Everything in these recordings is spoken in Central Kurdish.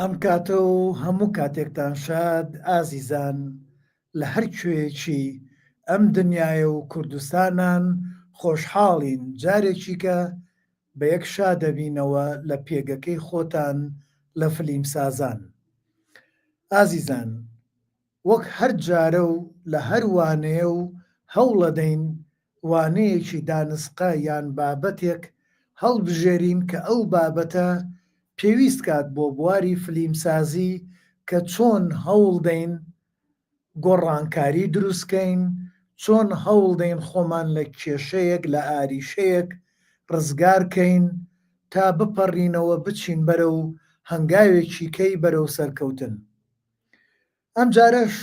ئەم کاتە و هەموو کاتێکتان شاد ئازیزان لە هەر کوێیەکی ئەم دنیایە و کوردستانان خۆشحاڵین جارێکیکە بە یەک شادەبینەوە لە پێگەکەی خۆتان لە فلیمسازان ئازیزان وەک هەر جارە و لە هەر وانەیە و هەوڵەدەین وانەیەکی دانسقە یان بابەتێک هەڵبژێرین کە ئەو بابەتە پێویست کات بۆ بواری فلیمسازی کە چۆن هەوڵدەین گۆڕانکاری دروست کەین، چۆن هەوڵدەین خۆمان لە کێشەیەک لە ئاریشەیەک ڕزگار کەین تا بپەڕینەوە بچین بەرەو هەنگاوێکی کەی بەرەو سەرکەوتن. ئەمجارەش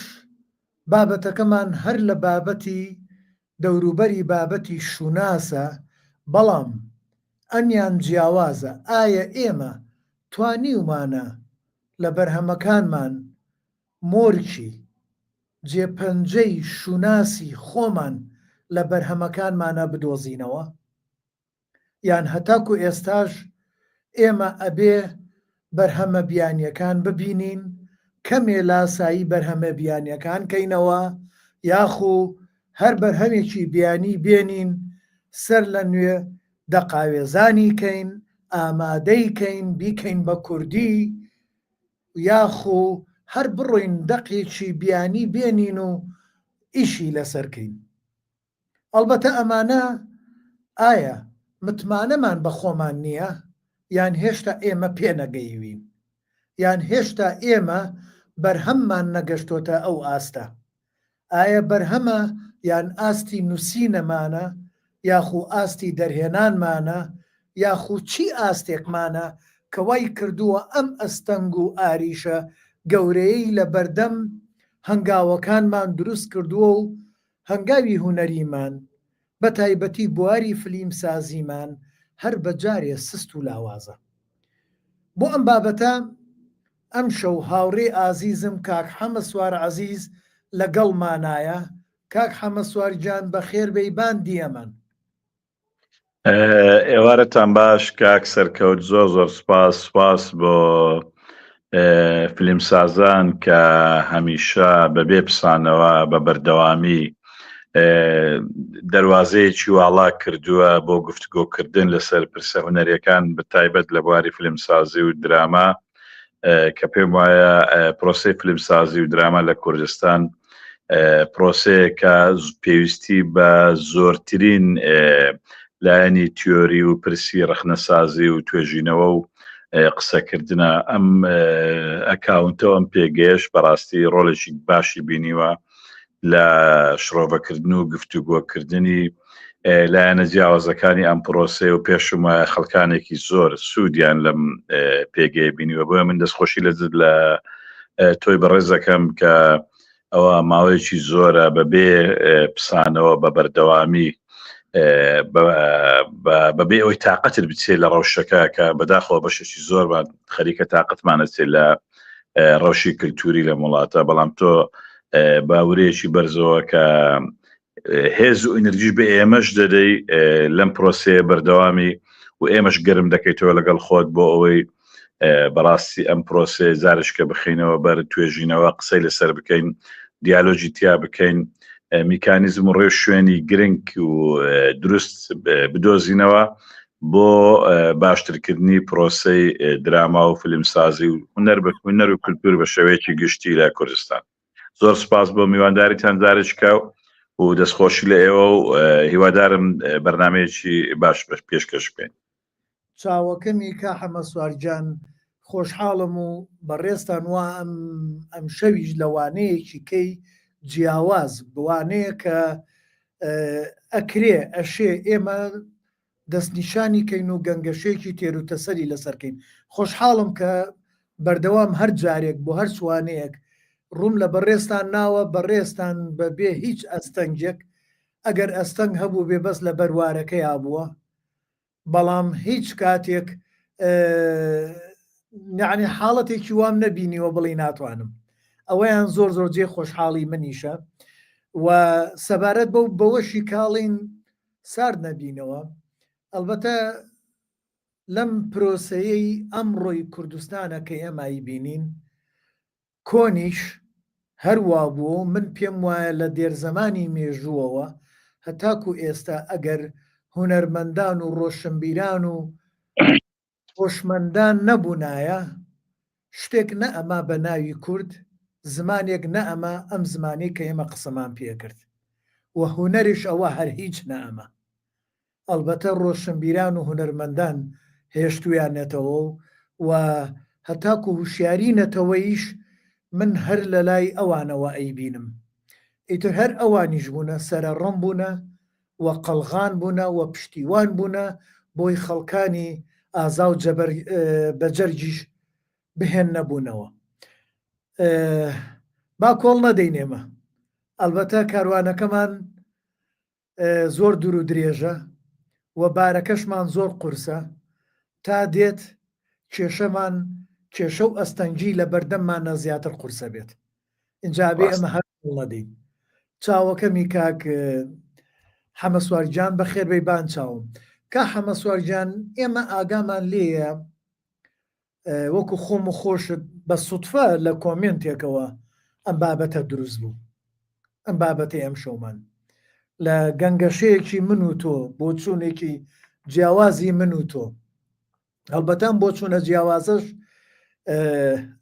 بابەتەکەمان هەر لە بابەتی دەوروبەری بابەتی شوناسە، بەڵام ئەمیان جیاوازە، ئایا ئێمە توانیومانە لە بەرهەمەکانمان مۆرکی جێ پەنجەی شوناسی خۆمان لە بەرهەمەکانمانا بدۆزینەوە؟ یان هەتاکو ئێستاش ئێمە ئەبێ بەرهەمە بیانیەکان ببینین، کەمێ لاسایی بەرهەمە بیانیەکان کەینەوە، یاخو هەر بەرهەمێکی بیانی بێنین سەر لە نوێ دەقاوێزانی کەین، ئامادەی کەین، بیکەین بە کوردی، یاخو هەر بڕۆین دەقێکی بیانی بێنین و ئیشی لەسەر کەین. ئەڵبەتە ئەمانە ئایا متمانەمان بە خۆمان نییە یان هێشتا ئێمە پێنەگەیوین یان هێشتا ئێمە بەرهەممان نەگەشتۆتە ئەو ئاستە؟ ئایا بەرهەمە یان ئاستی نوسینەمانە یاخو ئاستی دەرهێنانمانە یاخو چی ئاستێکمانە کە وای کردووە ئەم ئەستەنگ و ئاریشە گەورەیەی لە بەردەم هەنگاوەکانمان دروست کردووە و هەنگاوی هونەریمان بە تایبەتی بواری فلیم سازیمان هەر بە جارێ سست و لاوازە. بۆ ئەم بابەتە ئەمشەو هاوڕێی ئازیزم کاک حەمە سوار عەزیز لە گەڵمانایە، کاک حەمە سوار گیان بەخێر بێی بان دیەمەن. ئێوارەتان باش کاک سەرکەوت زۆر زۆر سپاس سپاس بۆ فیلمسازان کە هەمیشە بەبێ پسانەوە بە بەردەوامی دەواازەیەکی واڵا کردووە بۆ گفتگۆکردن لەسەر پرسە هونەریەکان بە تایبەت لە بواری فیلمسازی و دراما کە پێم وایە پرۆسی فیلمسازی و دراما لە کوردستان پرۆسەیەکە پێویستی بە زۆرترین لایەنی تیۆری و پرسی ڕەخنەسازی و توێژینەوە و قسەکردە ئەم ئەکاونتەوە ئەم پێگەیەش بەڕاستی ڕۆڵێکی باشی بینیوە لە شرۆڤەکردن و گفتوگۆکردنی لایەنە جیاوازەکانی ئەم پرۆسەیە و پێشم وایە خەڵکانێکی زۆر سوودیان لەم پێگەیە بینیوە بۆیە من دەستخۆشی لە لە تۆی بەڕێز دەکەم کە ئەوە ماوەیەکی زۆرە بەبێ پسانەوە بە بەردەوامی بەبێ ئەوەی تااقەتر بچێت لە ڕەوشەکە کە بەداخەوە بەشێکی زۆرمان خەریکە تااقەتمانە چێت لە ڕەوشی کللتوری لە وڵاتە بەڵام تۆ باورەیەکی بەرزەوە کە هێز و ئەنرژیش بە ئێمەش دەدەی لەم پرۆسەیە بەردەوامی و ئێمەش گەرم دەکەیتەوە لەگەڵ خۆت بۆ ئەوەی بەڕاستی ئەم پرۆسێ جارشکە بخینەوە بەر توێژینەوە قسەی لەسەر بکەین دیالۆجی تیا بکەین میکانیزم و ڕێ شوێنی گرنگ و دروست بدۆزینەوە بۆ باشترکردنی پرۆسەی دراما و فیلمسازی و هونەر بە هونەر و کلتور بە شێوەیەکی گشتی لە کوردستان زۆر سپاس بۆ میوانداریتان جارێکە و دەستخۆشی لە ئێوە و هیوادارم بەرنمەیەکی باش پێشکەش بکەین. چاوەکەمی کا حەمە سوار گیان خۆشحاڵم و بەڕێزتان وا ئەم ئەمشەویش لە وانەیەکی کەی جیاواز وانەیە کە ئەکرێ ئەشێ ئێمە دەستنیشانی کەین و گەنگەشەیەکی تێروتەسەلی لەسەر کەین. خۆشحاڵم کە بەردەوام هەر جارێک بۆ هەر سوانەیەک ڕووم لە بەڕێزتان ناوە، بەڕێزتان بە بێ هیچ ئەستەنگێک، ئەگەر ئەستەنگ هەبووبێ بەس لە بەروارەکەیا بووە، بەڵام هیچ کاتێک یەعنی حاڵەتێکی وام نەبینیوە بڵێی ناتوانم. ئەوەیان زۆر زۆر جێی خۆشحاڵی منیشە و سەبارەت بەو بەوەشی کاڵین سارد نەبینەوە ئەڵبەتە. لەم پرۆسەیەی ئەمڕۆی کوردستانە کە ئێمە ئەیبینین، کۆنیش هەر وابووە و من پێم وایە لە دێرزەمانی مێژووەوە هەتاکو ئێستا ئەگەر هونەرمەندان و ڕۆشنبیران و هۆشمەندان نەبوونایە شتێک نەئەما بە ناوی کورد، زمانێک نەئەما ئەم زمانەی کە ئێمە قسەمان پێکرد و هونەریش ئەوە هەر هیچ نەئەما. ئەڵبەتە ڕۆشنبیران و هونەرمەندان هێشتوویانێتەوە و هەتاکو هوشیاری نەتەوەییش من هەر لەلای ئەوانەوە ئەیبینم. ئیتر هەر ئەوانیش بوونە سەرەڕم بوونە و قەڵغان بوونە و پشتیوان بوونە بۆی خەڵکانی ئازا و بەجەرگیش بهێننە بوونەوە. با کۆڵ نەدەین ئێمە. ئەڵبەتە کاروانەکەمان زۆر دوور و درێژە و بارەکەشمان زۆر قورسە، تا دێت کێشەمان کێشە و ئەستەنگی لە بەردەممانە زیاتر قورسە بێت. ئینجا بێ ئەمە هەر نەدەین. چاوەکەمی کاک حەمەسوار گیان بەخێر بێی بان چاوم. کا حەمەسوار گیان ئێمە ئاگامان لێیە وەکو خۆم و خۆشت بە سوتفە لە کۆمێنتێکەوە ئەم بابەتە دروست بوو ئەم بابەتەی ئەم شەومان لە گەنگەشەیەکی من و تۆ بۆچوونێکی جیاوازی من و تۆ هەڵبەتە ئەم بۆچوونە جیاوازەش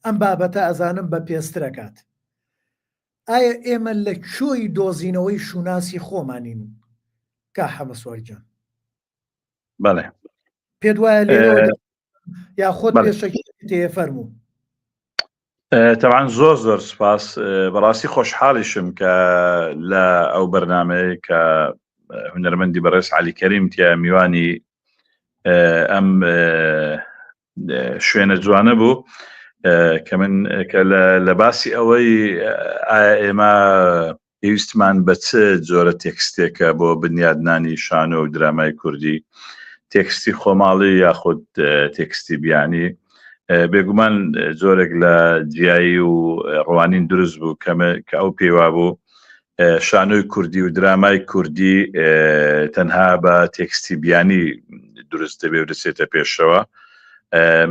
ئەم بابەتە ئەزانم بە پێسترەکات ئایا ئێمە لە کۆی دۆزینەوەی شوناسی خۆمانین کا حەمەسوارجان بەڵێ پێت وایە لێرەوە یا خۆت پێشەکی تێ فەرموو تەوان زۆر زۆر سپاس بەڕاستی خۆشحاڵیشم کە لە ئەو بەرنمەیە کە هونەرمەندی بەڕێز علی کەریم تیا میوانی ئەم شوێنە جوانە بوو کە من کە لە باسی ئەوەی ئایا ئێمە پێویستمان بە چ جۆرە تێکستێکە بۆ بنیادنانی شانۆ و درامای کوردی، تێکستی خۆماڵی یاخود تێکستی بیانی؟ بێگومان جۆرێک لە جیایی و ڕوانین دروست بوو کە ئەو پێیوابوو شانۆی کوردی و درامای کوردی تەنها بە تێکستی بیانی دروست دەبێ و دەچێتە پێشەوە.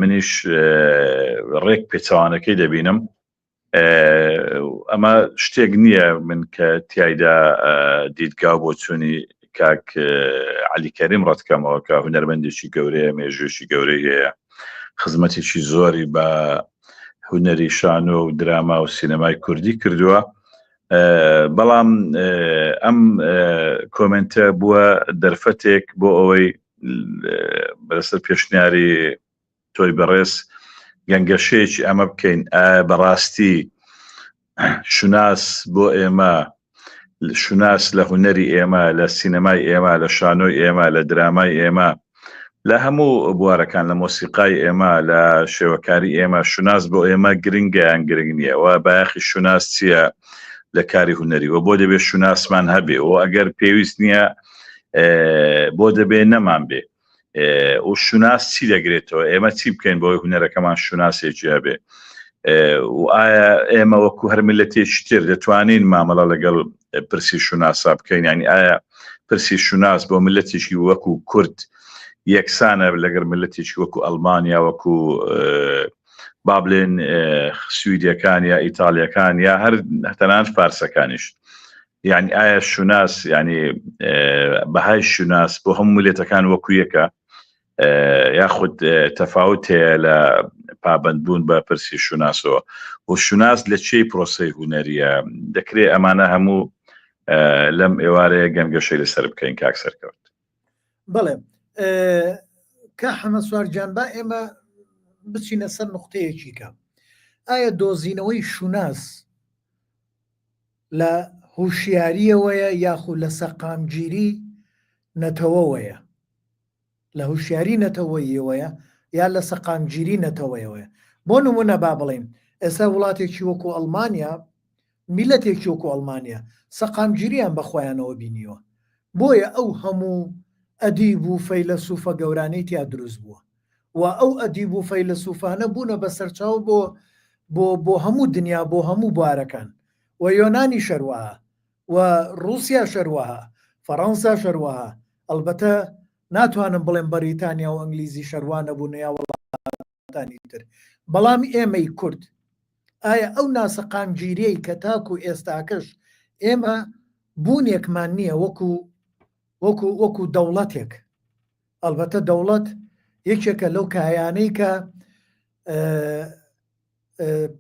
منیش ڕێک پێچەوانەکەی دەبینم. ئەمە شتێک نییە من کە تایدا دیدگا بۆ چوونی کاک علی کەریم ڕەتکەمەوە کە هونەرمەندێکی گەورەیە مێژوێکی گەورەی هەیە خزمەتێکی زۆری بە هونەری شانۆ و دراما و سینەمای کوردی کردووە بەڵام ئەم کۆمنتە بووە دەرفەتێک بۆ ئەوەی بەسەر پێشنیاری تۆی بەڕێز گەنگەشەیەکی ئەمە بکەین ئایا بەڕاستی شوناس بۆ ئێمە شوناس لە هونەری ئێمە لە سینەمای ئێمە لە شانۆی ئێمە لە درامای ئێمە لە هەموو بوارەکان لە مۆسیقای ئێمە لە شێوەکاری ئێمە شوناس بۆ ئێمە گرنگە یان گرنگ نییە و بایەخی شوناس چییە لە کاری هونەری و بۆ دەبێت شوناسمان هەبێ و ئەگەر پێویست نییە بۆ دەبێ نەمان بێ و شوناس چی دەگرێتەوە ئێمە چی بکەین بۆی هونەرەکەمان شوناسێکی هەبێ و ئایا ئێمە وەکو هەر میلەتێکی تر دەتوانین مامەڵە لەگەڵ پرسی شوناسا بکەین ینی ئایا پرسی شوناس بۆ میلەتێکی وەکو کورد یەکسانە لەگەڵ میلەتێکی وەکو ئەلمانیا وەکو با بڵێن سویدیەکان یا ئیتالیەکان یا هەر تەنانەت فارسەکانیش یعنی ئایا شوناس یعنی بەهای شوناس بۆ هەموو میلەتەکان وەکو یەکە یاخود تەفاوت هەیە لە پابندبوون بە پرسی شوناسەوە و شوناس لە چی پرۆسی هوەریە دەکرێت ئەمانە هەموو لەم ئێوارەیە گەنگەشەی لەسەر بکەین کاک سەرکەوت بەڵێ کا حەمە سوار گیان با ئێمە بچینە سەر نقطەیەکی کە ئایا دۆزینەوەی شوناس لە هوشیاریەوەیە یاخو لە سەقامگیری نەتەوەوەیە؟ لە هوشیاری نەتەوەییەوەیە یا لە سەقامگیری نەتەوەیەوەیە؟ بۆ نمونە با بڵێین ئێستا وڵاتێکی وەکو ئەڵمانیا میلەتێکی وەکو ئەڵمانیا سەقامگیریان بە خۆیانەوە بینیوە بۆیە ئەو هەموو ئەدیب و فەیلەسوفە گەورانەی تیا دروست بووە و ئەو ئەدیب و فەیلەسوفانە بوونە بە سەرچاوە بۆ بۆ بۆ هەموو دنیا بۆ هەموو بوارەکان و یۆنانیش هەروەها و ڕووسیاش هەروەها فەڕەنساش هەروەها ئەڵبەتە ناتوانم بڵێم بەریتانیا و ئەنگلیزی شەروانە بوون یا وڵاتانی تر بەڵام ئێمەی کورد ئایا ئەو ناسەقامگیریەی کە تاکو ئێستاکەش ئێمە بوونێکمان نییە وەکو وەکو وەکو دەوڵەتێک ئەڵبەتە دەوڵەت یەکێکە لەو کایانەی کە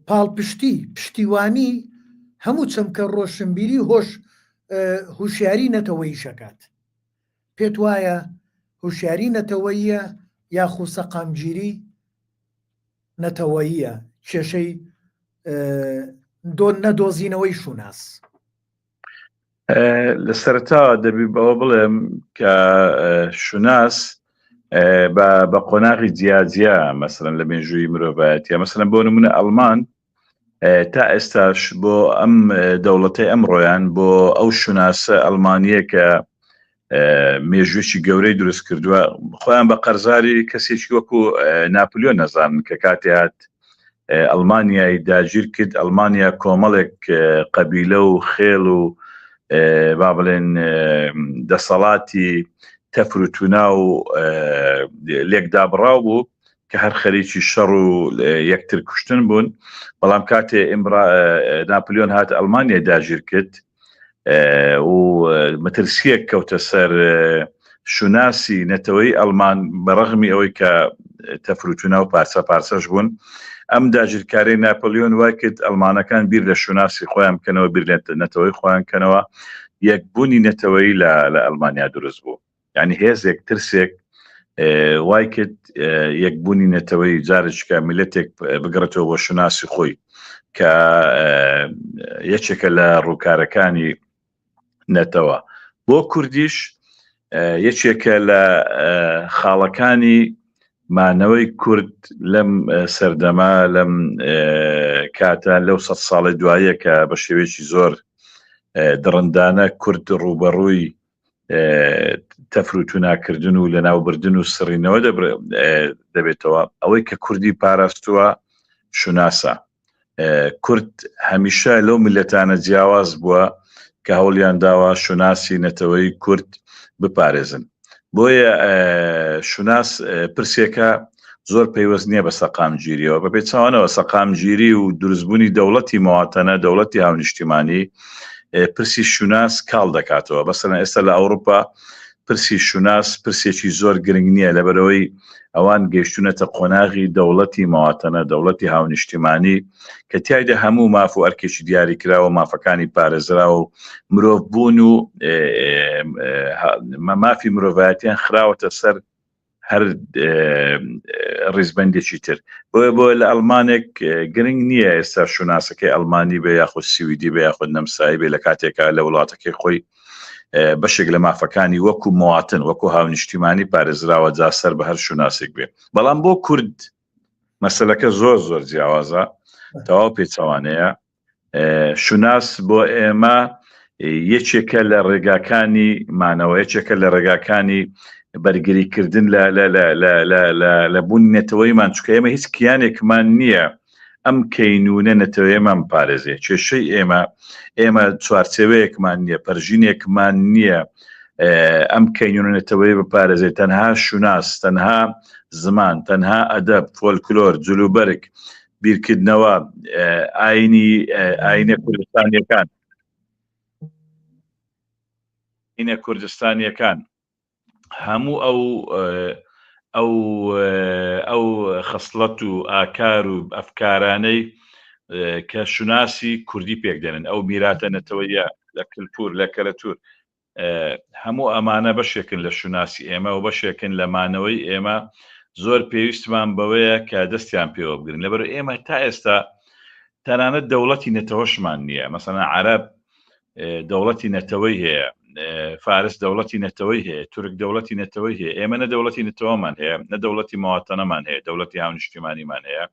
پاڵپشتی پشتیوانی هەموو چەمکە ڕۆشنبیری هۆش هوشیاری نەتەوەیی شەکات پێت وایە هوشیاری نەتەوەییە یاخو سەقامگیری نەتەوەییە کێشەی نەدۆزینەوەی شوناس؟ لە سەرەتا دەبی بەوە بڵێم کە شوناس بە قۆناغی جیاجیا مەسەرەن لە مێژووی مرۆڤایەتە مەسەرەن بۆ نمونە ئەڵمان تا ئێستاش بۆ ئەم دەوڵەتەی ئەمڕۆیان بۆ ئەو شوناسە ئەڵمانیە کە مێژوویەکی گەورەی دروست کردووە خۆیان بە قەرزاری کەسێکی وەکو ناپلیۆن نەزانن کە کاتێ هات ئەڵمانیای داگیر کرد ئەڵمانیا کۆمەڵێک قەبیلە و خێڵ و با بڵێن دەسەڵاتی تەفر و تونا و لێکدابڕاو بوو کە هەر خەریکی شەڕ و یەکتر کوشتن بوون بەڵام کاتێ ئیمرا ناپلیۆن هات ئەڵمانیا داگیر کرد و مەترسیەک کەوتە سەر شوناسی نەتەوەی ئەڵمان بەڕەغمی ئەوەی کە تەفروتونا و پارچە پارچەش بوون ئەم داگیرکاری ناپلیۆن وای کرد ئەڵمانەکان بیر لە شوناسی خۆیان بکەنەوە بیر لە نەتەوەی خۆیان کەنەوە یەکبوونی نەتەوەی لە لە ئەڵمانیا دروست بوو یعنی هێزێک ترسێک وای کرد یەکبوونی نەتەوەی جارێککە میلەتێک بگەڕێتەوە بۆ شوناسی خۆی کە یەکێکە لە ڕووکارەکانی نەتەوە بۆ کوردیش یەکێکە لە خاڵەکانی مانەوەی کورد لەم سەردەمە لەم کاتە لەو سە ساڵی دوایە کە بە شێوەیەکی زۆر دڕندانە کورد ڕووبەڕووی تەفروتوناکردن و لەناوبردن و سڕینەوە دەبێتەوە ئەوەی کە کوردی پاراستووە شوناسە کورد هەمیشە لەو میلەتانە جیاواز بووە کە هەوڵیان داوە شوناسی نەتەوەی کورد بپارێزن بۆیە شوناس پرسێکە زۆر پەیوەست نییە بە سەقامگیریەوە بە پێچەوانەوە سەقامگیری و دروستبوونی دەوڵەتی مەواتەنە دەوڵەتی هاونیشتیمانی پرسی شوناس کاڵ دەکاتەوە بەسەرەن ئێستا لە ئەوروپا پرسی شوناس پرسێکی زۆر گرنگ نییە لەبەرەوەی ئەوان گەیشتونەتە قۆناغی دەوڵەتی مەواتەنە دەوڵەتی هاونیشتیمانی کە تایدا هەموو ماف و ئەرکێکی دیاری کراوە مافەکانی پارێزراوە و مرۆڤ بوون و مافی مرۆڤایەتیان خراوەتە سەر هەر ڕیزبندێکی تر بۆیە بۆ لە ئەڵمانێک گرنگ نییە ئێستا شوناسەکەی ئەڵمانی بێ یاخود سویدی بێ یاخود نەمسایی بێ لە کاتێکا لە وڵاتەکەی خۆی بەشێک لە مافەکانی وەکو مواتن وەکو هاونیشتیمانی پارێزراوە جا سەر بە هەر شوناسێک بێ بەڵام بۆ کورد مەسلەکە زۆر زۆر جیاوازە تەواو پێچەوانەیە شوناس بۆ ئێمە یەکێکە لە ڕێگاکانی مانەوە یەکێکە لە ڕێگاکانی بەرگریکردن لە بوون نەتەوەیمان چکە ئێمە هیچ کیانێکمان نییە ئەم کەینونە نەتەوەیەمان پارێزێ کێشەی ئێمە ئێمە چوارچێوەیەکمان نییە پەرژینێکمان نییە ئەم کەینونە نەتەوەی بپارێزێ تەنها شوناس تەنها زمان تەنها ئەدەب فۆلکلۆر جلوبەرگ بیرکردنەوە ئاینی ئاینە کوردستانیەکان ئینە کوردستانیەکان هەموو ئەو ئەو ئەو خەسڵەت و ئاکار و ئەفکارانەی کە شوناسی کوردی پێکدێنن ئەو میراتە نەتەوەیە لە کللتور لە کەلەتور هەموو ئەمانە بەشێکن لە شوناسی ئێمە و بەشێکن لە مانەوەی ئێمە زۆر پێویستمان بەوەیە کە دەستیان پێوە بگرن لەبەر ئێمە تا ئێستا تەنانەت دەوڵەتی نەتەوەشمان نییە مەسەنە عرب دەوڵەتی نەتەوەی هەیە فارس دەوڵەتی نەتەوەی هەیە تورک دەوڵەتی نەتەوەی هەیە ئێمە نە دەوڵەتی نەتەوەمان هەیە نە دەوڵەتی مەواتەنەمان هەیە دەوڵەتی هاونیشتیمانیمان هەیە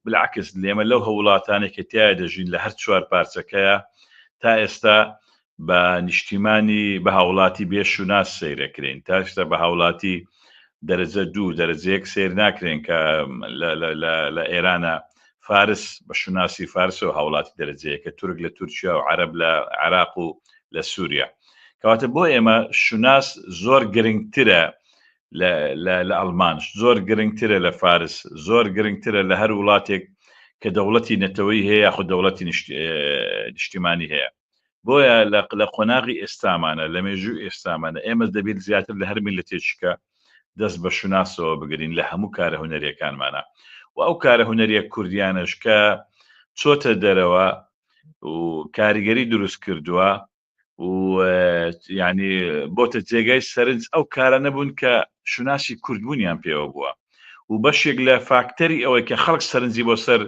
بالعکس لێمە لەو هەوڵاتانێک کە تایە دەژین لە هەر چوار پارچەکەیە تا ئێستا بە نیشتیمانی بە هاوڵاتی بێ شوناس سەیرەکرێن تا ئێستا بە هاوڵاتی دەرەجە دوو دەرەجە یەک سەیر ناکرێن کە لە ئێرانە فارس بە شوناسی فارسەوە هاوڵاتی دەرەجە یەکە تورک لە تورکیا و عەرەب لە عێراق و لە سووریا کەواتە بۆ ئێمە شوناس زۆر گرنگترە. لە ئەڵمان، زۆر گرنگترە لە فارس، زۆر گرنگترە لە هەر وڵاتێک کە دەوڵەتی نەتەوەی هەیە یاخود دەوڵەتی نیشتیمانی هەیە. بۆیە لە قۆناغی ئێستامانە، لە مێژووی ئێستامانە ئێمە دەبێت زیاتر لە هەر میللەتێکیکە دەست بە شوناسەوە بگرین لە هەموو کارە هونەریەکانمانە و ئەو کارە هونەریە کوردیانەش کە چۆتە دەرەوە و کاریگەری دروست کردووە و ینی بۆتە جێگای سەرنج ئەو کارە نەبوون کە شوناسی کوردبوونیان پێوە بووە و بەشێک لە فاکتەری ئەوەی کە خەڵک سەرنجی بۆ سەر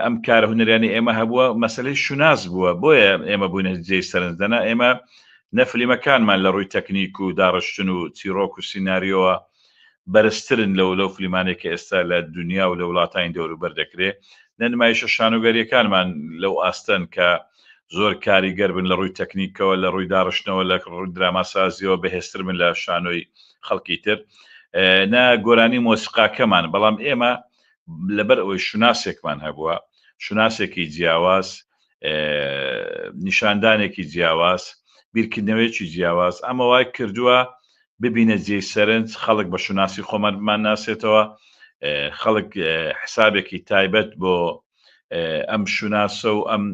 ئەم کارە هونەریانی ئێمە هەبووە مەسلەی شوناس بووە بۆیە ئێمە بووینە جێی سەرنج دەنا ئێمە نە فلیمەکانمان لە ڕووی تەکنیک و داڕشتن و چیڕۆک و سیناریۆوە بەرزترن لەو لەو فلیمانەی کە ئێستا لە دنیا و لە وڵاتانی دەوروبەر دەکرێ نە نمایشە شانۆگەریەکانمان لەو ئاستەن کە زۆر کاریگەر بن لە ڕووی تەکنیکەوە لە ڕووی داڕشتنەوە لە ڕووی دراماسازیەوە بەهێزتر بن لە شانۆی خەڵکی تر نە گۆرانی مۆسیقاکەمان بەڵام ئێمە لەبەر ئەوەی شوناسێکمان هەبووە شوناسێکی جیاواز نیشاندانێکی جیاواز بیرکردنەوەیەکی جیاواز ئەمە وای کردووە ببینە جێی سەرنج خەڵک بە شوناسی خۆمان بمان ناسێتەوە خەڵک حسابێکی تایبەت بۆ ئەم شوناسە و ئەم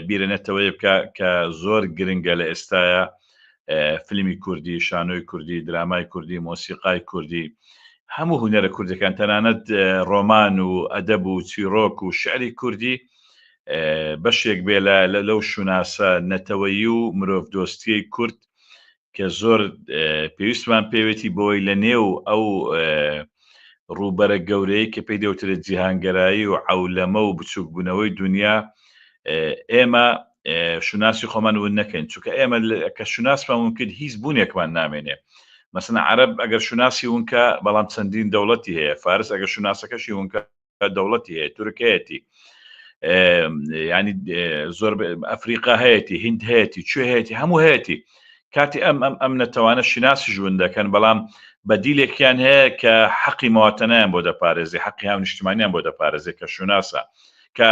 بیرە نەتەوەیە بکە کە زۆر گرنگە لە ئێستاە فیلمی کوردی شانۆی کوردی درامای کوردی مۆسیقای کوردی هەموو هونەرە کوردەکان تەنانەت ڕۆمان و ئەدەب و چیرۆک و شعری کوردی بەشێک بێ لە لەو شوناسە نەتەوەیی و مرۆڤدۆستیەی کورد کە زۆر پێویستمان پێوێتی بۆی لە نێو ئەو ڕووبەرە گەورەیە کە پێی دەوترێت جیهانگەرایی و عەولەمە و بچووکبوونەوەی دنیا ئێمە شوناسی خۆمان ون نەکەین چونکە ئێمە کە شوناسمان ون کرد هیچ بوونێکمان نامێنێ مەسەن عەرەب ئەگەر شوناسی ونکە بەڵام چەندین دەوڵەتی هەیە فارس ئەگەر شوناسەکەشی ونکە دەوڵەتی هەیە تورک هەیەتی ینی زۆر ئەفریقا هەیەی هند هەیەی کوێ هەیەی هەموو هەیەی کاتی ئەم ئەم ئەم نەتەوانە شیناسی ژوون دەکەن بەڵام بەدیلێکیان هەیە کە حەقی مەواتەنیان بۆ دەپارێزی حەقی هاو نیشتمانیان بۆ دەپارێزێ کە شوناسە کە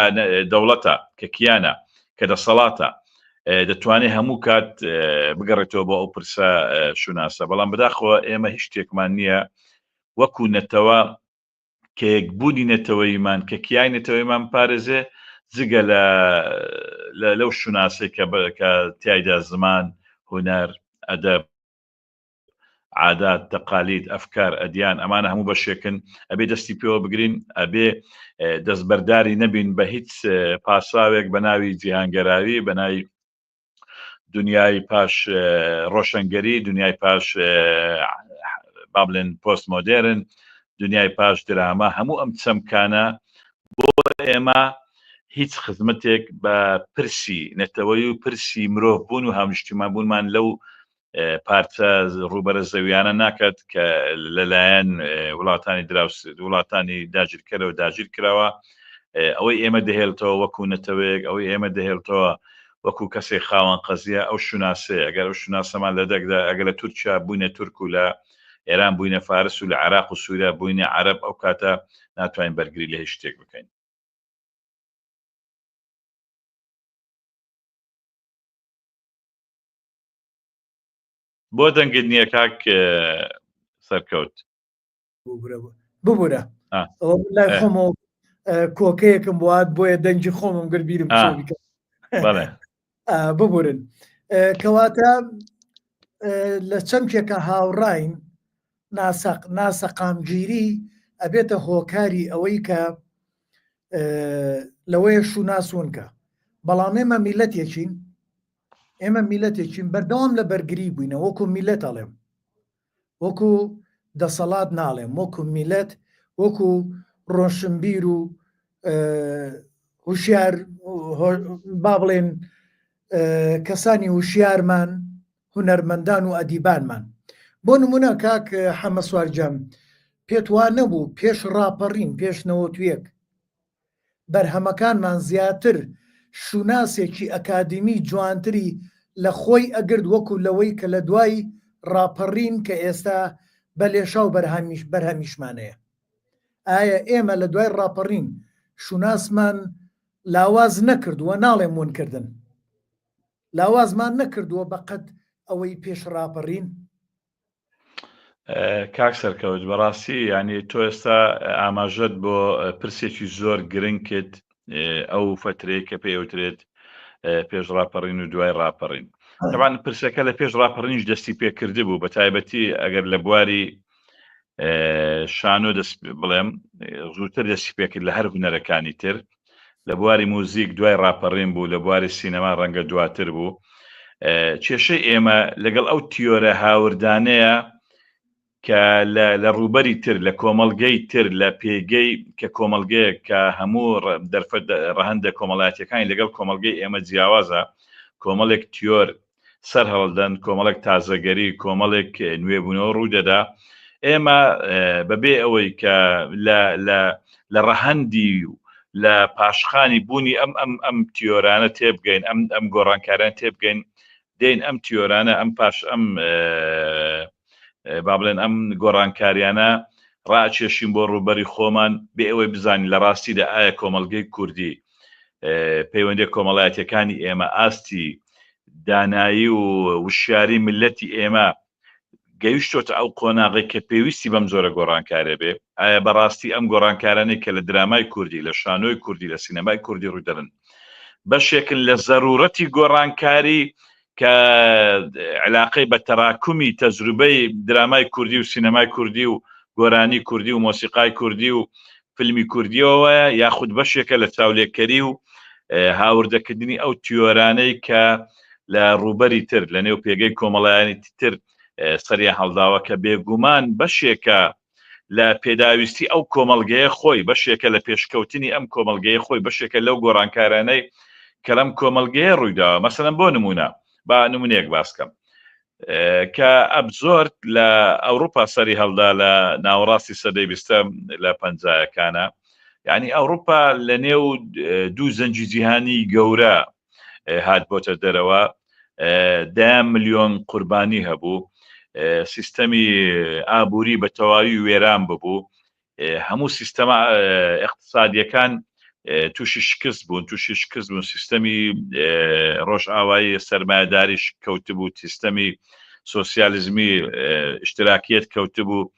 دەوڵەتە کە کیانە کە دەسەڵاتە دەتوانێت هەموو کات بگەڕێتەوە بۆ ئەو پرسە شوناسە بەڵام بەداخەوە ئێمە هیچ شتێکمان نییە وەکو نەتەوە کە یەکبوونی نەتەوەییمان، کە کیای نەتەوەییمان بپارێزێ، جگە لە لەو شوناسەی کە کە تیایدا زمان، هونەر، ئەدەب، عادات، تەقالید، ئەفکار، ئەدیان ئەمانە هەموو بەشێکن، ئەبێ دەستی پێوە بگرین، ئەبێ دەستبەرداری نەبین بە هیچ پاساوێک بە ناوی جیهانگەراوی، بە ناوی دنیای پاش ڕۆشنگەری دنیای پاش با بڵێن پۆست مۆدێرن دنیای پاش دراما هەموو ئەم چەمکانە بۆ ئێمە هیچ خزمەتێک بە پرسی نەتەوەی و پرسی مرۆڤ بوون و هاونیشتیمان بوونمان لەو پارچە ڕووبەرە زەویانە ناکات کە لەلایەن وڵاتانی دراوس وڵاتانی داگیرکەرەوە داگیر کراوە ئەوەی ئێمە دەهێڵتەوە وەکو نەتەوەیەک ئەوەی ئێمە دەهێڵتەوە وەکو کەسێک خاوەن قەزیە ئەو شوناسەیە ئەگەر ئەو شوناسەمان لە دەکدا ئەگەر لە تورکیا بووینە تورک و لە ئێران بووینە فارس و لە عێراق و سووریا بووینە عەرەب ئەو کاتە ناتوانین بەرگری لە هیچ شتێک بکەین. بۆ دەنگت نییە کاک سەرکەوت؟ ببورە ئەوە لای خۆمەوە کۆکەیەکم بوات بۆیە دەنگی خۆمم گر بیرم ببورن کەواتە لە چەمکێکە هاوڕین ناسەق ناسەقامگیری ئەبێتە هۆکاری ئەوەی کە لەوەیە شوناسونکە بەڵام ئێمە میلەتێکین ئێمە میلەتێکین بەردەوام لە بەرگری بووینە وەکو میلەت ئەڵێم وەکو دەسەڵات ناڵێم وەکو میلەت وەکو ڕۆشنبیر و هوشیار با بڵێن کەسانی هوشیارمان هونەرمەندان و ئەدیبانمان بۆ نمونە کاک حەمە سوارجان پێت وا نەبوو پێش ڕاپەڕین پێش نەوەتویەک بەرهەمەکانمان زیاتر شوناسێکی ئەکادیمی جوانتری لە خۆی ئەگرت وەکو لەوەی کە لە دوای ڕاپەڕین کە ئێستا بە لێشاو بەرهەمیش بەرهەمیشمان هەیە ئایا ئێمە لە دوای ڕاپەڕین شوناسمان لاواز نەکردووە ناڵێم ونکردن لاوازمان نەکردووە بە قەد ئەوەی پێش ڕاپەڕین؟ کاک سەرکەوت بەڕاستی یعنی تۆ ئێستا ئاماژەت بۆ پرسێکی زۆر گرنگ کرد ئەو فترەیە کە پێوترێت پێش ڕاپەڕین و دوای ڕاپەڕین تەبان پرسەکە لە پێش ڕاپەڕینیش دەستی پێکردبوو بە تایبەتی ئەگەر لە بواری شانۆ دەست بڵێم زووتر دەستی پێکرد لە هەر هونەرەکانی تر لە بواری موزیک دوای ڕاپەڕین بوو لە بواری سینەما ڕەنگە دواتر بوو کێشەی ئێمە لەگەڵ ئەو تیۆرە هاوردانەیە کە لە ڕووبەری تر لە کۆمەڵگەی تر لە پێگەی کە کۆمەڵگەیەک کە هەموو دەرفەت ڕەهەندە کۆمەڵایەتیەکانی لەگەڵ کۆمەڵگەی ئێمە جیاوازە کۆمەڵێک تیۆر سەر هەڵدەن کۆمەڵێک تازەگەری کۆمەڵێک نوێبوونەوە ڕوو دەدا ئێمە بەبێ ئەوەی کە لە ڕەهەندی و لە پاشخانی بوونی ئەم ئەم ئەم تیۆرانە تێبگەین ئەم ئەم گۆڕانکاران تێبگەین دێین ئەم تیۆرانە ئەم پاش ئەم با بڵێن ئەم گۆڕانکاریانە ڕاکێشین بۆ ڕووبەری خۆمان بێ ئەوەی بزانین لە ڕاستیدا ئایا کۆمەڵگەی کوردی پەیوەندی کۆمەڵایەتەکانی ئێمە ئاستی دانایی و وشیاری ملەتی ئێمە گەیشتۆتە ئەو قۆناغێک کە پێویستی بەم جۆرە گۆڕانکارێ بێ ئایا بەڕاستی ئەم گۆڕانکارانەی کە لە درامای کوردی لە شانۆی کوردی لە سینەمای کوردی ڕوودەرن بەشێکن لە زەرورەتی گۆڕانکاری کە علاقەی بە تەراکمی تەجروبەی درامای کوردی و سینەمای کوردی و گۆرانی کوردی و مۆسیقای کوردی و فیلمی کوردیەوەیە یاخود بەشێکە لە چاولێکەری و هاوردەکردنی ئەو تیۆرانەی کە لە ڕووبەری تر لە نێو پێگەی کۆمەڵایەتی تر سەریان هەڵداوە کە بێگومان بەشێکە لە پێداویستی ئەو کۆمەڵگەیە خۆی بەشێکە لە پێشکەوتنی ئەم کۆمەڵگەیە خۆی بەشێکە لەو گۆڕانکارانەی کە لەم کۆمەڵگەیە ڕوویداوە مەسەلەن بۆ نمونە با نمونەیەک باسکەم کە ئەبزۆرد لە ئەوروپا سەری هەڵدا لە ناوەڕاستی سەدەی بیستەم لە پەنجایەکانە یعنی ئەوروپا لە نێو دوو زەنگی جیهانی گەورە هات بۆتە دەرەوە دەیان ملیۆن قوربانی هەبوو سیستەمی ئابووری بە تەواوی وێران ببوو هەموو سیستەمە اقتصادیەکان تووشی شکست بوون تووشی شکست بوون سیستەمی ڕۆژئاوایی سەرمایەداریش کەوتبوو سیستەمی سۆسیالیزمی اشتراکیەت کەوتبوو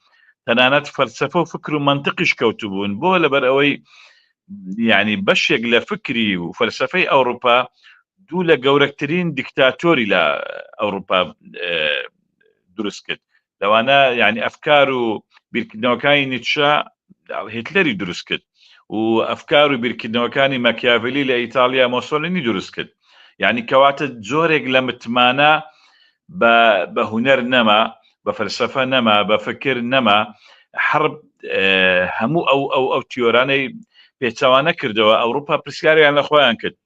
تەنانەت فەلسەفە و فکر و منطقیش کەوتبوون بۆ لەبەر ئەوەی یعنی بەشێک لە فکری و فەلسفەی ئەوروپا دوو لە گەورەترین دیکتاتۆری لە ئەوروپا دروست کرد لەوانە یعنی ئەفکار و بیرکردنەوەکانی نیتشە هیتلەری دروست کرد و ئەفکار و بیرکردنەوەکانی مەکیاڤلی لە ئیتاڵیا مۆسۆلینی دروست کرد یعنی کەواتە جۆرێک لە متمانە بە هونەر نەما بە فەلسفە نەما بە فکر نەما حرب هەموو ئەو ئەو ئەو تیۆرانەی پێچەوانە کردەوە ئەوروپا پرسیاریان لە خۆیان کرد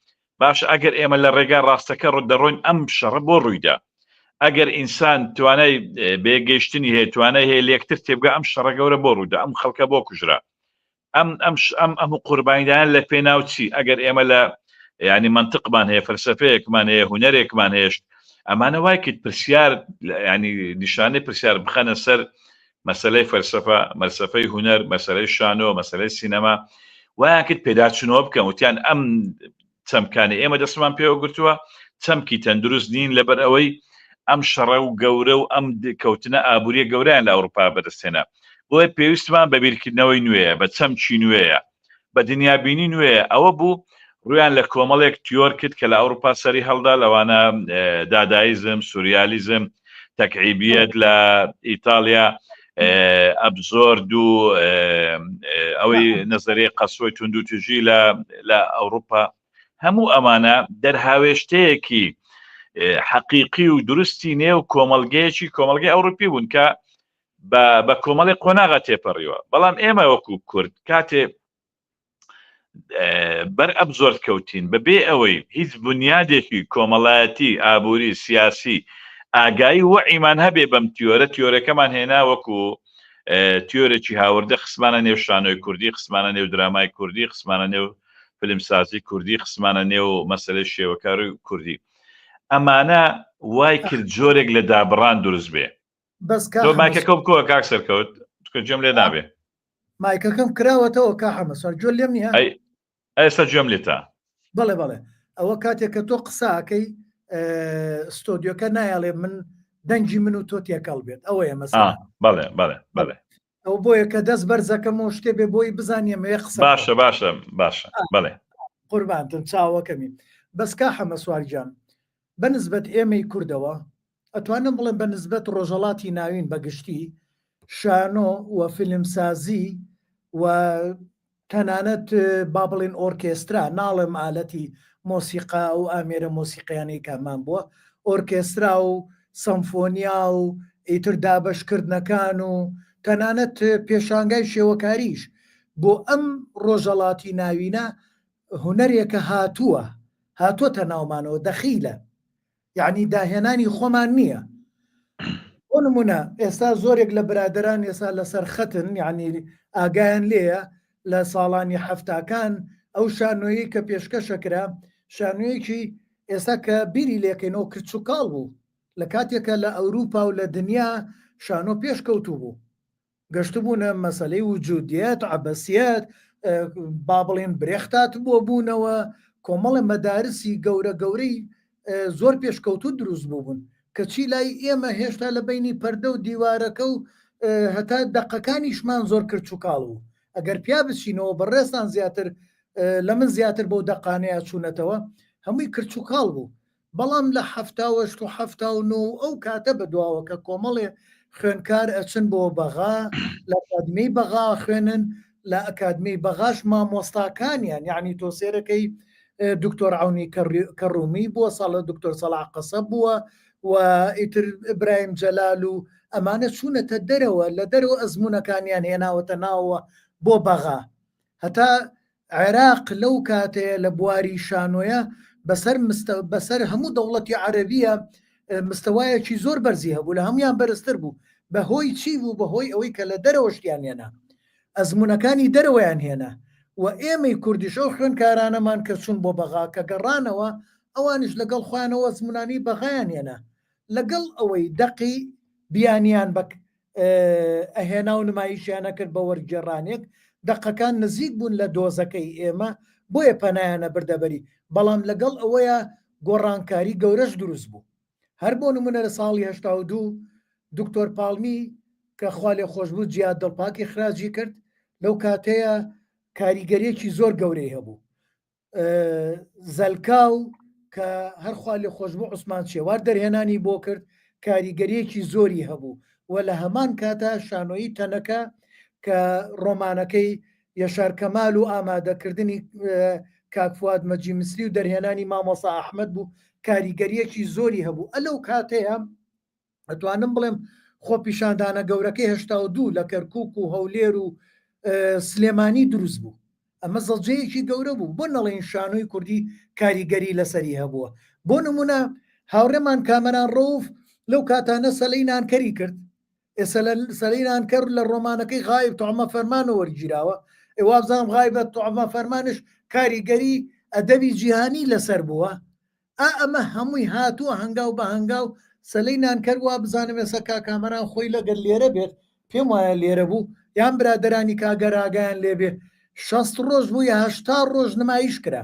باشە ئەگەر ئێمە لە ڕێگا ڕاستەکە ڕوت دەڕۆین ئەم شەڕە بۆ ڕوویدا ئەگەر ئینسان توانای بێگەیشتنی هەیە توانای هەیە لەکتر تێبگە ئەم شەڕە گەورە بۆ ڕوودا ئەم خەڵکە بۆ کوژرا ئەم ئەم ئەم ئەم قوربانیدان لە پێناو چی ئەگەر ئێمە لە ینی منطقمان هەیە فەلسفەیەکمان هەیە هوەرێکمان هێشت ئەمانە وای کرد پرسیار ینی نیشانەی پرسیار بخەنە سەر مەسەلەی فەلسەفە، مەلسەفەی هونەر، مەسەلەی شانۆ، مەسەلەی سینەما، وایان کرد پێداچوونەوە بکەن، وتیان ئەم چەمکانەی ئێمە دەستمان پێوە گرتووە چەمکی تەندروست نین لەبەر ئەوەی ئەم شەڕە و گەورە و ئەم کەوتنە ئابووریە گەورەیان لە ئەوروپا بەدەستهێنا بۆیە پێویستمان بە بیرکردنەوەی نوێیە بە چەمکی نوێیە بە دنیابینی نوێیە ئەوە بوو ڕویان لە کۆمەڵێک تیۆر کرد کە لە ئەوروپا سەری هەڵدا لەوانە دادایزم سوریالیزم تەکعیبیەت لە ئیتاڵیا ئەبزۆرد و ئەوەی نەزەری قەسۆی توندوتیژی لە لە ئەوروپا هەموو ئەمانە دەرهاوێشتەیەکی حەقیقی و دروستی نێو کۆمەڵگەیەکی کۆمەڵگەی ئەوروپی بوون کە بە کۆمەڵی قۆناغە تێپەڕیوە بەڵام ئێمە وەکو کورد کاتێ بەر ئەبزۆرد کەوتین بەبێ ئەوەی هیچ بنیادێکی کۆمەڵایەتی ئابووری سیاسی ئاگایی وەعیمان هەبێ بەم تیۆرە تیۆرەکەمان هێنا وەکو تیۆرێکی هاوردە خسمانە نێو شانۆی کوردی خسمانە نێو درامای کوردی خسمانە نێو فیلمسازی کوردی خسمانە نێو مەسەلەی شێوەکار کوردی ئەمانە وای کرد جۆرێک لە دابڕان دروست بێ بەس تۆ مایکەکە بکەوە کاک سەرکەوت چونکە گوێم لێ نابێ. مایکەکەم کراوەتەوە کا حەمە سوار گوێ لێم نییە؟ ئەی ئێستا گوێم لێتە. بەڵێ بەڵێ ئەوە کاتێک کە تۆ قسە ئەکەی ستۆدیۆکە نایەڵێ من. دەنگی من و تۆ تێکەڵ بێت ئەوەیە مەسەلە. بەڵێ بەڵێ بەڵێ. ئەو بۆیە کە دەست بەرزەکەم و شتێ بێ بۆی بزانیە مەیە قسە باشە باشە باشە بەڵێ. قوربانتم چاوەکەمی بەس کا حەمە سوار گیان بە نسبەت ئێمەی کوردەوە ئەتوانم بڵێم بە نسبەت ڕۆژهەڵاتی ناوین بە گشتی شانۆ و فیلمسازی و تەنانەت با بڵێن ئۆرکێسترا، ناڵێم ئالەتی مۆسیقا ئەو ئامێرە مۆسیقیانەی کە هەمان بووە، ئۆرکێسترا و سەمفۆنیا و ئیتر دابەشکردنەکان و تەنانەت پێشانگای شێوەکاریش بۆ ئەم ڕۆژەڵاتی ناوینە هونەرێکە هاتووە، هاتۆتە ناومانەوە، دەخیلە. یەعنی داهێنانی خۆمان نییە. بۆ نمونە ئێستا زۆرێک لە برادەران ئێستا لەسەر خەتن یعنی ئاگایان لێیە لە ساڵانی حەفتاکان ئەو شانۆیی کە پێشکەشەکرا شانۆیەکی ئێستا کە بیری لێکەینەوە کرچ و کاڵ بوو لە کاتێکە لە ئەوروپا و لە دنیا شانۆ پێشکەوتوو بوو گەشتبوونە مەسەلەی وجودیەت، عەبەسیەت، با بڵێن برێخت هاتبووە بوونەوە، کۆمەڵە مەدارسی گەورە گەورەی زۆر پێشکەوتوو دروست بووبوون، کەچی لای ئێمە هێشتا لە بەینی پەردە و دیوارەکە و هەتا دەقەکانیشمان زۆر کرچ و کاڵ بوو. ئەگەر پیا بچینەوە بەڕێزتان زیاتر لە من زیاتر بەو دەقانەیە چوونەتەوە، هەمووی کرچ و کاڵ بوو. بەڵام لە 78 و 79 و ئەو کاتە بەدواوە کە کۆمەڵێ خوێنکار ئەچن بۆ بەغا لە ئەکادمی بەغا خوێنن لە ئەکادمی بەغاش مامۆستاکانیان یعنی تۆ سێرەکەی دکتۆر عونی کەڕومی بووە ساڵە دکتۆر سەڵاح قەسەب بووە و ئیتر ئیبراهیم جەلال و ئەمانە چوونەتە دەرەوە لە دەرەوە ئەزمونەکانیان هێناوەتە ناوە بۆ بەغا هەتا عێراق لەو کاتەیە لە بواری شانۆیە بەسەر بەسەر هەموو دەوڵەتی عەرەبیە مستەوایەکی زۆر بەرزی هەبوو لە هەمویان بەرزتر بوو بە هۆی چی بوو بە هۆی ئەوەی کە لە دەرەوە شتیان هێنا ئەزمونەکانی دەرەوەیان هێنا و ئێمەی کوردیش ئەو خوێنکارانەمان کە چوون بۆ بەغا کە گەڕانەوە ئەوانیش لەگەڵ خۆیانەوە ئەزمونانی بەغایان هێنا لەگەڵ ئەوەی دەقی بیانیان بە ئەهێنا و نمایشیان ئەکرد بە وەرگێڕانێک، دەقەکان نزیک بوون لە دۆزەکەی ئێمە، بۆیە پەنایان ئەبردە بەری، بەڵام لەگەڵ ئەوەیا گۆڕانکاری گەورەش دروست بوو. هەر بۆ نموونە لە ساڵی 82 دکتۆر پاڵمی کە خوا لێخۆشبوو جیاد دڵپاک ئیخراجی کرد، لەو کاتەیا کاریگەرییەکی زۆر گەورەی هەبوو. زەلکاو کە هەر خوا لێ خۆشبوو عوسمان چێوار دەرهێنانی بۆ کرد کاریگەریەکی زۆری هەبوو و لە هەمان کاتا شانۆیی تەنەکە کە ڕۆمانەکەی یەشار کەمال و ئامادەکردنی کاک فواد مەجی مسری و دەرهێنانی مامۆسا ئەحمەد بوو کاریگەریەکی زۆری هەبوو ئەلەو کاتەیە ئەتوانم بڵێم خۆپیشاندانە گەورەکەی 82 لە کەرکک و هەولێر و سلێمانی دروست بوو ئەمە زەجەیەکی گەورە بوو بۆ نەڵێن شانۆی کوردی کاریگەری لەسەری هەبووە بۆ نمونە هاوڕێمان کامەران ڕەوف لەو کاتانە سەلەی نانکەری کرد سەلەی نانکەر لە ڕۆمانەکەی غایب تۆمە فەرمانە وەرگیراوە وابزانم غایبە تۆمە فەرمانش کاریگەری ئەدەبی جیهانی لەسەر بووە ئا ئەمە هەمووی هاتووە هەنگاو بە هەنگاو سەلەی نانکەر وا بزانم ئێستا کاک کامەران خۆی لەگەر لێرە بێت پێم وایە لێرە بوو یان برادەرانی کاگەر ئاگایان لێ بێ 60 ڕۆژ بوو یا 80 ڕۆژ نمایش کرا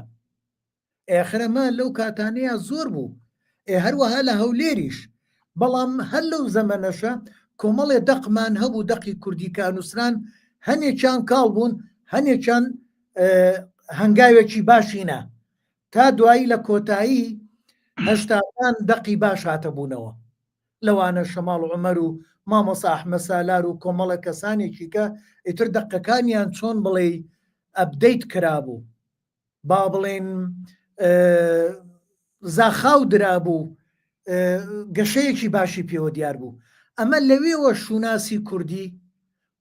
ئێخر ئەمە لەو کاتانەیە زۆر بوو ئێ هەروەها لە هەولێریش بەڵام هەر لەو زەمەنەشە کۆمەڵێ دەقمان هەبوو دەقی کوردی کانوسران هەنێکیان کاڵ بوون هەنێکیان هەنگاوێکی باشی نا تا دوایی لە کۆتایی هەشتاکان دەقی باش هاتە بوونەوە لەوانە شەماڵ عومەر و مامۆستا ئەحمەد سالار و کۆمەڵە کەسانێکی کە ئیتر دەقەکانیان چۆن بڵێی ئەپدەیت کرابوو با بڵێن زاخاو درابوو گەشەیەکی باشی پێوە دیار بوو ئەمە لەوێوە شوناسی کوردی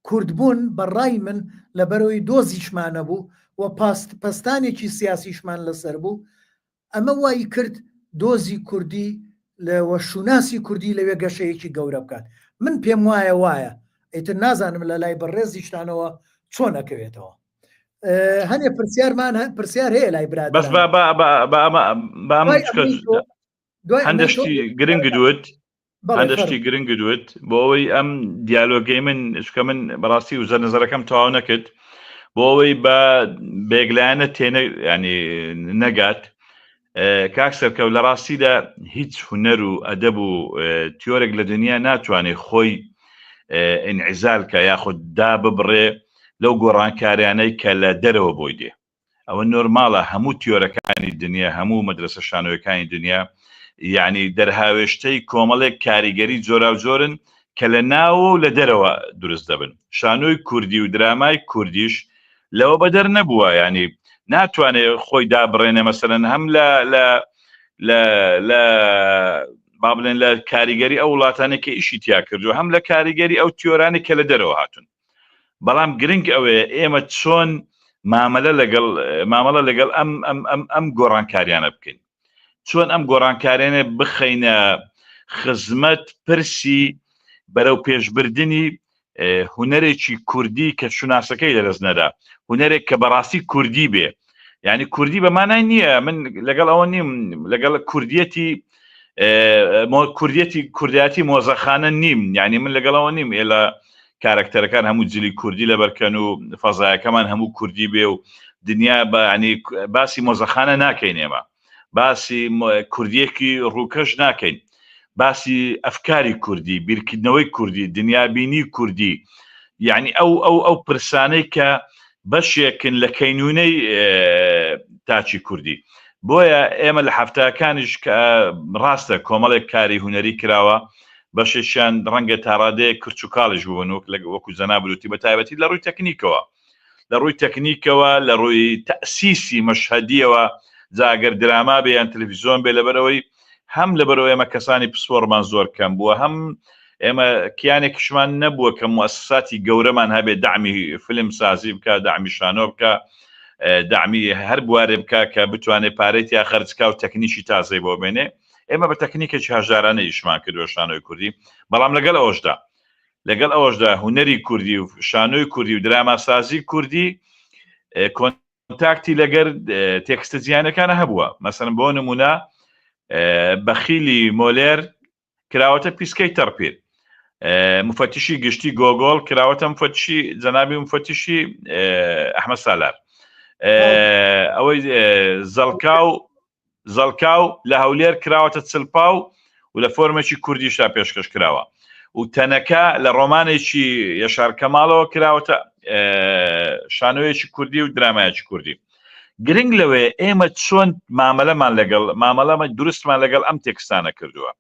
کوردبوون بە ڕای من لەبەرئەوەی دۆزیشمان نەبوو و پاست پەستانێکی سیاسیشمان لەسەر بوو، ئەمە وای کرد دۆزی کوردی لە و شوناسی کوردی لەوێ گەشەیەکی گەورە بکات. من پێم وایە وایە، ئیتر نازانم لە لای بەڕێزیشتانەوە چۆن ئەکەوێتەوە. هەنێ پرسیارمان پرسیار هەیە لای برادەران. بەس با با با با ئەمە با ئەمە دوای هەندێک شتی گرنگت وت هەندە شتی گرنگت وت بۆ ئەوەی ئەم دیالۆگەی من چکە من بەڕاستی وزە نظرەکەم تەواو نەکرد بۆ ئەوەی بە بێگلایەنە تێنە ینی نەگات. کاک سەرکەوت لە ڕاستیدا هیچ هونەر و ئەدەب و تیۆرێک لە دنیا ناتوانێت خۆی ئینعزال کە یاخود داببڕێ لەو گۆڕانکاریانەی کە لە دەرەوە بۆی دێ. ئەوە نۆرماڵە هەموو تیۆرەکانی دنیا هەموو مەدرەسە شانۆیەکانی دنیا یعنی دەرهاوێشتەی کۆمەڵێک کاریگەری جۆراوجۆرن کە لە ناوە و لە دەرەوە دروست دەبن شانۆی کوردی و درامای کوردیش لەوە بەدەر نەبووە ینی ناتوانێت خۆی دابڕێنێ مەسەرەن هەم لە لە لە لە با بڵێن لە کاریگەری ئەو وڵاتانێک کە ئیشی تیا کردو هەم لە کاریگەری ئەو تیۆرانی کە لە دەرەوە هاتون بەڵام گرنگ ئەوەیە ئێمە چۆن مامەلە لەگەڵ مامەڵە لەگەڵ ئەم ئەم ئەم ئەم گۆڕانکاریانە بکەین چۆن ئەم گۆڕانکاریانە بخەینە خزمەت پرسی بەرەو پێشبردنی هونەرێکی کوردی کە شوناسەکەی لەدەست نەدا هونەرێک کە بەڕاستی کوردی بێ یعنی کوردی بە مانای نییە من لەگەڵ ئەوە نیم لەگەڵ کوردیەتی کوردیەتی کوردایەتی مۆزەخانە نیم یعنی من لەگەڵەوە نیم ئێلە کارەکتەرەکان هەموو جلی کوردی لەبەرکەن و فەزایەکەمان هەموو کوردی بێ و دنیا بە ینی باسی مۆزەخانە ناکەین ئێمە باسی کوردیەکی ڕووکەش ناکەین باسی ئەفکاری کوردی بیرکردنەوەی کوردی دنیابینی کوردی یعنی ئەو ئەو ئەو پرسانەی کە بەشێکن لە کەینونەی تاچی کوردی بۆیە ئێمە لە هەفتاکانیش کە ڕاستە کۆمەڵێک کاری هونەری کراوە بەشێکیان ڕەنگە تاڕادەیەک کرچ و کاڵیش بوون وەک لە وەکو جەنابت وتی بە تایبەتی لە ڕووی تەکنیکەوە لە ڕووی تەکنیکەوە لە ڕووی تەسیسی مەشهدیەوە جاگەر دراما بێ یان تەلەفیزیۆن بێ لەبەرەوەی هەم لەبەرەوە ئێمە کەسانی پسپۆڕمان زۆر کەم بووە هەم ئێمە کیانێکیشمان نەبووە کە موسساتی گەورەمان هەبێ دەعمی فیلم سازی بکە دەعمی شانۆ بکە دەعمی هەر بوارێ بکە کە بتوانێت پارەی تیا خەرجکا و تەکنیکی تازەی بۆ بێنێ ئێمە بە تەکنیکێکی هەژارانە ئیشمان کردووە شانۆی کوردی بەڵام لەگەڵ ئەوەشدا لەگەڵ ئەوەشدا هونەری کوردی و شانۆی کوردی و دراماسازی کوردی کۆنتاکتی لەگەر تێکستە جیهانەکانە هەبووە مەسەن بۆ نمونە بەخیلی مۆلێر کراوەتە پیسکەی تەڕپیر مفتشی گشتی گۆگۆڵ کراوەتە مفتشی جەنابی مفتشی ئەحمە سالار ئەوەی زەڵکاو زەڵکاو لە هەولێر کراوەتە چلپاو و لە فۆرمێکی کوردیشدا پێشکەش کراوە و تەنەکە لە ڕۆمانێکی یەشار کەماڵەوە کراوەتە شانۆیەکی کوردی و درامایەکی کوردی گرنگ لەوێ ئێمە چۆن مامەلەمان لەگەڵ مامەلەمە دروستمان لەگەڵ ئەم تێکستانە کردووە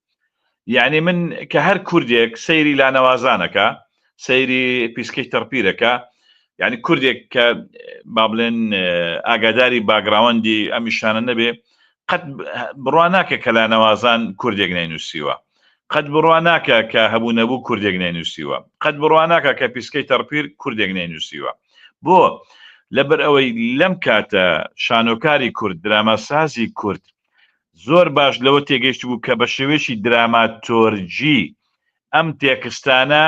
یعنی من کە هەر کوردێک سەیری لانەوازانەکە سەیری پیسکەی تەڕپیرەکە یعنی کوردێک کە با بڵێن ئاگاداری باگراوەندی ئەمیشانە نەبێ قەت بڕوا ناکە کە لانەوازان کوردێک نەینووسیوە قەت بڕوا ناکە کە هەبوو نەبوو کوردێک نەینووسیوە قەت بڕوا ناکە کە پیسکەی تەڕپیر کوردێک نەینووسیوە بۆ لەبەر ئەوەی لەم کاتە شانۆکاری کورد دراماسازی کورد زۆر باش لەوە تێگەیشت بوو کە بە شێوەیەکی دراماتۆرجی ئەم تێکستانە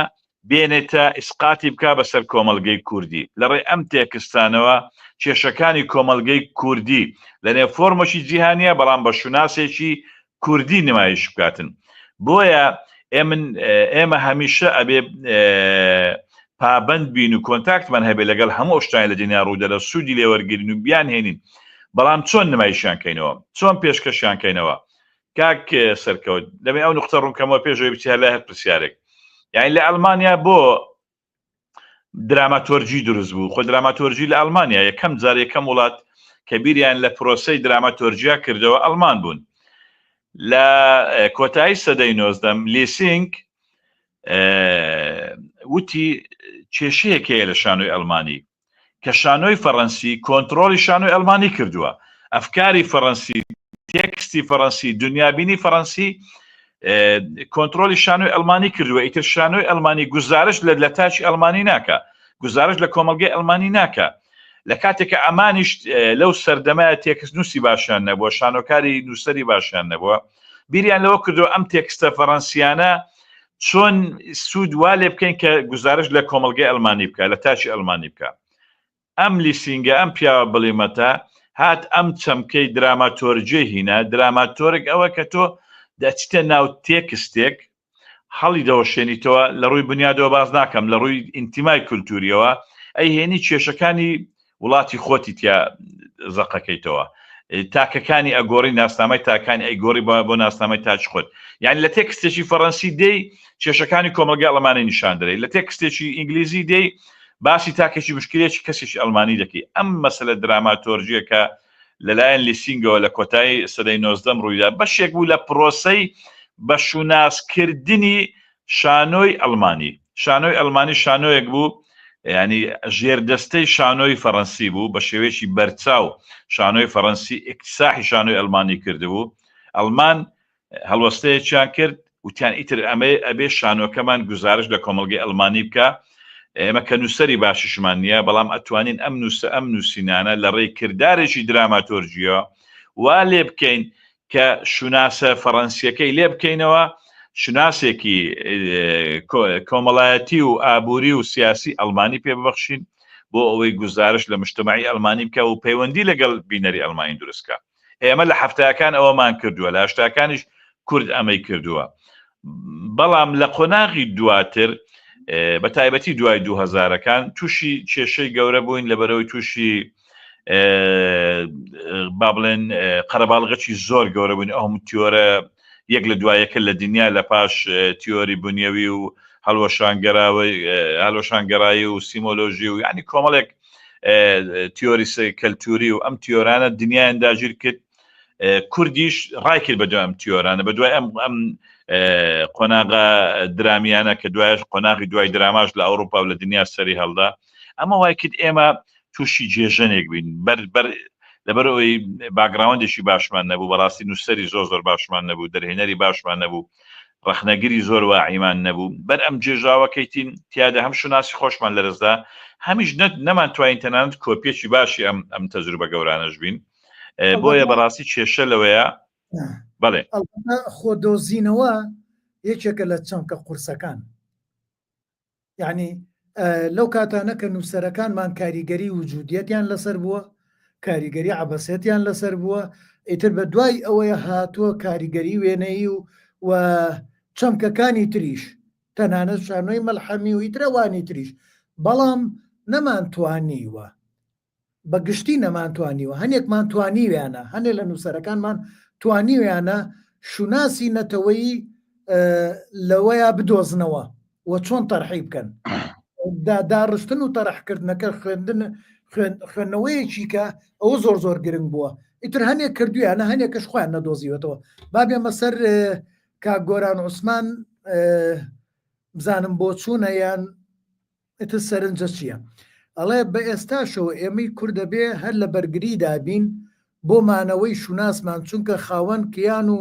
بێنێتە ئیسقاتی بکا بەسەر کۆمەڵگەی کوردی، لە ڕێی ئەم تێکستانەوە کێشەکانی کۆمەڵگەی کوردی لە نێو فۆرمێکی جیهانیە بەڵام بە شوناسێکی کوردی نمایش بکاتن. بۆیە ئێمن ئێمە هەمیشە ئەبێ پابەند بین و کۆنتاکتمان هەبێ لەگەڵ هەموو ئەو شتانەی لە دنیا ڕوودەدەن سوودی لێ وەرگرین و بیانهێنین بەڵام چۆن نمایشیان کەینەوە چۆن پێشکەشیان کەینەوە کاک سەرکەوت دەمێ ئەو نقطە ڕوونکەمەوە پێش ئەوەی بچی هەر لای هەر پرسیارێک یعنی لە ئەڵمانیا بۆ دراماتۆرجی دروست بوو خۆ دراماتۆرجی لە ئەڵمانیا یەکەم جار یەکەم وڵات کە بیریان لە پرۆسەی دراماتۆرجیا کردەوە ئەڵمان بوون لە کۆتایی سەدەی نۆزدەم لیسینگ وتی کێشەیەک هەیە لە شانۆی ئەڵمانی کە شانۆی فەڕەنسی کۆنتڕۆڵی شانۆی ئەڵمانی کردووە، ئەفکاری فەڕەنسی، تێکستی فەڕەنسی، دنیابینی فەڕەنسی کۆنتڕۆڵی شانۆی ئەڵمانی کردووە، ئیتر شانۆی ئەڵمانی گوزارشت لە لە تاکی ئەڵمانی ناکا، گوزارشت لە کۆمەڵگەی ئەڵمانی ناکا. لە کاتێک کە ئەمانیش لەو سەردەمە تێکست نووسی باشیان نەبووە، شانۆکاری نووسەری باشیان نەبووە، بیریان لەوە کردووە ئەم تێکستە فەڕەنسیانە چۆن سوود وا لێ بکەین کە گوزارش لە کۆمەڵگەی ئەلمانی بکە لە تاکی ئەلمانی بکە ئەم لیسینگە ئەم پیاوە بڵیمەتە هات ئەم چەمکەی دراماتۆرجێ هینا دراماتۆرگ ئەوە کە تۆ دەچیتە ناو تێکستێک هەڵی دەوەشێنیتەوە لە ڕووی بنیادەوە باز ناکەم لە ڕووی ئینتیمای کولتوریەوە ئەی هێنی کێشەکانی وڵاتی خۆتی تیا زەقەکەیتەوە. تاکەکانی ئەگۆڕی ناسنامەی تاکانی ئەیگۆڕی بۆ ناسنامەی تاکی خۆت یعنی لە تێکستێکی فەڕەنسی دێی کێشەکانی کۆمەڵگای ئەڵمانی نیشان دەرەی لە تێکستێکی ئینگلیزی دێی باسی تاکێکی مشکلێکی کەسێکی ئەڵمانی دەکەی ئەم مەسەلە دراماتۆرجیە کە لەلایەن لیسینگەوە لە کۆتایی سەدەی نۆزدەم ڕوویدا بەشێک بوو لە پرۆسەی بە شوناسکردنی شانۆی ئەڵمانی شانۆی ئەڵمانی شانۆیەک بوو ینی ژێردەستەی شانۆی فەڕەنسی بوو بە شێوەیەکی بەرچاو شانۆی فەڕەنسی ئیکتساحی شانۆی ئەڵمانی کردبوو ئەڵمان هەڵوەستەیەکیان کرد وتیان ئیتر ئەمە ئەبێ شانۆکەمان گوزارش لە کۆمەڵگەی ئەڵمانی بکە ئێمە کە نووسەری باشیشمان نییە بەڵام ئەتوانین ئەم نووسە ئەم نووسینانە لە ڕێی کردارێکی دراماتۆرجیەوە وا لێ بکەین کە شوناسە فەڕەنسیەکەی لێ بکەینەوە شوناسێکی کۆمەڵایەتی و ئابووری و سیاسی ئەڵمانی پێ ببەخشین بۆ ئەوەی گوزارش لە مشتمەعی ئەڵمانی بکە و پەیوەندی لەگەڵ بینەری ئەڵمانی دروستکە ئێمە لە هەفتاکان ئەوەمان کردووە لە هەشتاکانیش کورد ئەمەی کردووە بەڵام لە قۆناغی دواتر بە تایبەتی دوای دوهزارەکان تووشی کێشەی گەورە بووین لەبەرەوەی تووشی با بڵێن قەرەباڵغەکی زۆر گەورە بووین ئەو هەموو تیۆرە یەک لە دوایەکە لە دنیا لە پاش تیۆری بنیەوی و هەڵوەشانگەراوەی هەلوەشانگەرایی و سیمۆلۆژی و یعنی کۆمەڵێک تیۆری کەلتوری و ئەم تیۆرانە دنیایان داگیر کرد کوردیش ڕای کرد بە دوای ئەم تیۆرانە بە دوای ئەم ئەم قۆناغە درامیانە کە دوایش قۆناغی دوای دراماش لە ئەوروپا و لە دنیا سەری هەڵدا ئەمە وای کرد ئێمە تووشی جێژەنێک بین بەر بەر لەبەر ئەوەی background ێکی باشمان نەبوو بەڕاستی نووسەری زۆر زۆر باشمان نەبوو دەرهێنەری باشمان نەبوو ڕەخنەگری زۆر واعیمان نەبوو بەر ئەم جێژاوە کەیتین تیادا هەم شوناسی خۆشمان لەرزدا هەمیش نەمانتوانین تەنانەت کۆپیەکی باشی ئەم ئەم تەجروبە گەورانەش بین بۆیە بەڕاستی کێشە لەوەیە بەڵێ خۆدۆزینەوە یەکێکە لە چەمکە قورسەکان یعنی لەو کاتانە کە نووسەرەکانمان کاریگەری وجودیەتیان لەسەر بووە کاریگەری عبەسێتیان لەسەر بووە ئیتر بە دوای ئەوەیە هاتووە کاریگەری وێنەیی و و چەمکەکانی تریش تەنانەت شانۆی مەلحەمی و ئیترەوانی تریش بەڵام نەمانتوانیوە بە گشتی نەمانتوانیوە، هەنێکمان توانیویانە، هەنێ لە نووسەرەکانمان توانیویانە شوناسی نەتەوەیی لەوەیا بدۆزنەوە و چۆن تەرحی بکەن. داڕشتن و تەرحکردنەکە خوێندن خوێندنەوەیەکی کە ئەوە زۆر زۆر گرنگ بووە. ئیتر هەنێک کردویانە هەنێکش خۆیان نەدۆزیوەتەوە. با بێمە سەر کاک گۆران عوسمان بزانم بۆچوونە یان ئیتر سەرنجە چییە؟ ئەڵێ بە ئێستاشەوە ئێمەی کورد دەبێ هەر لە بەرگریدا بین بۆ مانەوەی شوناسمان چونکە خاوەن کیان و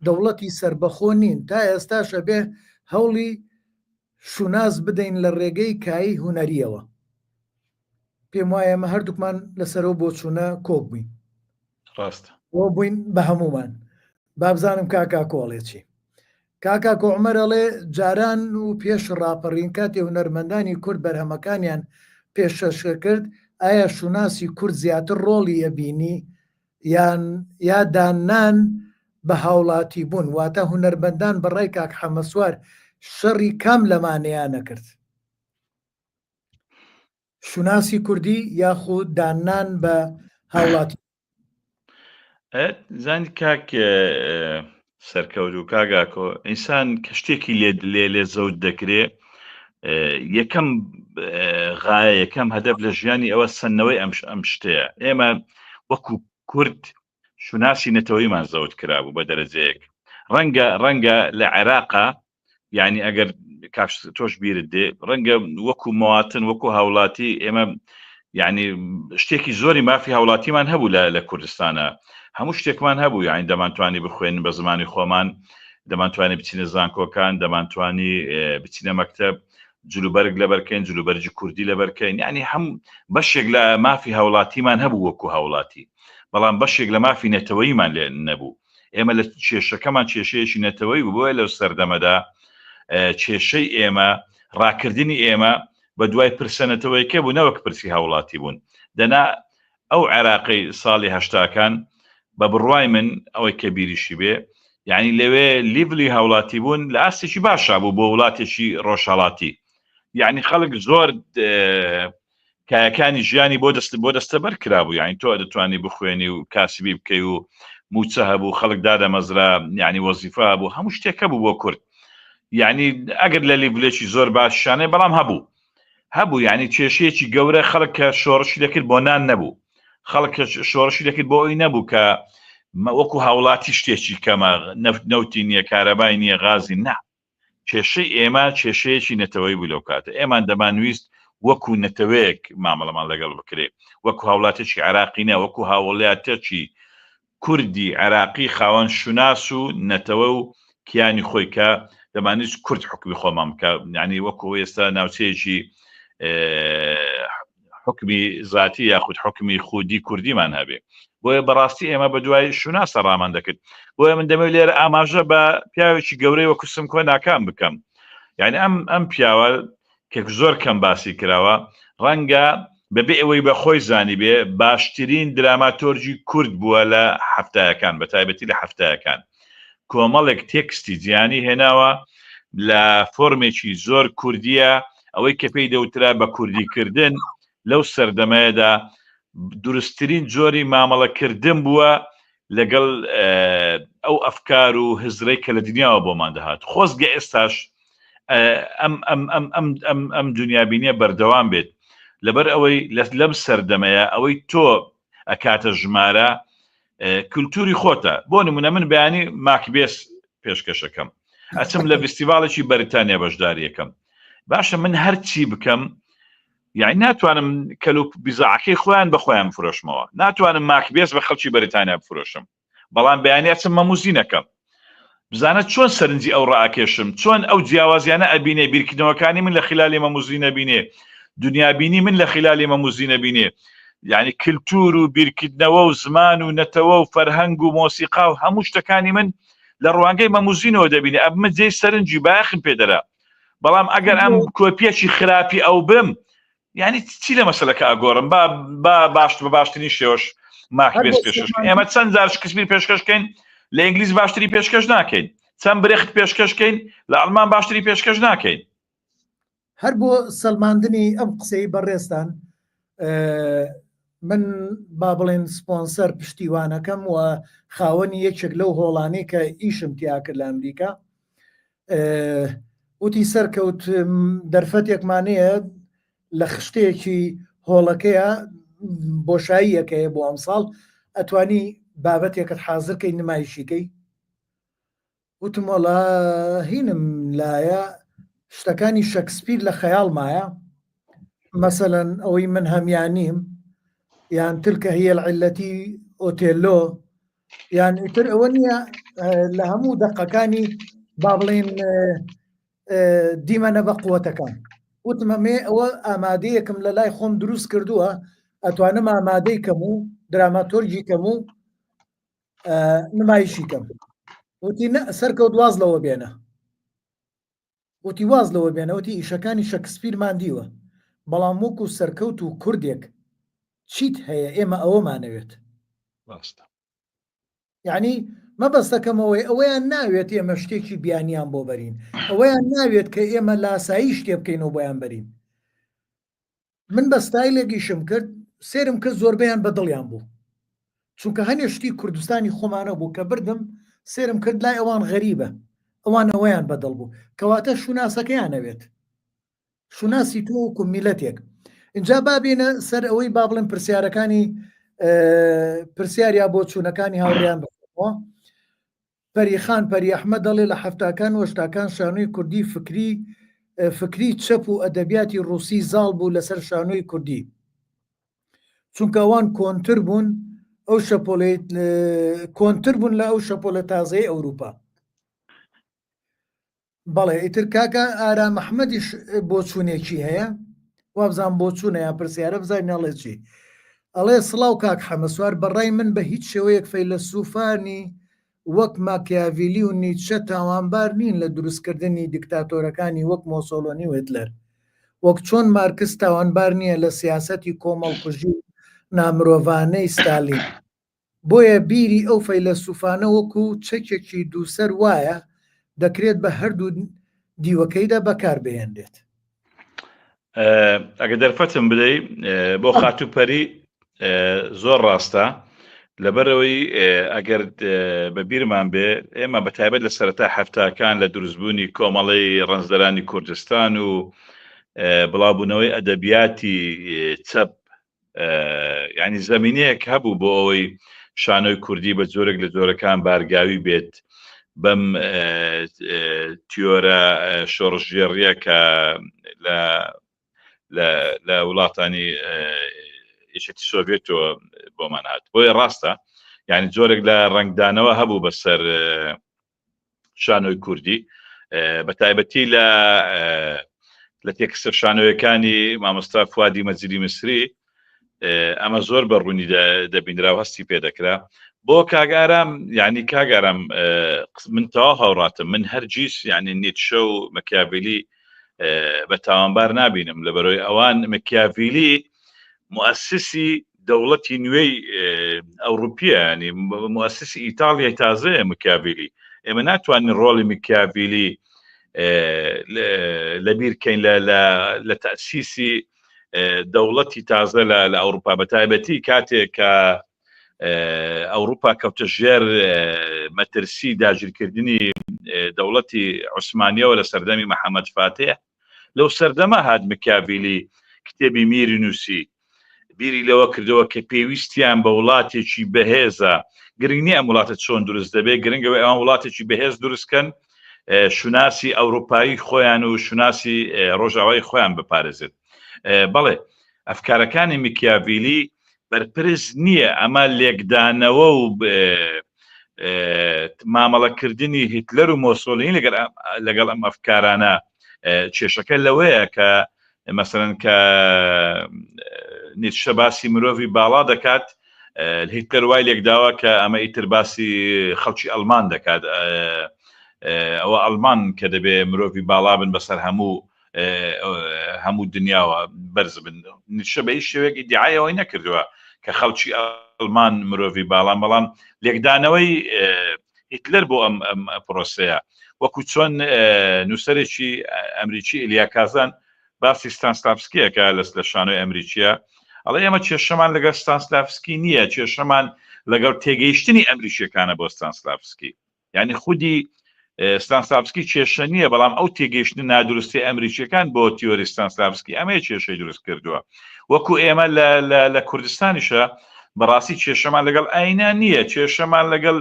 دەوڵەتی سەربەخۆ نین تا ئێستاش ئەبێ هەوڵی شوناس بدەین لە ڕێگەی کایی هونەرییەوە. پێم وایە ئێمە هەردووکمان لەسەر ئەو بۆچوونە کۆک بووین. ڕاستە. بۆ بووین بە هەموومان. با بزانم کاک ئاکۆ ئەڵێ چی. کاک ئاکۆ عومەر ئەڵێ جاران و پێش ڕاپەڕین کاتێ هونەرمەندانی کورد بەرهەمەکانیان پێشکەشکەکرد ئایا شوناسی کورد زیاتر ڕۆڵی ئەبینی یان یا داننان بە هاوڵاتی بوون واتە هونەرمەندان بە ڕای کاک حەمەسوار شەڕی کام لەمانەیان ئەکرد؟ شوناسی کوردی یاخود داننان بە هاوڵاتی زانی کاک سەرکەوت و کاگاکۆ ئینسان کە شتێکی لێ لێ لێ زەوت دەکرێ یەکەم غایە یەکەم هەدەف لە ژیانی ئەوە سەندنەوەی ئەم ئەم شتەیە ئێمە وەکو کورد شوناسی نەتەوەیمان زەوت کرابوو بە دەرەجەیەک ڕەنگە ڕەنگە لە عێراقا یعنی ئەگەر کاش تۆش بیرت دێ ڕەنگە وەکو مواتن وەکو هاوڵاتی ئێمە یعنی شتێکی زۆری مافی هاوڵاتیمان هەبوو لە لە کوردستانە هەموو شتێکمان هەبوو یعنی دەمانتوانی بخوێن بە زمانی خۆمان دەمانتوانی بچینە زانکۆکان دەمانتوانی بچینە مەکتب جلوبەرگ لەبەرکەین جلوبەرگی کوردی لەبەرکەین یعنی هەم بەشێک لە مافی هاوڵاتیمان هەبوو وەکو هاوڵاتی بەڵام بەشێک لە مافی نەتەوەیمان لێ نەبوو ئێمە لە کێشەکەمان کێشەیەکی نەتەوەی بوو بۆیە لەو سەردەمەدا کێشەی ئێمە ڕاکردنی ئێمە بە دوای پرسە نەتەوەیەکە بوو نەوەک پرسی هاوڵاتی بوون دەنا ئەو عێراقی ساڵی هەشتاکان بە بڕوای من ئەوەی کە بیریشی بێ یعنی لەوێ لیڤلی هاوڵاتی بوون لە ئاستێکی باشا بوو بۆ وڵاتێکی ڕۆژهەڵاتی یعنی خەڵک زۆر. کایەکانی ژیانی بۆ دەست بۆ دەستەبەر کرابوو یعنی تۆ دەتوانی بخوێنی و کاسبی بکەی و موچە هەبوو خەڵک دادەمەزرا یعنی وەزیفە هەبوو هەموو شتێک هەبوو بۆ کورد یعنی ئەگەر لە لیڤلێکی زۆر باشانێ بەڵام هەبوو هەبوو یعنی کێشەیەکی گەورە خەڵک کە شۆڕشی دەکرد بۆ نان نەبوو خەڵک کە شۆڕشی دەکرد بۆ ئەوی نەبوو کە وەکو هاوڵاتی شتێکی کەمە نەفت نەوتی نییە کارەبای نییە غازی نا کێشەی ئێمە کێشەیەکی نەتەوەی بوو لەو کاتە ئێمان دەمانویست وەکو نەتەوەیەک مامەڵەمان لەگەڵ بکرێ وەکو هاوڵاتێکی عێراقی نا وەکو هاوڵاتێکی کوردی عێراقی خاوەن شوناس و نەتەوە و کیانی خۆی کە دەمانویست کورد حکومی خۆمان بکە یعنی وەکو ئێستا ناوچەیەکی حکمی زاتی یاخود حکمی خودی کوردیمان هەبێ بۆیە بەڕاستی ئێمە بە دوای شوناسە ڕامان دەکرد بۆیە من دەمەوێت لێرە ئاماژە بە پیاوێکی گەورەی وەکو سمکۆ ناکام بکەم یعنی ئەم ئەم پیاوە کە زۆر کەم باسی کراوە ڕەنگە بەبێ ئەوەی بە خۆی زانی بێ باشترین دراماتۆرجی کورد بووە لە هەفتایەکان بە تایبەتی لە هەفتایەکان کۆمەڵێک تێکستی جیهانی هێناوە لە فۆرمێکی زۆر کوردیە ئەوەی کە پێی دەوترا بە کوردیکردن لەو سەردەمەیەدا دروستترین جۆری مامەڵەکردن بووە لەگەڵ ئەو ئەفکار و هزرەی کە لە دنیاوە بۆمان دەهات خۆزگە ئێستاش ئەم ئەم ئەم ئەم ئەم ئەم دنیابینیە بەردەوام بێت لەبەر ئەوەی لەم سەردەمەیە ئەوەی تۆ ئەکاتە ژمارە کللتوری خۆتە بۆ نمونە من بەیانی ماکبێس پێشکەشەکەم ئەچم لە فستیڤالێکی بەریتانیا بەشداریەکەم باشە من هەرچی بکەم یعنی ناتوانم کەلو بیزاعەکەی خۆیان بە خۆیان فرۆشمەوە ناتوانم ماکبێس بە خەڵکی بەریتانیا بفرۆشم بەڵام بەیانی ئەچم مەموزینەکەم بزانە چۆن سەرنجی ئەو ڕاکێشم چۆن ئەو جیاوازیانە ئەبینێ بیرکردنەوەکانی من لە خلالی مەموزینە بینێ دنیابینی من لە خلالی مەموزینە بینێ یعنی کللتور و بیرکردنەوە و زمان و نەتەوە و فەرهەنگ و مۆسیقا و هەموو شتەکانی من لە ڕوانگەی مەموزینەوە دەبینێ ئەبمە جێی سەرنجی باخم پێدەرا بەڵام ئەگەر ئەم کۆپیەکی خراپی ئەو بم یعنی چی لە مەسلەکە ئەگۆڕم با با باش بە باشترین شێوەش ماکبێس پێشکەش ئێمە چەند جار شکسپیر پێشکەشکەین لە ئینگلیز باشتری پێشکەش ناکەین چەند برێخت پێشکەشکەین لە ئەڵمان باشتری پێشکەش ناکەین هەر بۆ سەلماندنی ئەم قسەی بەڕێزتان من با بڵێن سپۆنسەر پشتیوانەکەم و خاوەنی یەکێک لەو هۆڵانەی کە ئیشم تیا کرد لە ئەمریکا وتی سەرکەوت دەرفەتێکمانەیە لە خشتەیەکی هۆڵەکەیە بۆشاییەکەیە بۆ ئەمساڵ ئەتوانی بابەتێکت حازرکەی نمایشیکەی وتم وەڵا هینم لایە شتەکانی شەکسپیر لە خەیاڵمایە مەسەلەن ئەوەی من هەمیانیم یان تلکە هي العلەتی ئۆتێلۆ یان ئیتر ئەوە نییە لە هەموو دەقەکانی با بڵێن دیمەنە بە قوتەکان وتم ئەمێ ئەوە ئامادەیەکم لە لای خۆم دروست کردووە ئەتوانم ئامادەی کەم و دراماتۆرگی کەم و نمایشی کەم وتی نە سەرکەوت واز لەوە بێنە وتی واز لەوە بێنە وتی ئیشەکانی شەکسپیرمان دیوە بەڵام وەکو سەرکەوت و کوردێک چیت هەیە ئێمە ئەوەمانەوێت ڕاستە یعنی مەبەستەکەمەوەی ئەوەیان ناوێت ئێمە شتێکی بیانیان بۆ بەرین ئەوەیان ناوێت کە ئێمە لاسایی شتێ بکەین و بۆیان بەرین من بە ستایلێک ئیشم کرد سێرم کرد زۆربەیان بە دڵیان بوو چونکە هەنێ شتی کوردستانی خۆمانە بوو کە بردم سێرم کرد لای ئەوان غەریبە ئەوان ئەوەیان بەدڵ بوو کەواتە شوناسەکەیان ئەوێت شوناسی تۆ وەکو میلەتێک اینجا با بێنە سەر ئەوەی با بڵێن پرسیارەکانی پرسیار یا بۆچوونەکانی هاوڕیان بخۆ پەریخان پەری ئەحمەد دەڵێ لە حەفتاکان و هەشتاکان شانۆی کوردی فکری فکری چەپ و ئەدەبیاتی ڕووسی زاڵ بوو لەسەر شانۆی کوردی چونکە ئەوان کۆنتر بوون ئەو شەپۆلەی کۆنتر بوون لە ئەو شەپۆلە تازەی ئەوروپا بەڵێ ئیتر کاکە ئارام ئەحمەدیش بۆچوونێکی هەیە وابزان بۆچوونە یا پرسیارە بزانین ئەڵێ چی ئەڵێ سڵاو کاک حەمەسوار بەڕای من بە هیچ شێوەیەک فەیلەسوفانی وەک ماکیاڤیلی و نیتشە تاوانبار نین لە دروستکردنی دیکتاتۆرەکانی وەک مۆسۆلۆنی و هتلەر وەک چۆن مارکس تاوانبار نییە لە سیاسەتی کۆمەڵکوژی و نامرۆڤانەی ستالین بۆیە بیری ئەو فەیلەسوفانە وەکو چەکێکی دووسەر وایە، دەکرێت بە هەردوو دیوەکەیدا بەکاربهێنرێت. ئەگە دەرفەتم بدەی بۆ خاتوو پەری زۆر ڕاستە لەبەرەوەی ئەگەر بە بیرمان بێ ئێمە بە تایبەت لە سەرەتا هەفتاکان لە دروستبوونی کۆمەڵەی ڕەنجدەرانی کوردستان و بڵاوبوونەوەی ئەدەبیاتی چەپ یعنی زمینەیەک هەبوو بۆ ئەوەی شانۆی کوردی بە جۆرێک لە جۆرەکان بارگاوی بێت بەم تیۆرە شۆڕشگێڕیە کە لە لە وڵاتانی یەکێتی سۆڤێتەوە بۆمان هات بۆیە ڕاستە یعنی جۆرێک لە ڕەنگدانەوە هەبوو بەسەر شانۆی کوردی بە تایبەتی لە لە تێکستە شانۆیەکانی مامۆستا فوادی مەجیدی میسری ئەمە زۆر بە ڕوونی دەبینرا و هەستی پێ دەکرا بۆ کاگارام یعنی کاگارام من تەواو هاوڕاتم من هەرگیز یعنی نیتشە و مەکیاڤیلی بە تاوانبار نابینم لە بەرەوەی ئەوان مەکیاڤیلی موسسی دەوڵەتی نوێی ئەوروپیە ینی موسسی ئیتاڵیای تازەیە مکیاڤیلی ئێمە ناتوانین ڕۆڵی مکیاڤیلی لەبیر کەین لە تەسیسی دەوڵەتی تازە لە ئەوروپا بە تایبەتی کاتێک کە ئەوروپا کەوتە ژێر مەترسی داگیرکردنی دەوڵەتی عوسمانیەوە لە سەردەمی محەممەد فاتح لەو سەردەمە هات مکیاڤیلی کتێبی میری نووسی بیری لەوە کردەوە کە پێویستیان بە وڵاتێکی بەهێزە گرنگ نییە ئەم وڵاتە چۆن دروست دەبێت گرنگەوە ئەوان وڵاتێکی بەهێز دروستکەن شوناسی ئەوروپایی خۆیان و شوناسی ڕۆژاوای خۆیان بپارێزێت بەڵێ ئەفکارەکانی میکیاڤیلی بەرپرس نییە ئەمە لێکدانەوە و مامەڵەکردنی هیتلەر و مۆسۆلینی لەگەڵ ئەم ئەفکارانە کێشەکە لەوەیە کە مەسەرەن کە نیتشە باسی مرۆڤی باڵا دەکات هیتلەر وای لێکداوە کە ئەمە ئیتر باسی خەڵکی ئەلمان دەکات ئەوە ئەلمان کە دەبێ مرۆڤی باڵا بن بەسەر هەموو هەموو دنیاوە بەرز بن نیتشە بە هیچ شێوەیەک ئیدعای ئەوەی نەکردووە کە خەڵکی ئەڵمان مرۆڤی باڵان بەڵام لێکدانەوەی هیتلەر بۆ ئەم ئەم پرۆسەیە وەکو چۆن نووسەرێکی ئەمریکی ئیلیا کازان باسی ستانسلاڤسکیەکە لەس لە شانۆی ئەمریکیە ئەڵێ ئێمە کێشەمان لەگەڵ ستانسلاڤسکی نییە کێشەمان لەگەڵ تێگەیشتنی ئەمریکیەکانە بۆ ستانسلاڤسکی یعنی خودی ستانسلاڤسکی کێشە نییە بەڵام ئەو تێگەیشتنە نادروستی ئەمریکیەکان بۆ تیۆری ستانسلاڤسکی ئەمەیە کێشەی دروست کردووە وەکو ئێمە لە کوردستانیشە بەڕاستی کێشەمان لەگەڵ ئاینا نییە کێشەمان لەگەڵ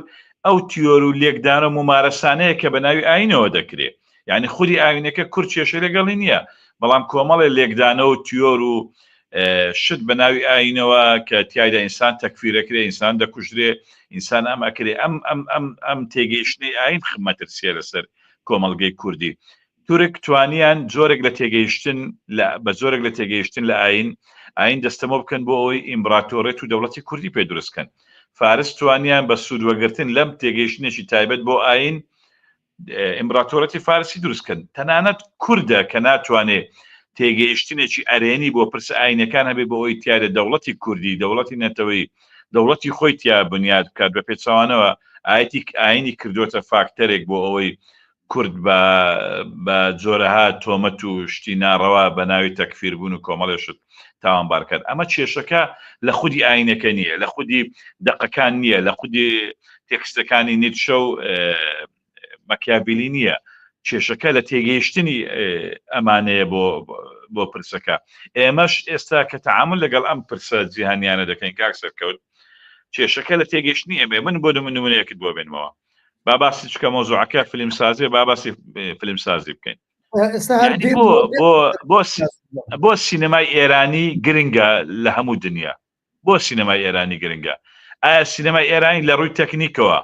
ئەو تیۆر و لێکدان و ممارەسانەیە کە بە ناوی ئاینەوە دەکرێ یعنی خودی ئاینەکە کورد کێشەی لەگەڵی نییە بەڵام کۆمەڵێ لێکدانەوە و تیۆر و شت بە ناوی ئاینەوە کە تیایدا ئینسان تەکفیرەکرێ ئینسان دەکوژرێ ئینسان ئەم ئەکرێ ئەم ئەم ئەم ئەم تێگەیشتنەی ئاین مەترسیە لەسەر کۆمەڵگەی کوردی تورک توانیان جۆرێک لە تێگەیشتن لە بە جۆرێک لە تێگەیشتن لە ئاین ئاین دەستەمۆ بکەن بۆ ئەوەی ئیمبراتۆرێت و دەوڵەتی کوردی پێ دروستکەن فارس توانیان بە سوودوەگرتن لەم تێگەیشتنێکی تایبەت بۆ ئاین ئیمبراتۆرەتی فارسی دروست کەن تەنانەت کوردە کە ناتوانێ تێگەیشتنێکی ئەرێنی بۆ پرسە ئاینەکان هەبێ بۆ ئەوی تیاێ دەوڵەتی کوردی دەوڵەتی نەتەوەی دەوڵەتی خۆی تیا بنیاد بکات بە پێچەوانەوە ئایەتی ئاینی کردوتە فاکتەرێک بۆ ئەوەی کورد بە بە جۆرەها تۆمەت و شتی ناڕەوا بە ناوی تەکفیر بوون و کۆمەڵێ شت تاوانبار کات ئەمە کێشەکە لە خودی ئاینەکە نییە لە خودی دەقەکان نییە لە خودی تێکستەکانی نیتشە و مەکیاڤیلی نییە کێشەکە لە تێگەیشتنی ئەمانەیە بۆ بۆ پرسەکە ئێمەش ئێستا کە تەعامل لەگەڵ ئەم پرسە جیهانیانە دەکەین کاک سەرکەوت کێشەکە لە تێگەیشتنی ئێمە من بۆ نمونەیەکت بۆ بێنمەوە با باسی چکە مۆزوعەکە فیلم سازی با باسی فیلم سازی بکەین بۆ سینەمای ئێرانی گرنگە لە هەموو دنیا بۆ سینەمای ئێرانی گرنگە ئایا سینەمای ئێرانی لە ڕووی تەکنیکەوە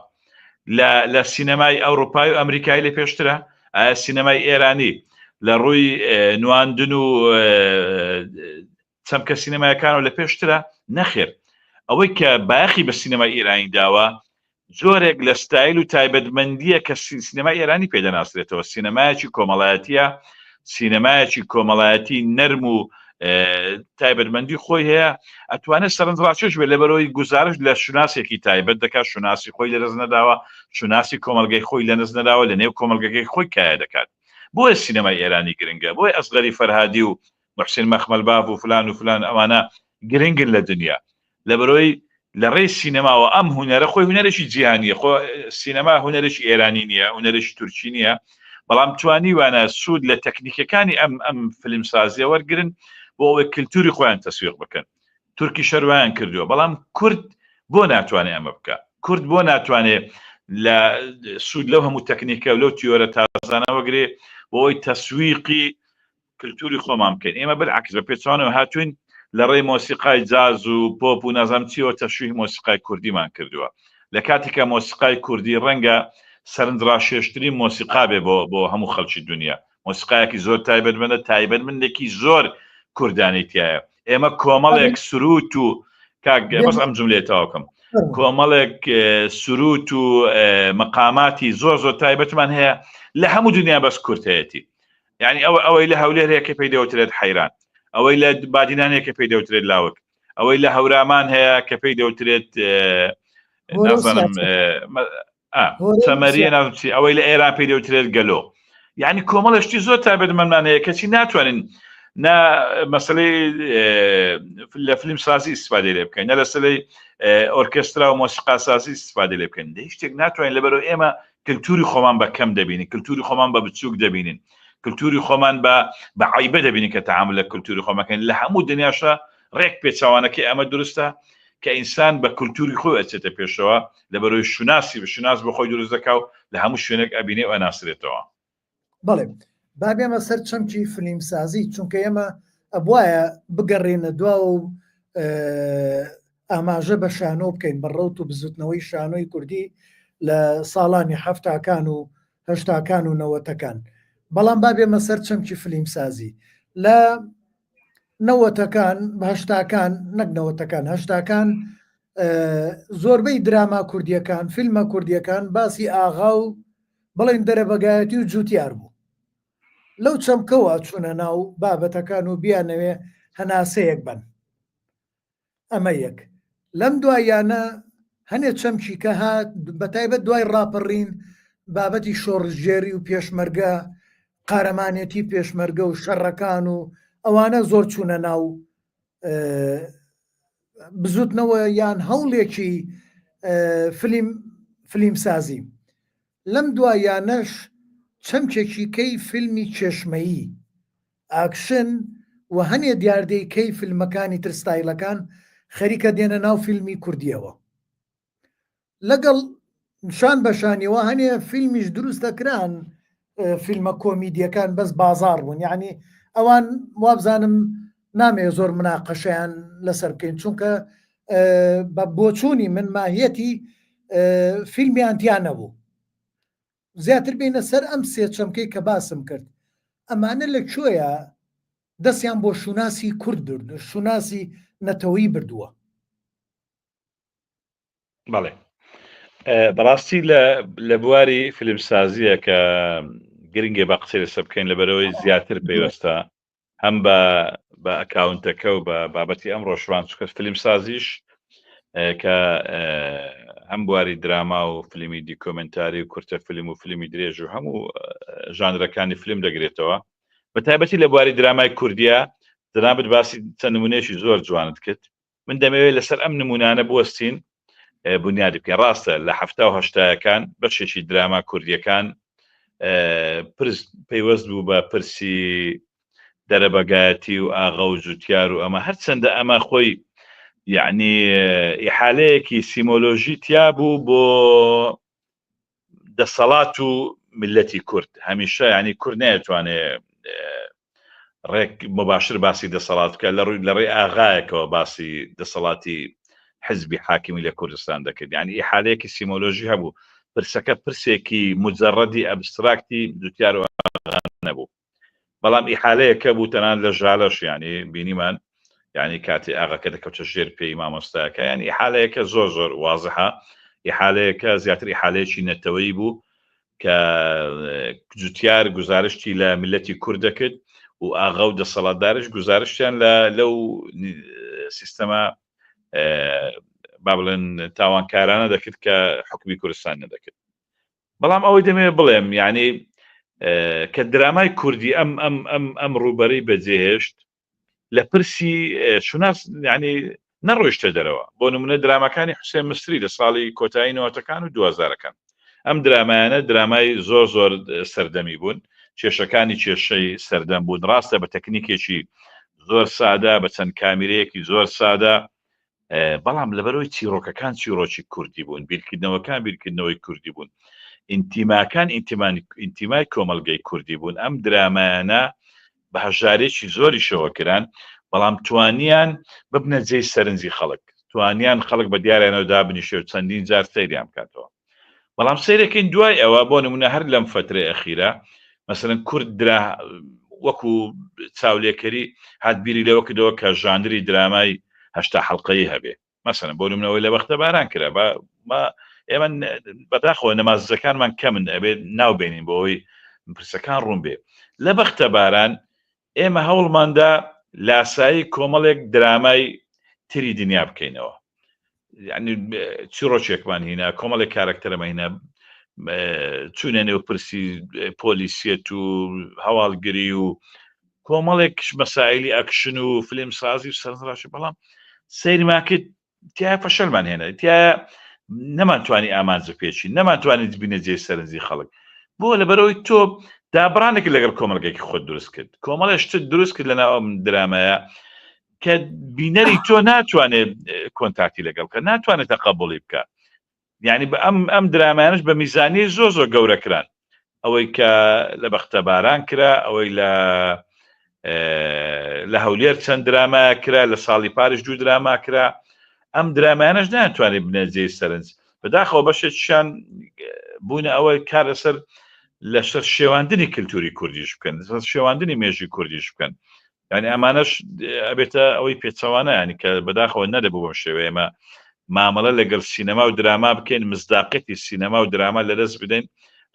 لە سینەمای ئەوروپای و ئەمریکای لە پێشترە ئایا سینەمای ئێرانی لە ڕووی نواندن و چەمکە سینەمایەکانەوە لە پێشترە؟ نەخێر. ئەوەی کە بایەخی بە سینەمای ئێرانی داوە، جۆرێک لە ستایل و تایبەتمەندییە کە سینەمای ئێرانی پێ دەناسرێتەوە، سینەمایەکی کۆمەڵایەتییە، سینەمایەکی کۆمەڵایەتی نەرم و تایبەتمەندی خۆی هەیە، ئەتوانێت سەرنجڕاکێش بێت لەبەرئەوەی گوزارشت لە شوناسێکی تایبەت دەکات، شوناسی خۆی لەدەست نەداوە، شوناسی کۆمەڵگەی خۆی لەدەست نەداوە، لەنێو کۆمەڵگەکەی خۆی کایە دەکات. بۆیە سینەمای ئێرانی گرنگە، بۆیە ئەسغەری فەرهادی و. محسین مەخمەلباف و فلان و فلان ئەوانە گرنگن لە دنیا لەبەرەوەی لە ڕێی سینەماوە ئەم هونەرە خۆی هونەرێکی جیهانیە خۆ سینەما هونەرێکی ئێرانی نییە هونەرێکی تورکی نییە بەڵام توانیوانە سوود لە تەکنیکەکانی ئەم ئەم فیلمسازیە وەرگن بۆ ئەوەی کللتوری خۆیان تەسویق بکەن تورکی شەروایان کردووە بەڵام کورد بۆ ناتوانێت ئەمە بکە کورد بۆ ناتوانێت لە سوود لەو هەموو تەکنیکە و لەو تیۆرە تازانەوە گرێ بۆ ئەوەی تەسویقی کلتوری خۆمان بکەین ئێمە بالعکس بە پێچەوانەوە هاتوین لە ڕێی مۆسیقای جاز و پۆپ و نازانم چیەوە تەشویه مۆسیقای کوردیمان کردووە لە کاتێکا مۆسیقای کوردی ڕەنگە سەرنجڕاشێشترین مۆسیقا بێ بۆ بۆ هەموو خەڵکی دنیا مۆسیقایەکی زۆر تایبەتمەندە تایبەتمەندێکی زۆر کوردانەی تایە ئێمە کۆمەڵێک سروت و کاک بەس ئەم جملەیە تەواوکەم کۆمەڵێک سروت و مەقاماتی زۆر زۆر تایبەتمان هەیە لە هەموو دنیا بەس کورد هەیەتی یعنی ئەوە ئەوەی لە هەولێر هەیە کە پێی دەوترێت حەیران ئەوەی لە بادینان هەیە کە پێی دەوترێت لاوک ئەوەی لە هەورامان هەیە کە پێی دەوترێت نازانم سەمەریە نازم چی ئەوەی لە ئێران پێی دەوترێت گەلۆ یعنی کۆمەڵە شتی زۆر تایبەتمەندمان هەیە کەچی ناتوانین نا مەسلەی لە فیلم سازی استفادە لێ بکەین نە لەسەلەی ئۆرکێسترا و مۆسیقا سازی استفادە لێ بکەین لە هیچ شتێک ناتوانین لەبەرەوە ئێمە کلتوری خۆمان بە کەم دەبینین کلتوری خۆمان بە بچووک دەبینین کلتوری خۆمان بە بە عیبە دەبینین کە تەعامل لە کلتوری خۆمەکەن لە هەموو دنیاشە ڕێک پێچەوانەکەی ئەمە دروستە کە ئینسان بە کلتوری خۆی ئەچێتە پێشەوە لە بەرەوەی شوناسی بە شوناس بۆ خۆی دروست دەکا و لە هەموو شوێنێک ئەبینێ و ئەناسرێتەوە. بەڵێ با بێمە سەر چەمکی فلیمسازی چونکە ئێمە ئەبوایە بگەڕێنە دواوە و ئاماژە بە شانۆ بکەین بە ڕەوت و بزوتنەوەی شانۆی کوردی لە ساڵانی حەفتاکان و هەشتاکان و نەوەتەکان بەڵام با بێمە سەر چەمکی فلیمسازی لە نەوەتەکان هەشتاکان نەک نەوەتەکان هەشتاکان زۆربەی دراما کوردیەکان فیلمە کوردیەکان باسی ئاغا و بڵێن دەرەبەگایەتی و جوتیار بوو لەو چەمکەوە چوونە ناو بابەتەکان و بیانەوێ هەناسەیەک بن ئەمە یەک. لەم دواییانە هەنێ چەمکی کە هات، بەتایبەت دوای ڕاپەڕین، بابەتی شۆڕشگێری و پێشمەرگە، قارەمانێتی پێشمەرگە و شەڕەکان و ئەوانە زۆر چوونە ناو بزوتنەوە یان هەوڵێکی فلیم فلیمسازی. لەم دواییانەش چەمکێکی کەی فیلمی چێشمەیی، ئاکشن، و هەنێ دیاردەی کەی فیلمەکانی تر ستایلەکان خەریکە دێنە ناو فیلمی کوردییەوە. لەگەڵ شان بە شانیەوە هەنێ فیلمیش دروست دەکران فیلمە کۆمیدیەکان بەس بازاڕ بوون یعنی ئەوان وابزانم نامەوێ زۆر مناقەشەیان لەسەر بکەین چونکە بە بۆچوونی من ماهیەتی فیلمیان تیا نەبوو زیاتر بینە سەر ئەم سێ چەمکەی کە باسم کرد ئەمانە لە کوێیە دەستیان بۆ شوناسی کورد برد شوناسی نەتەوەی بردووە بەڵێ بەڕاستی لە بواری فیلمسازیە کە گرنگێ بە قسەی لەسەر بکەین لە بەرەوەی زیاتر پەیوەستە هەم بە بە ئەکاونتەکە و بە بابەتی ئەم ڕۆژوان چکە فیلم سازیش کە هەم بواری دراما و فیلمی دیکۆمنتاری و کورتە فیلم و فیلمی درێژ و هەموو ژانرەکانی فیلم دەگرێتەوە بە تایبەتی لە بواری درامای کوردیا جەنابت باسی چەند نمونەیەکی زۆر جوانت کرد من دەمەوێت لەسەر ئەم نمونانە بوەستین بنیادی بکەین ڕاستە لە هەفتا و هەشتایەکان بەشێکی دراما کوردیەکان پرس پەیوەست بوو بە پرسی دەرەبەگایەتی و ئاغا و جوتیار و ئەمە هەرچەندە ئەمە خۆی یعنی ئیحالەیەکی سیمۆلۆژی تیا بوو بۆ دەسەڵات و میللەتی کورد هەمیشە ینی کورد نەیەتوانێ ڕێک مباشر باسی دەسەڵات بکە لە ڕووی لە ڕێی ئاغایەکەوە باسی دەسەڵاتی حزبی حاکمی لە کوردستان دەکرد یعنی ئیحالەیەکی سیمۆلۆژی هەبوو پرسەکە پرسێکی مجرڕەدی ئەبستراکتی جوتیار و ئاغا نەبوو بەڵام ئیحالەیەکە بوو تەنان لە ژالەش ینی بینیمان یعنی کاتی ئاغەکە دەکەوتە ژێر پێی مامۆستاکە یعنی ئیحالەیەکە زۆر زۆر وازحە ئیحالەیەکە زیاتر ئیحالەیەکی نەتەوەیی بوو کە جوتیار گزارشتی لە میلەتی کورد دەکرد و ئاغا و دەسەڵاتدارش گزارشتیان لە لەو سیستەمە با بڵێن تاوانکارانە دەکرد کە حکومی کوردستان نەدەکرد بەڵام ئەوەی دەمەوێت بڵێم یعنی کە درامای کوردی ئەم ئەم ئەم ئەم ڕووبەرەی بەجێهێشت. لە پرسی شوناس یعنی نەڕۆیشتە دەرەوە بۆ نمونە دراماکانی حوسێن مستری لە ساڵی کۆتایی نەوەتەکان و دوهەزارەکان ئەم درامایانە درامای زۆر زۆر سەردەمی بوون کێشەکانی کێشەی سەردەم بوون ڕاستە بە تەکنیکێکی زۆر سادە بە چەند کامیرەیەکی زۆر سادە بەڵام لەبەرەوەی چیرۆکەکان چیرۆکی کوردی بوون بیرکردنەوەکان بیرکردنەوەی کوردی بوون ئینتیماکان ئینتیمای کۆمەلگەی کوردی بوون ئەم درامایانە بە هەژارێکی زۆریشەوە کران، بەڵام توانیان ببنە جێی سەرنجی خەڵک، توانیان خەڵک بە دیاریانەوە دابنیشێ و چەندین جار سەیریان بکاتەوە. بەڵام سەیرەکەین دوای ئەوە بۆ نمونە هەر لەم فەترەی ئەخیرە مەسەلەن کورد درا وەکو چاولێکەری هات بیری لەوە کردەوە کە ژانری درامای 80 حەڵقەیی هەبێ. مەسەلەن بۆ نمونە ئەوەی لە بەختە باران کرا با ما ئێمە بەداخەوە نەمازەکانمان کەمن ئەبێت ناو بێنین بۆ ئەوەی پرسەکان ڕوون بێ لە بەختە باران ئێمە هەوڵماندا لاسایی کۆمەڵێک درامای تری دنیا بکەینەوە یعنی چیڕۆکێکمان هینا کۆمەڵێک کارکتەرەمە هینا چوونە نێو پرسی پۆلیسیەت و هەواڵگری و کۆمەڵێک مەسایلی ئەکشن و فلیم سازی و سەرنجڕاکێش بەڵام سەیرمان کرد تیا فەشەلمان هێنا تیا نەمانتوانی ئامانج پێچین نەمانتوانی بینە جێ سەرنجی خەڵک بۆ لەبەرەوەی تۆ دابڕانێک لەگەڵ کۆمەلگەکی خۆت دروست کرد کۆمەڵێ شتت دروست کرد لەناو ئەم درامایە کە بینەری تۆ ناتوانێت کۆنتاکتی لەگەڵ کە ناتوانێت تەقەبوڵی بکە یعنی بە ئەم ئەم درامایانش بە میزانی زۆر زۆر گەورە کران ئەوەی کە لە بەختەباران کرا ئەوەی لە لە هەولێر چەند دراما کرا لە ساڵی پاریش دوو دراما کرا ئەم درامایانش ناتوانێت بنێ سەرنج بەداخەوە بەشێکیان بوونە ئەوە کار لەسەر لەسەر شێواندنی کللتوری کوردیش بکەن لەسەر شێواندنی مێژی کوردیش بکەن یعنی ئەمانەش ئەبێتە ئەوەی پێچەوانە ینی کە بەداخەوە نەدەبوو بەم شێوەیە ئێمە مامەڵە لەگەڵ سینەما و دراما بکەین مزداقەتی سینەما و دراما لەدەست بدەین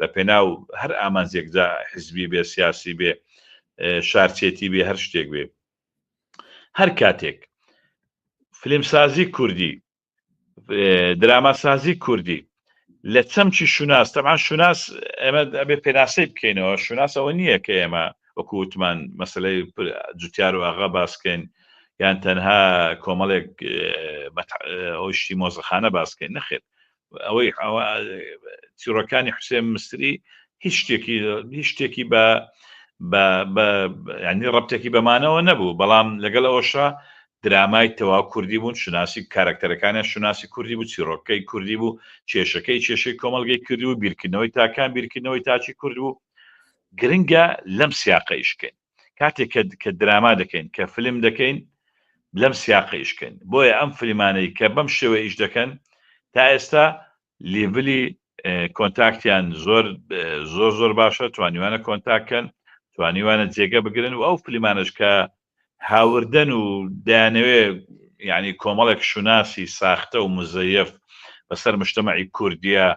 لە پێناو هەر ئامانجێکدا حزبی بێ سیاسی بێ شارچێتی بێ هەر شتێک بێ هەر کاتێک فیلمسازی کوردی دراماسازی کوردی لە چەمکی شوناس تەبعەن شوناس ئێمە ئەبێ پێناسەی بکەینەوە شوناس ئەوە نییە کە ئێمە وەکو وتمان مەسلەی جوتیار و ئاغا باسکەین یان تەنها کۆمەڵێک ئەو شتی مۆزەخانە باسکەین نەخێت ئەوەی چیڕۆکانی حوسێن مستری هیچ شتێکی هیچ شتێکی بە ینی ڕەبتێکی بەمانەوە نەبوو بەڵام لەگەڵ ئەوەشا درامای تەواو کوردی بوون شوناسی کارەکتەرەکانیان شوناسی کوردی بوو چیڕۆکەی کوردی بوو کێشەکەی کێشەی کۆمەڵگەی کوردی بوو بیرکردنەوەی تاکان بیرکردنەوەی تاکی کورد بوو گرنگە لەم سیاقە ئیش بکەین کاتێک کە کە دراما دەکەین کە فیلم دەکەین لەم سیاقە ئیش بکەین بۆیە ئەم فیلمانەی کە بەم شێوە ئیش دەکەن تا ئێستا لیڤلی کۆنتاکتیان زۆر زۆر زۆر باشە توانیوانە کۆنتاکەن توانیوانە جێگە بگرن و ئەو فلیمانش کە هاوردەن و دەیانەوێ یعنی کۆمەڵێک شوناسی ساختە و مزەیەف بەسەر مشتەمەعی کوردیە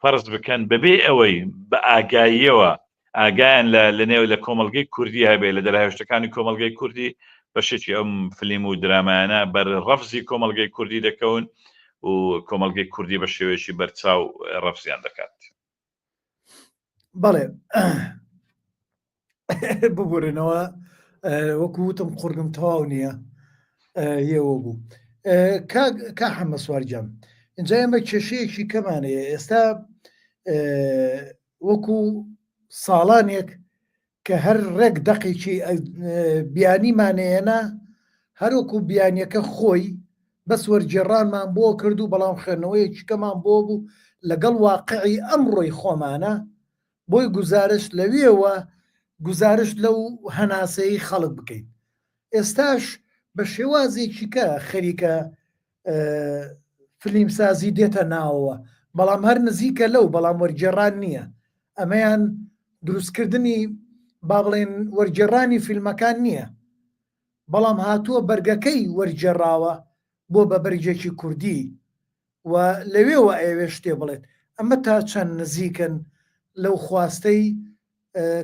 فەرز بکەن بەبێ ئەوەی بە ئاگاییەوە ئاگایان لە لەنێو لە کۆمەڵگەی کوردی هەبێ لە دەرهاوێشتەکانی کۆمەڵگەی کوردی بەشێکی ئەم فلیم و درامایانە بەر ڕەفزی کۆمەڵگەی کوردی دەکەون و کۆمەڵگەی کوردی بە شێوەیەکی بەرچاو ڕەفزیان دەکات. بەڵێ ببورنەوە وەکو وتم قوڕگم تەواو نییە یەوە بوو کا حەمە سوارگیان اینجا ئێمە کێشەیەکی کەمانەیە ئێستا وەکو ساڵانێک کە هەر ڕێک دەقێکی بیانیمانەیەنا هەروەکو بیانیەکە خۆی بەس وەرگێڕانمان بۆ کرد و بەڵام خوێندنەوەیەکی کەمان بۆ بوو لەگەڵ واقعی ئەمڕۆی خۆمانە بۆی گوزارشت لەوێوە گوزارشت لەو هەناسەی خەڵک بکەین ئێستاش بە شێوازێکی کە خەریکە فلیمسازی دێتە ناوەوە بەڵام هەر نزیکە لەو بەڵام وەرگێڕان نییە ئەمەیان دروستکردنی با بڵێن وەرگێڕانی فیلمەکان نییە بەڵام هاتووە بەرگەکەی وەرگێڕاوە بۆ بە بەرگێکی کوردی و لەوێوە ئەیەوێت شتێ بڵێت ئەمە تا چەند نزیکن لەو خواستەی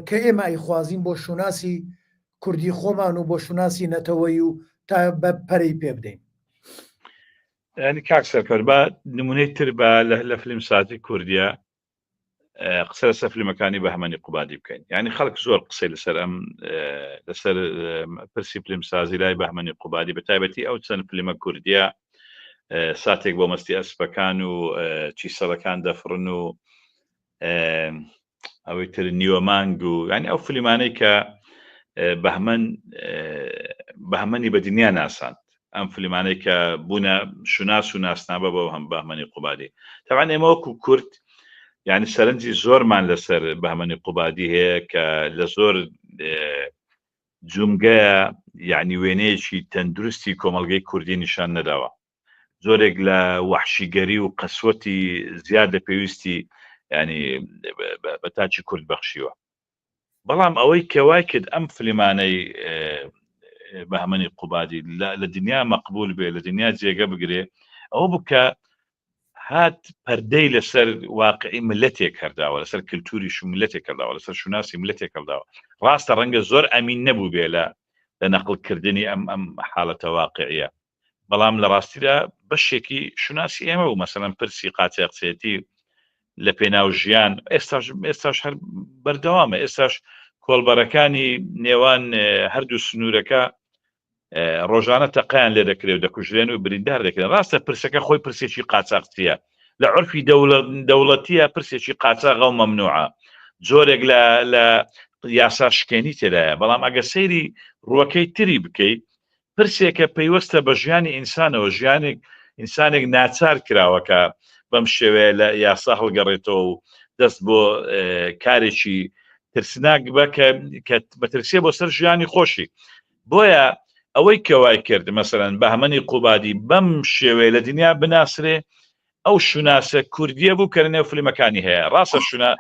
کە ئێمە ئەیخوازین بۆ شوناسی کوردی خۆمان و بۆ شوناسی نەتەوەی و تا بە پەرەی پێ بدەین. ینی کاک سەرکەوت با نمونەی تر بە لە فیلم سازی کوردیە. قسە لەسەر فیلمەکانی بەهمەنی قوبادی بکەین یعنی خەڵک زۆر قسەی لەسەر ئەم لەسەر پرسی فیلمسازی لای بەهمەنی قوبادی بە تایبەتی ئەو چەند فیلمە کوردیە ساتێک بۆ مەستی ئەسپەکان و چیسەڵەکان دەفڕن و ئەوەی تر نیوە مانگ و ینی ئەو فلیمانەی کە بەهمەن بەهمەنی بە دنیا ناساند ئەم فلیمانەی کە بوونە شوناس و ناسنامە بۆ هەم بەهمەنی قوبادی تەبعەن ئێمە وەکو کورد یعنی سەرنجی زۆرمان لەسەر بەهمەنی قوبادی هەیە کە لە زۆر جومگەیە یعنی وێنەیەکی تەندروستی کۆمەڵگەی کوردی نیشان نەداوە زۆرێک لە وەحشیگەری و قەسوەتی زیاد لە پێویستی ینی بە تاکی کورد بەخشیوە بەڵام ئەوەی کە وای کرد ئەم فلیمانەی بەهمەنی قوبادی لە دنیا مەقبول بێ لە دنیا جێگە بگرێ ئەوە بوو کە هات پەردەی لەسەر واقعی ملەتێک هەرداوە لەسەر کللتوری شو ملەتێک کرداوە لەسەر شوناسی ملەتێک کرداوە ڕاستە ڕەنگە زۆر ئەمین نەبوو بێ لە لە نەقلکردنی ئەم ئەم حاڵەتە واقعیە بەڵام لە ڕاستیدا بەشێکی شوناسی ئێمە بوو مەسەلەن پرسی قاچاقچێتی لە پێناو ژیان ئێستاش ئێستاش هەر بەردەوامە ئێستاش کۆڵبەرەکانی نێوان هەردوو سنوورەکە ڕۆژانە تەقیان لێ دەکرێت و دەکوژرێن و بریندار دەکرێن ڕاستە پرسەکە خۆی پرسێکی قاچاقچیە لە عرفی دەوڵەتیە پرسێکی قاچاغە و مەمنوعە جۆرێک لە لە یاسا شکێنی تێدایە بەڵام ئەگە سەیری ڕوەکەی تری بکەیت پرسێکە پەیوەستە بە ژیانی ئینسانەوە، ژیانێک ئینسانێک ناچار کراوە کە بەم شێوەیە لە یاسا هەڵگەڕێتەوە و دەست بۆ کارێکی ترسناک بە کە مەترسیە بۆ سەر ژیانی خۆشی. بۆیە ئەوەی کە وای کرد مەسەلەن بەهمەنی قوبادی بەم شێوەیە لە دنیا بناسرێ ئەو شوناسە کوردیە بوو کە لەنێو فیلمەکانی هەیە ڕاستە شونا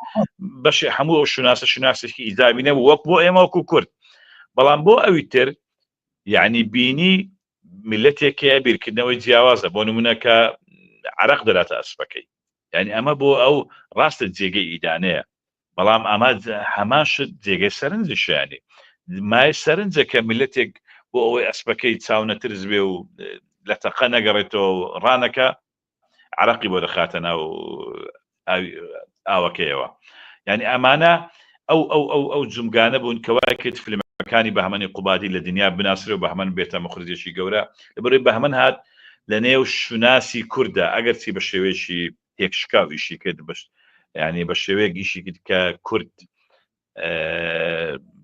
بەشێ هەموو ئەو شوناسە شوناسێکی ئیجابی نەبوو وەک بۆ ئێمە وەکو کورد بەڵام بۆ ئەوی تر یعنی بینی میلەتێک هەیە بیرکردنەوەی جیاوازە بۆ نمونە کە عرق دەداتە ئەسپەکەی یعنی ئەمە بۆ ئەو ڕاستە جێگەی ئیدانەیە بەڵام ئەمە هەمان شت جێگەی سەرنجیشیانی مای سەرنجە کە میلەتێک بۆ ئەوەی ئەسپەکەی چاونەترس بێ و لە تەقە نەگەڕێتەوە ڕانەکە عرەقی بۆ دەخاتە ناو ئاوەکەیەوە یعنی ئەمانە ئەو ئەو ئەو ئەو جومگانە بوون کە وای کرد فیلمەکانی بەهمەنی قوبادی لە دنیا بناسرێ و بەهمەن بێتە مخرجێکی گەورە لەبەرەوەی بەهمەن هات لە نێو شوناسی کوردە ئەگەرچی بە شێوەیەکی تێکشکاو ئیشی کرد بەش یعنی بە شێوەیەک ئیشی کرد کە کورد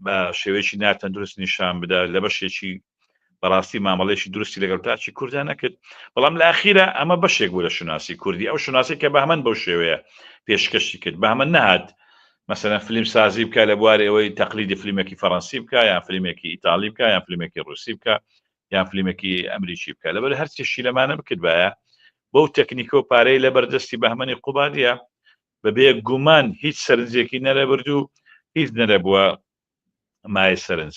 بە شێوەیەکی ناتەندروست نیشان بدا لە بەشێکی بەڕاستی مامەڵێکی دروستی لەگەڵ تاچی کوردە نەکرد بەڵام لە ئاخیرە ئەمە بەشێک بوو لە شوناسی کوردی ئەو شوناسی کە بەهمەن بەو شێوەیە پێشکەشی کرد بەهمەن نەهات مەسەلەن فلیم سازی بکە لە بواری ئەوەی تەقلیدی فلیمێکی فەڕەنسی بکە یان فلیمێکی ئیتالی بکە یان فلیمێکی ڕوسی بکە یان فلیمێکی ئەمریکی بکە لەبەر هەرچیشی لەمانە بکردبایە بەو تەکنیکە و پارەی لە بەردەستی بەهمەنی قوبادیە بەبێ گومان هیچ سەرنجێکی نەرەبرد و هیچ نەرەبووە مایەی سەرنج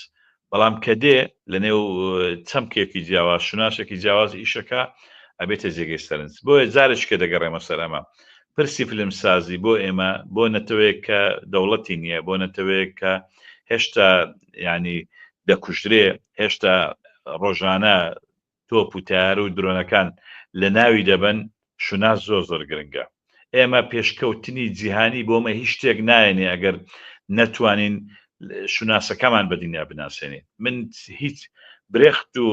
بەڵام کە دێ لە نێو چەمکێکی جیاواز شوناسێکی جیاواز ئیشەکە ئەبێتە جێگەی سەرنج بۆیە جارێکی کە دەگەڕێمە سەر ئەمە پرسی فیلمسازی بۆ ئێمە بۆ نەتەوەیەک کە دەوڵەتی نییە بۆ نەتەوەیەک کە هێشتا ینی دەکوژرێ هێشتا ڕۆژانە تۆپ و تەیارە و درۆنەکان لە ناوی دەبەن، شوناس زۆر زۆر گرنگە. ئێمە پێشکەوتنی جیهانی بۆ مە هیچ شتێک نایەنێ ئەگەر نەتوانین شوناسەکەمان بە دنیا بناسێنین. من هیچ برێخت و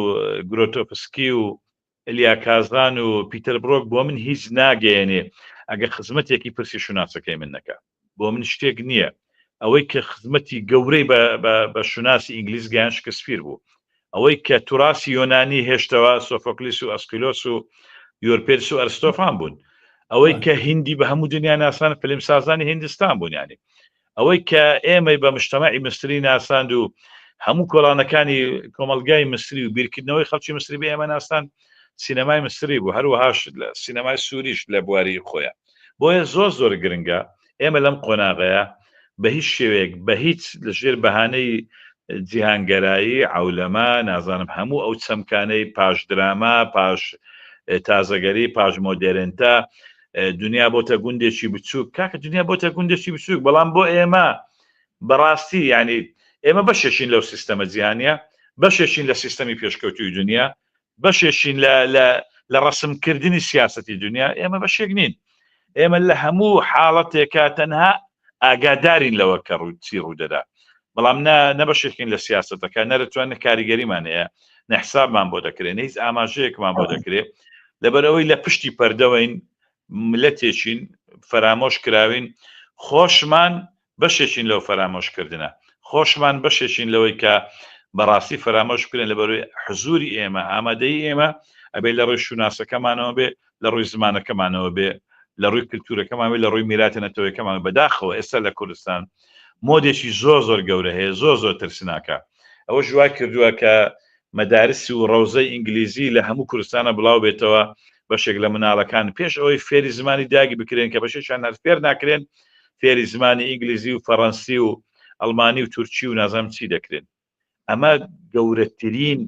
گرۆتۆفسکی و ئلیا کازان و پیتەر برۆک بۆ من هیچ ناگەیەنێ ئەگەر خزمەتێکی پرسی شوناسەکەی من نەکا. بۆ من شتێک نییە. ئەوەی کە خزمەتی گەورەی بە شوناسی ئینگلیز گەیاند شکسپیر بوو. ئەوەی کە توراسی یۆنانی هێشتەوە سۆفۆکلیس و ئەسکیلۆس و یۆرپێدس و ئەرستۆفان بوون. ئەوەی کە هیندی بە هەموو دنیا ناساند فیلمسازانی هیندستان بوون. یانی ئەوەی کە ئێمەی بە مجتەمەعی میسری ناساند و هەموو کۆڵانەکانی کۆمەڵگای میسری و بیرکردنەوەی خەڵکی میسری بە ئێمە ناساند سینەمای میسری بوو. هەروەهاش سینەمای سووریش لە بواری خۆیان. بۆیە زۆر زۆر گرنگە ئێمە لەم قۆناغەیە بە هیچ شێوەیەک بە هیچ لە ژێر بەهانەی جیهانگەرایی عەولەمە نازانم هەموو ئەو چەمکانەی پاش دراما پاش تازەگەری پاش مۆدێرنتە دنیا بۆتە گوندێکی بچووک کاکە دنیا بۆتە گوندێکی بچووک بەڵام بۆ ئێمە بەڕاستی ینی ئێمە بەشێکین لەو سیستەمە جیهانیە بەشێکین لە سیستەمی پێشکەوتوی دنیا بەشێکین لە لە لە ڕەسمکردنی سیاسەتی دنیا ئێمە بەشێک نین ئێمە لە هەموو حاڵەتێکا تەنها ئاگادارین لەوە کە ڕوو چی ڕوودەدا بەڵام نە نە بەشێکین لە سیاسەتەکە نە دەتوانین کاریگەریمان هەیە نە حسابمان بۆ دەکرێت نە هیچ ئاماژەیەکمان بۆ دەکرێت لەبەرئەوەی لە پشتی پەردەوەین ملەتێکین فەرامۆش کراوین خۆشمان بەشێکین لەو فەرامۆش کردنە خۆشمان بەشێکین لەوەی کە بەڕاستی فەرامۆش بکرێن لەبەرەوەی حزوری ئێمە ئامادەی ئێمە ئەبێ لە ڕووی شوناسەکەمانەوە بێ لە ڕووی زمانەکەمانەوە بێ لە ڕووی کللتورەکەمان بێ لە ڕووی میراتی نەتەوەکەمان بەداخەوە ئێستا لە کوردستان مۆدێکی زۆر زۆر گەورە هەیە زۆر زۆر ترسناکە ئەوە ژوا کردووە کە مەدارس و ڕەوزەی ئینگلیزی لە هەموو کوردستانە بڵاو بێتەوە، بەشێک لە مناڵەکان پێش ئەوەی فێری زمانی داگی بکرێن کە بەشێکیان هەر فێر ناکرێن فێری زمانی ئینگلیزی و فەڕەنسی و ئەڵمانی و تورکی و نازانم چی دەکرێن. ئەمە گەورەترین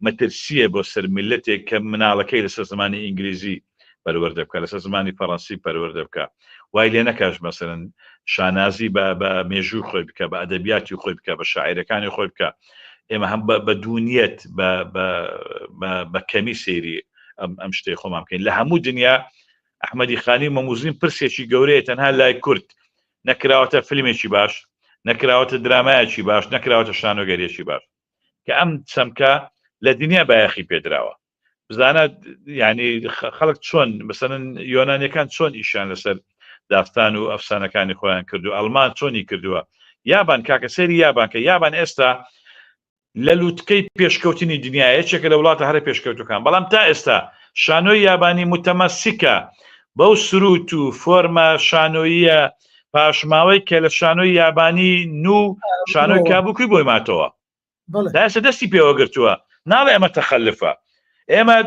مەترسییە بۆ سەر میللەتێک کە مناڵەکەی لەسەر زمانی ئینگلیزی پەروەردە بکا لەسەر زمانی فەڕەنسی پەروەردە بکا وای لێ نەکاش مەسەلەن شانازی بە بە مێژووی خۆی بکە بە ئەدەبیاتی خۆی بکە بە شاعیرەکانی خۆی بکە ئێمە هەم بە دوونیەت بە بە کەمی سەیری ئەم ئەم شتەی خۆمان بکەین لە هەموو دنیا ئەحمەدی خانی و مەموزین پرسێکی گەورەیە تەنها لای کورد نەکراوەتە فیلمێکی باش نەکراوەتە درامایەکی باش نەکراوەتە شانۆگەریەکی باش کە ئەم چەمکە لە دنیا بایەخی پێدراوە بزانە یعنی خەڵک چۆن مەسەلەن یۆنانیەکان چۆن ئیشیان لەسەر داستان و ئەفسانەکانی خۆیان کردو ئەڵمان چۆنی کردووە یابان کاکە سەیری یابان کە یابان ئێستا لە لوتکەی پێشکەوتنی دنیا یەکێکە لە وڵاتە هەرە پێشکەوتەکان بەڵام تا ئێستا شانۆی یابانی متەمەسیکە بەو سروت و فۆرمە شانۆییە پاشماوەی کە لە شانۆی یابانی نو شانۆی کابوکی بۆی ماتەوە تا ئێستا دەستی پێوە گرتووە ناڵێ ئەمە تەخەلفە ئێمە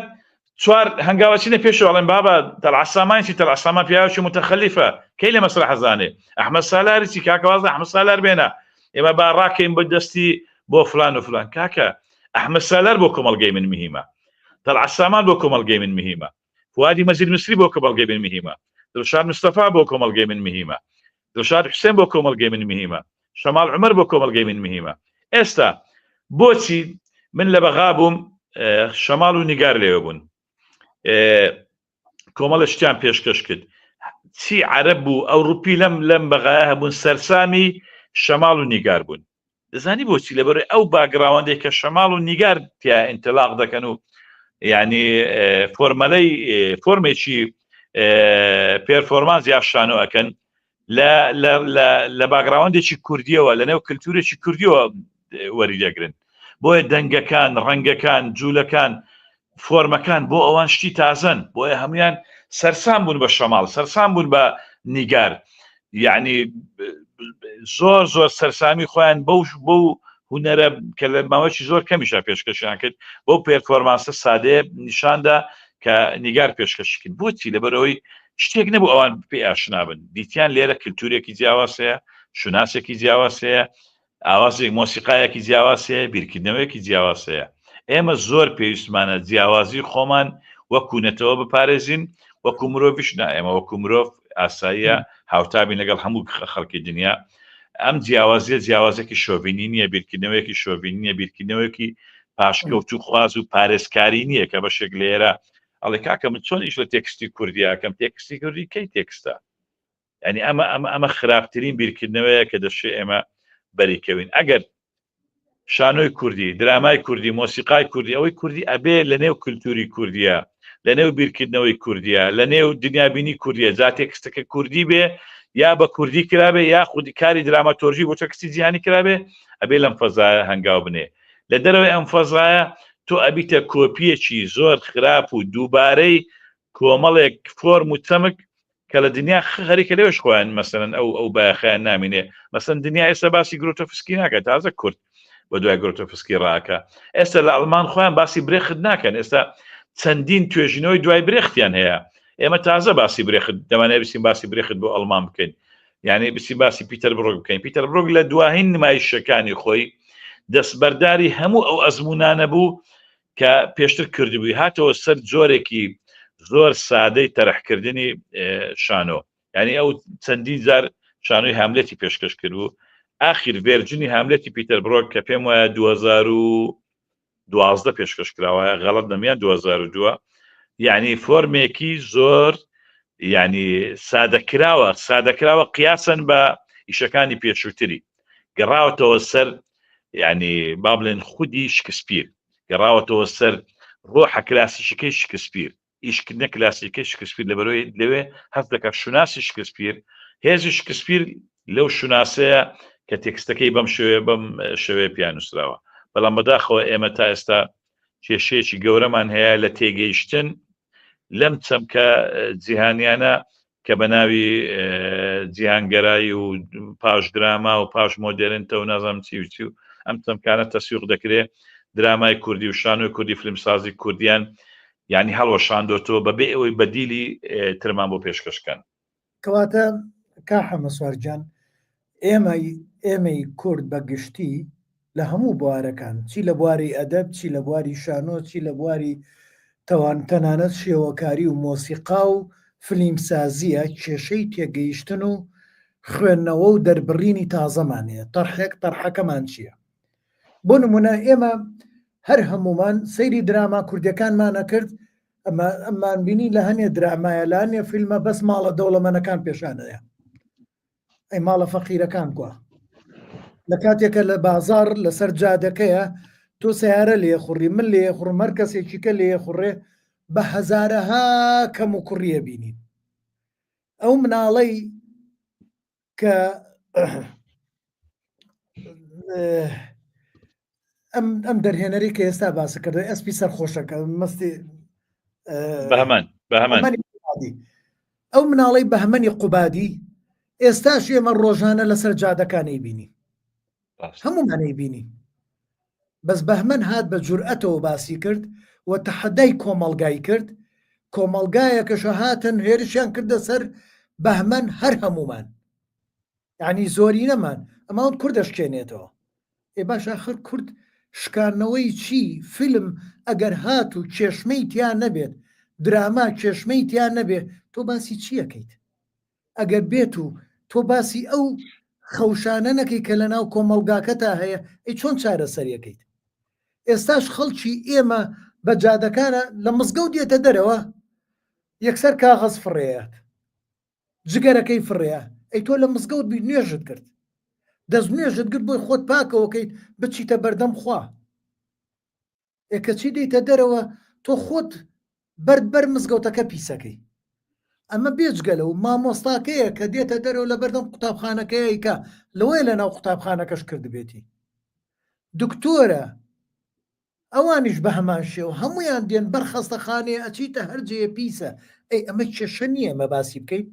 چوار هەنگاوەچینە پێشەوە ئەڵێن بابا تەلعە سامان چی تەلعە سامان پیاوێکی متەخەلیفە کەی لە مەسرح ئەزانێ ئەحمەد سالاری چی کاکە وازە ئەحمەد سالار بێنە ئێمە با ڕاکەین بە دەستی بۆ فلان و فلان کاکە ئەحمەد سالار بۆ کۆمەڵگەی من مهمە تەلعە سامان بۆ کۆمەڵگەی من مهمە فوادی مەجید مسری بۆ کۆمەڵگەی من مهمە دڵشاد مستەفا بۆ کۆمەڵگەی من مهمە دڵشاد حوسێن بۆ کۆمەڵگەی من مهمە شەماڵ عومەر بۆ کۆمەڵگەی من مهمە ئێستا بۆچی من لە بەغا بووم شەماڵ و نیگار لێوە بوون کۆمەڵە شتیان پێشکەش کرد چی عەرەب بوو ئەوروپی لەم لەم بەغایە هەبوون سەرسامی شەماڵ و نیگار بوون دەزانی بۆچی لەبەر ئەو background ێک کە شەماڵ و نیگار تیا ئینتلاق دەکەن و یعنی فۆرمەلەی فۆرمێکی performance یا شانۆ ئەکەن لە background ێکی کوردیەوە لە نێو کللتورێکی کوردیەوە وەری دەگرن بۆیە دەنگەکان ڕەنگەکان جوولەکان فۆرمەکان بۆ ئەوان شتی تازەن بۆیە هەمویان سەرسام بوون بە شەماڵ سەرسام بوون بە نیگار یعنی زۆر زۆر سەرسامی خۆیان بەو بەو هونەرە کە لە ماوەی زۆر کەمیشا پێشکەشیان کرد بۆ performance ە سادەیە نیشاندا کە نیگار پێشکەشی کرد بۆچی لەبەرەوەی شتێک نەبوو ئەوان پێ ئاشنا بن دیتیان لێرە کللتورێکی جیاواز هەیە شوناسێکی جیاواز هەیە ئاوازێک مۆسیقایەکی جیاواز هەیە، بیرکردنەوەیەکی جیاواز هەیە. ئێمە زۆر پێویستمانە جیاوازی خۆمان وەکو نەتەوە بپارێزین، وەکو مرۆڤیش نا، ئێمە وەکو مرۆڤ ئاساییە هاوتابین لەگەڵ هەموو خەڵکی دنیا. ئەم جیاوازیە جیاوازێکی شۆڤینی نییە، بیرکردنەوەیەکی شۆڤینی نییە، بیرکردنەوەیەکی پاشکەوتوخواز و پارێزکاری نییە کە بەشێک لێرە ئەڵێ کاکە من چۆن ئیش لە تێکستی کوردی ئەکەم، تێکستی کوردی کەی تێکستە؟ یعنی ئەمە ئەمە ئەمە خراپترین بیرکردنەوەیە کە دەشێ ئێمە بەریکەوین ئەگەر شانۆی کوردی درامای کوردی مۆسیقای کوردی ئەوەی کوردی ئەبێ لە نێو کللتوری کوردیە لە نێو بیرکردنەوەی کوردیە لە نێو دنیابینی کوردیە جا تێکستەکە کوردی بێ یا بە کوردی کرابێ یا خودی کاری دراماتۆرژی بۆ تێکستی جیهانی کرابێ ئەبێ لەم فەزایە هەنگاو بنێ لە دەرەوەی ئەم فەزایە تۆ ئەبیتە کۆپیەکی زۆر خراپ و دووبارەی کۆمەڵێک فۆرم و چەمک کە لە دنیا خەریکە لەوێش خۆیان مەسەلەن ئەو ئەو بایەخیان نامینێ مەسەن دنیا ئێستا باسی گرۆتۆفسکی ناکە تازە کورد بە دوای گرۆتۆفسکی ڕاکە ئێستا لە ئەڵمان خۆیان باسی برێخت ناکەن ئێستا چەندین توێژینەوەی دوای برێختیان هەیە ئێمە تازە باسی برێخت دەمانێ بچین باسی برێخت بۆ ئەڵمان بکەین یعنی بچین باسی پیتەر بڕۆک بکەین پیتەر بڕۆک لە دواهین نمایشەکانی خۆی دەستبەرداری هەموو ئەو ئەزمونانە بوو کە پێشتر کردبووی هاتەوە سەر جۆرێکی زۆر سادەی تەرحکردنی شانۆ یعنی ئەو چەندین جار شانۆی هاملێتی پێشکەش کردبوو ئاخیر version ی هاملێتی پیتەر برۆک کە پێم وایە 2012 پێشکەش کراوە غەڵت نەمیان 2002 یعنی فۆرمێکی زۆر یعنی سادەکراوە سادەکراوە قیاسن بە ئیشەکانی پێشووتری گەڕاوەتەوە سەر یعنی با بڵێن خودی شکسپیر گەڕاوەتەوە سەر ڕۆحە کلاسیکەکەی شکسپیر ئیشکردنە کلاسیکەی شکسپیر لەبەرەوەی لەوێ هەست دەکات شوناسی شکسپیر هێزی شکسپیر لەو شوناسەیە کە تێکستەکەی بەم شێوەیە بەم شێوەیە پیان نووسراوە بەڵام بەداخەوە ئێمە تا ئێستا کێشەیەکی گەورەمان هەیە لە تێگەیشتن لەم چەمکە جیهانیانە کە بە ناوی جیهانگەرایی و پاش دراما و پاش مۆدێرنتە و نازانم چی و چی و ئەم چەمکانە تەسویق دەکرێ درامای کوردی و شانۆی کوردی فیلمسازی کوردیان یعنی هەڵوەشاندۆتەوە بەبێ ئەوەی بەدیلی ترمان بۆ پێشکەش کەن. کەواتە کا حەمەسوار گیان ئێمەی ئێمەی کورد بە گشتی لە هەموو بوارەکان چی لە بواری ئەدەب چی لە بواری شانۆ چی لە بواری تەوان تەنانەت شێوەکاری و مۆسیقا و فلیمسازیە کێشەی تێگەیشتن و خوێندنەوە و دەربڕینی تازەمان هەیە تەرحێک تەرحەکەمان چییە بۆ نمونە ئێمە هەر هەمومان سەیری دراما کوردەکانمان ئەکرد ئەمە ئەمان بینی لە هەنێ درامایە لە هەنێ فیلمە بەس ماڵە دەوڵەمەنەکان پێشانەیە ئەی ماڵە فەقیرەکان کوا لە کاتێکە لە بازار لەسەر جادەکەیە تۆ سیارە لێ خوڕی من لێ خوڕم هەر کەسێکی کە لێ خوڕێ بە هەزارەها کەم و کوڕیە بینین ئەو مناڵەی کە ئەم ئەم دەرهێنەری کە ئێستا باس کرد ئەسپی سەرخۆشەکە مەستی بەهمەن بەهمەن ئەو مناڵەی بەهمەنی قوبادی ئێستاش ئێمە ڕۆژانە لەسەر جادەکانی بینی هەمومانەی بینی بەس بەهمەن هات بە جورئەتەوە باسی کرد و تەحەدای کۆمەڵگای کرد کۆمەڵگایەکەشە هاتن هێرشیان کردە سەر بەهمەن هەر هەمومان یعنی زۆرینەمان ئەمان کورد دەشکێنێتەوە ئێ باش ئاخر کورد شکاندنەوەی چی فیلم ئەگەر هات و کێشمەی تیا نەبێت دراما کێشمەی تیا نەبێت تۆ باسی چیەکەیت ئەگەر بێت و تۆ باسی ئەو خەوشانە نەکەی کە لە ناو کۆمەڵگاکەتا هەیە ئەی چۆن چارەسەریەکەیت ئێستاش خەڵکی ئێمە بە جادەکانە لە مزگەوت دێتە دەرەوە یەکسەر کاغەز فڕێیات جگەرەکەی فڕێیا ئەی تۆ لە مزگەوت بی نوێژت کرد دەست نوێژت گرت بۆی خۆت پاکەوەکەیت بچیتە بەردەم خوا ئێ کەچی دێیتە دەرەوە تۆ خۆت بەرد بەر مزگەوتەکە پیسەکەی ئەمە بێجگە لەو مامۆستاکەیە کە دێتە دەرەوە لە بەردەم قوتابخانەکەی کە لەوەیە لە ناو قوتابخانەکەش کردبێتی دکتۆرە ئەوانیش بە هەمان شێوە هەمویان دێن بەر خەستەخانەیە ئەچیتە هەر جێیە پیسە ئەی ئەمە کێشە نییە ئەمە باسی بکەین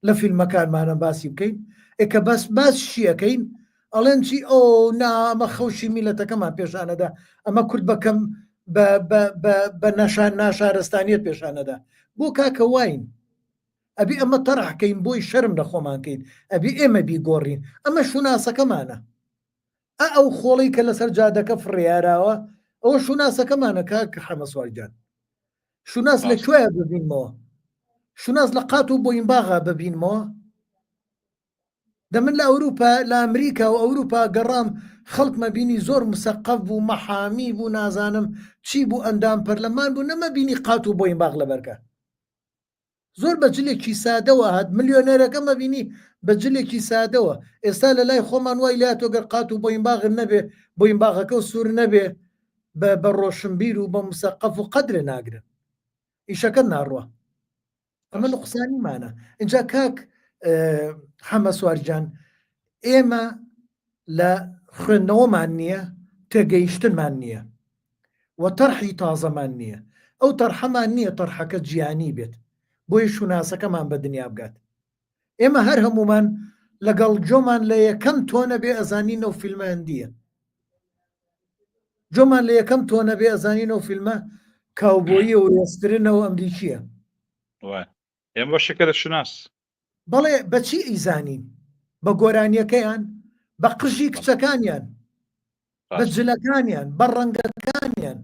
لە فیلمەکانمانە باسی بکەین ئێ کە بەس باس شیەکەین ئەڵێن چی ئەو نا ئەمە خەوشی میلەتەکەمان پێشانەدا ئەمە کورد بەکەم بە نەشان ناشارستانیت پێشانەدا بۆ کاکە واین ئەبی ئەمە تەرحکەین بۆی شەرم لە خۆمان کەین ئەبی ئێمە بیگۆڕین ئەمە شوناسەکەمانە ئا ئەو خۆڵەی کە لەسەر جادەکە فڕێیاراوە ئەوە شوناسەکەمانە کاک حەمەسوار گیان شوناس لە کوێ ببینمەوە شوناس لە قات و بۆینباغا ببینمەوە دە من لە ئەوروپا لە ئەمریکا و ئەوروپا گەڕام خەڵکمە بینی زۆر مسەقەف بوو مەحامی بوو نازانم چی بوو ئەندام پەرلەمان بوو نەمە بینی قات و بۆینباغ لەبەرکە زۆر بە جلێکی سادەوە هات ملیۆنێرەکەم ئەبینی بە جلێکی سادەوە ئێستا لە لای خۆمان وای لات گەر قات و بۆینباغت نەبێ بۆینباغەکە و سوور نەبێ بە بە ڕۆشنبیر و بە مسەقەف و قەدرێ ناگرن ئیشەکە ناڕوە ئەمە نوقسانیمانە اینجا کاک حەمە سوارجان ئێمە لە خوێندنەوەمان نییە تێگەیشتنمان نییە و تەرحی تازەمان نییە ئەو تەرحەمان نییە تەرحەکە جیانی بێت بۆیە شوناسەکەمان بە دنیا بگات ئێمە هەر هەمومان لەگەڵ جۆمان لە یەکەم تۆ نەبێ ئەزانین ئەو فیلمە هەندیە جۆمان لە یەکەم تۆ نەبێ ئەزانین ئەو فیلمە کاوبۆیی و وێسترنە و ئەمریکیە ئێمە بەشێکە لە شوناس بەڵێ بەچی ئەیزانین بە گۆرانیەکەیان بە قژی کچەکانیان بە جلەکانیان بە ڕەنگەکانیان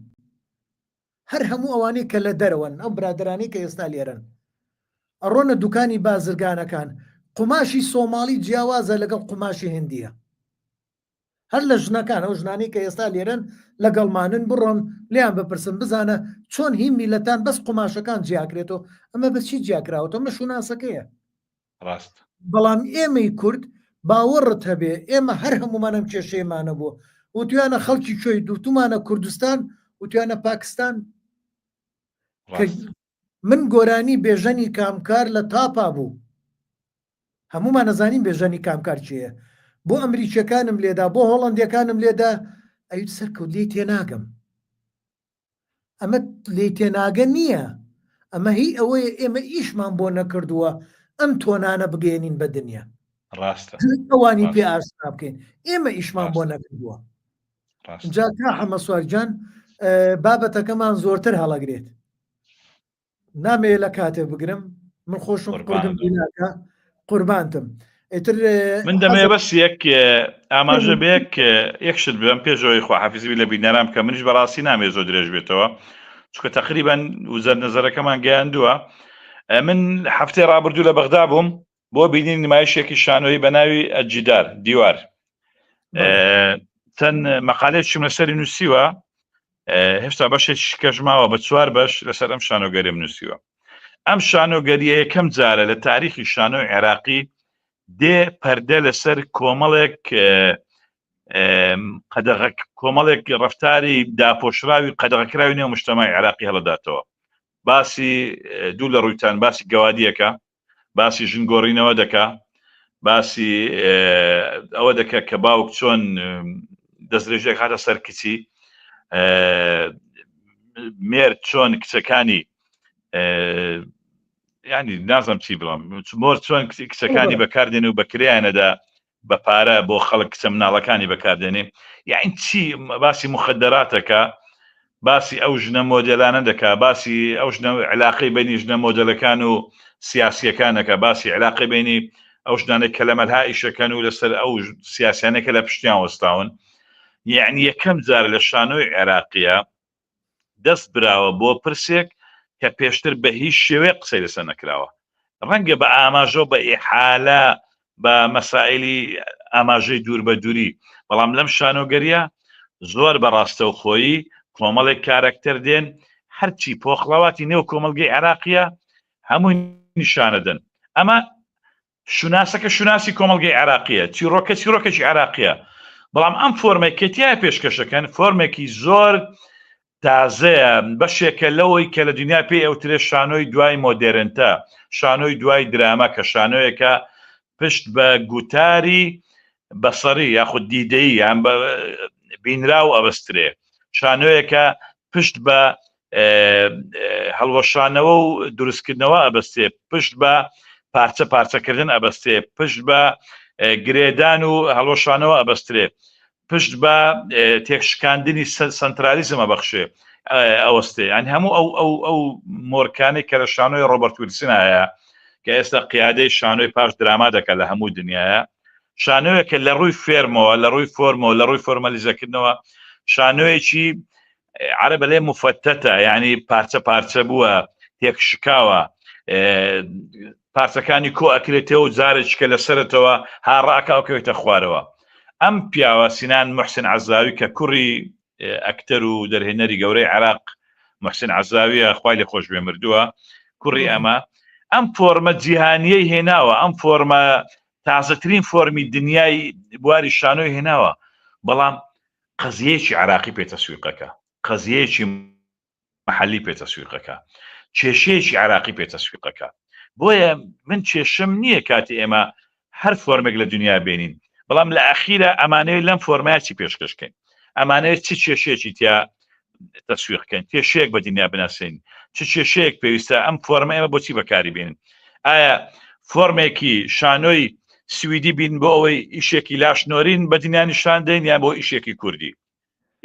هەر هەموو ئەوانەی کە لە دەرەوەن ئەو برادرانی کە ئێستا لێرن ئەڕۆنە دوکانی بازرگانەکان قوماشی سۆماڵی جیاوازە لەگەڵ قوماشی هندیە هەر لە ژنەکان ئەو ژنانەی کە ئێستا لێرەن لەگەڵمانن بڕۆن لێیان بپرسن بزانە چۆن هی میلەتان بەس قوماشەکان جیاکرێتەوە ئەمە بەچی جیاکراوەتەوە ئەمە شوناسەکەیە ڕاست بەڵام ئێمەی کورد. باوەڕت هەبێ ئێمە هەر هەموومان ئەم کێشەیەمان هەبووە. وتویانە خەڵکی کوێی؟ وتومانە کوردستان، وتویانە پاکستان. کە من گۆرانی بێژەنی کامکار لە تاپا بوو. هەموومان ئەزانین بێژەنی کامکار کێیە. بۆ ئەمریکیەکانم لێدا، بۆ هۆڵەندیەکانم لێدا، ئەیوت سەرکەوت لێی تێناگەم. ئەمە لێی تێناگە نییە، ئەمە هی ئەوەیە ئێمە ئیشمان بۆ نەکردووە ئەم تۆنانە بگەیەنین بە دنیا. ڕاستە. ئەوانی پێ ئاشنا بکەین. ئێمە ئیشمان بۆ نەکردووە. جا تا حەمەسوار گیان بابەتەکەمان زۆرتر هەڵەگرێت. نامەوێ لە کاتێ بگرم من خۆشم قورگم بیناکە قوربانتم ئیتر من دەمەوێ بەس یەک ئاماژە بێک یەک شت بم پێشەوەی خواحافیزی لە بینەران بکە منیش بەڕاستی نامێ زۆر درێژ بێتەوە چونکە تقریبان وزەر نەزەرەکەمان گەیاندووە من هەفتەی ڕابردوو لە بەغدا بووم بۆ بینین نمایشێکی شانۆیی بە ناوی ئەجیدار دیوار چەند مەقالێکیم لەسەری نووسیوە هێشتا بەشێکی کەش ماوە بە چوار بەش لەسەر ئەم شانۆگەریم نووسیوە ئەم شانۆگەریە یەکەم جارە لە تاریخی شانۆی عێراقی دێ پەردە لەسەر کۆمەڵێک قەدەغە کۆمەڵێک ڕفتاری داپۆشراوی قەدەغەکراوی نێو مشتەمای عێراقی هەڵداتەوە باسی دوو لە ڕوویتان باسی گەوادیەکە باسی ژن گۆڕینەوە دەکا باسی ئەوە دەکە کە باوک چۆن دەستدرێژێک هاتە سەر کچی مێر چۆن کچەکانی ینی نازم چی بڵم مۆر چۆن کچەکانی بەکاردێن و بەکریانەدا بە پارە بۆ خەڵک کچە مناڵەکانی بەکاردێنێ یاین چی باسی مخدراتەکە باسی ئەو ژنە مۆدێلانە دەکا باسی ئەو ژنە علاقەی بینی ژنە مۆدێلەکان و سیاسیەکانەکە باسی علاقەی بینی ئەو ژنانەی کە لە مەلها ئیشەکەن و لەسەر ئەو سیاسیانە کە لە پشتیان وەستاون یعنی یەکەم جار لە شانۆی عێراقیە دەست براوە بۆ پرسێک کە پێشتر بە هیچ شێوەیەک قسەی لەسەر نەکراوە. ڕەنگە بە ئاماژە و بە ئیحالە بە مەسائیلی ئاماژەی دوور بە دووری، بەڵام لەم شانۆگەرییە زۆر بە ڕاستەوخۆیی کۆمەڵێک کارەکتەر دێن هەرچی پۆخڵەواتی نێو کۆمەڵگەی عێراقییە هەمووی نیشانەدەن. ئەمە شوناسەکە شوناسی کۆمەڵگەی عێراقییە، چیڕۆکە چیڕۆکێکی عێراقییە، بەڵام ئەم فۆرمەی کە تیایا پێشکەشەکەن فۆرمێکی زۆر تازەیە، بەشێکە لەوەی کە لە دنیا پێی ئەوترێ شانۆی دوای مۆدێرنتە، شانۆی دوای دراما کە شانۆیەکە پشت بە گوتاری بەسەری یاخود دیدەیی یان بە بینراو ئەبەسترێ، شانۆیەکە پشت بە هەڵوەشانەوە و دروستکردنەوە ئەبەستێ پشت بە پارچە پارچەکردن ئەبەستێ پشت بە گرێدان و هەڵوەشانەوە ئەبەسترێ پشت بە تێکشکاندنی سنترالیزم ئەبەخشێ ئەوەستێ یان هەموو ئەو ئەو ئەو مۆرکانەی کە لە شانۆی ڕۆبەرت ویلسن هەیە کە ئێستا قیادەی شانۆی پاش دراما دەکات لە هەموو دنیاە شانۆیەکە لە ڕووی فێرمەوە لە ڕووی فۆرمەوە لە ڕووی فۆرمەلیزەکردنەوە شانۆیەکی عەرەب ئەلێ مفەتەتە یعنی پارچە پارچە بووە تێک شکاوە پارچەکانی کۆ ئەکرێتەوە و جارێککە لە سەرتەوە هاڕاکە و کەوێتە خوارەوە ئەم پیاوە سینان محسن عەزاوی کە کوڕی ئەکتەر و دەرهێنەری گەورەی عێراق محسن عەزاویە خوای لێ خۆش بێ مردووە کوڕی ئەمە ئەم فۆرمە جیهانیەی هێناوە ئەم فۆرمە تازەترین فۆرمی دنیای بواری شانۆی هێناوە بەڵام قەزیەیەکی عێراقی پێ تەسویقەکە، قەزیەیەکی محەلی پێ تەسویقەکە، کێشەیەکی عێراقی پێ تەسویقەکە. بۆیە من کێشەم نییە کاتی ئێمە هەر فۆرمێک لە دنیا بێنین، بەڵام لە ئەخیرا ئەمانەوێت لەم فۆرمایە چی پێشکەش کەین، ئەمانەوێت چ کێشەیەکی تیا تەسویق کەین، کێشەیەک بە دنیا بناسێنین، چ کێشەیەک پێویستە ئەم فۆرمە ئێمە بۆچی بەکاری بێنین؟ ئایا فۆرمێکی شانۆی سویدی بین بۆ ئەوەی ئیشێکی لاش نۆرین بە دنیا نیشان دەین یان بۆ ئیشێکی کوردی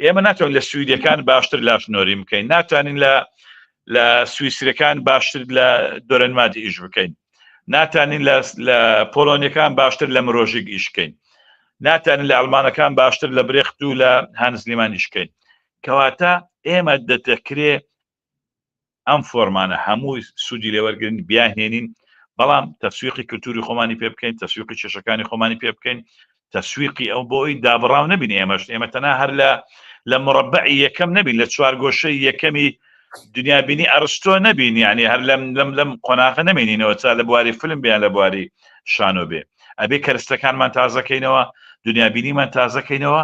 ئێمە ناتوانین لە سویدەکان باشتر لاش نۆرین بکەین ناتوانین لە لە سویسرەکان باشتر لە دۆرەنمادی ئیش بکەین ناتوانین لە پۆلۆنیەکان باشتر لە مرۆژێک ئیش بکەین ناتوانین لە ئەلمانەکان باشتر لە برێخت و لە هانز لیمان ئیش بکەین کەواتە ئێمە دەتەکرێ ئەم فۆرمانە هەمووی سوودی لێوەرگن بیانهێنین بەڵام تەسویقی کللتوری خۆمانی پێ بکەین تەسویقی کێشەکانی خۆمانی پێ بکەین تەسویقی ئەو بۆ ئەوی دابڕاو نەبین ئێمەش ئێمە تەنها هەر لە لە مڕەبعی یەکەم نەبین لە چوارگۆشەی یەکەمی دنیابینی ئەرستۆ نەبین یعنی هەر لەم لەم لەم قۆناغە نەمێنینەوە تا لە بواری فیلم بیان لە بواری شانۆ بێ. ئەبێ کەرستەکانمان تازەکەینەوە، دنیابینیمان تازەکەینەوە،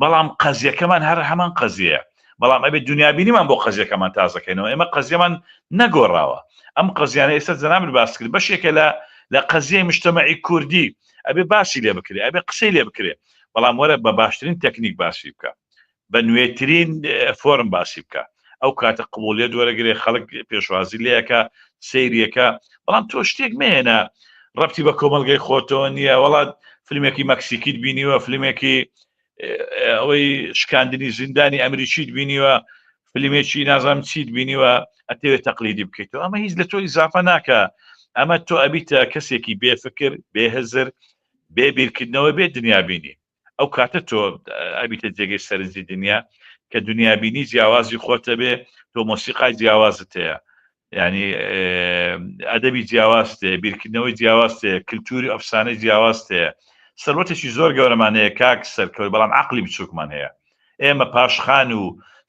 بەڵام قەزیەکەمان هەر هەمان قەزیەیە. بەڵام ئەبێ دنیابینیمان بۆ قەزیەکەمان تازەکەینەوە. ئێمە قەزیەمان نەگۆڕاوە. ئەم قەزیانە ئێستا جەنابت باس کرد بەشێکە لە لە قەزیەی مجتەمەعی کوردی، ئەبێ باسی لێ بکرێ، ئەبێ قسەی لێ بکرێ، بەڵام وەرە بە باشترین تەکنیک باسی بکە. بە نوێترین فۆرم باسی بکە ئەو کاتە قبولیت وەرەگرێ خەڵک پێشوازی لەکە سەیریەکە بەڵام تۆ شتێک مێنە ڕەتی بە کۆمەلگەی خۆتەوە نییە وڵات فیلمێکی مەکسیکیت بینیوە فیلمێکی ئەوەی شکاندنی زیندانی ئەمریکیت بینیوە فیلمێکی نازانم چیت بینیوە ئەتەوێت تەقلیدی بکەیتەوە ئەمە هیچ لە تۆ ئیزافە ناکە ئەمە تۆ ئەبیتە کەسێکی بێفکر بێهزر بێ بیرکردنەوە بێ دنیابینی ئەو کاتە تۆ ئەبیتە جێگەی سەرنجی دنیا کە دنیابینی جیاوازی خۆتە بێ تۆ مۆسیقای جیاوازت هەیە ینی ئەدەبی جیاواز تێ بیرکردنەوەی جیاواز تێ کللتوری ئەفسانەی جیاواز تێ سەروەتێکی زۆر گەورەمان هەیە کاک سەرکەوت بەڵام عقلی بچووکمان هەیە ئێمە پاشخان و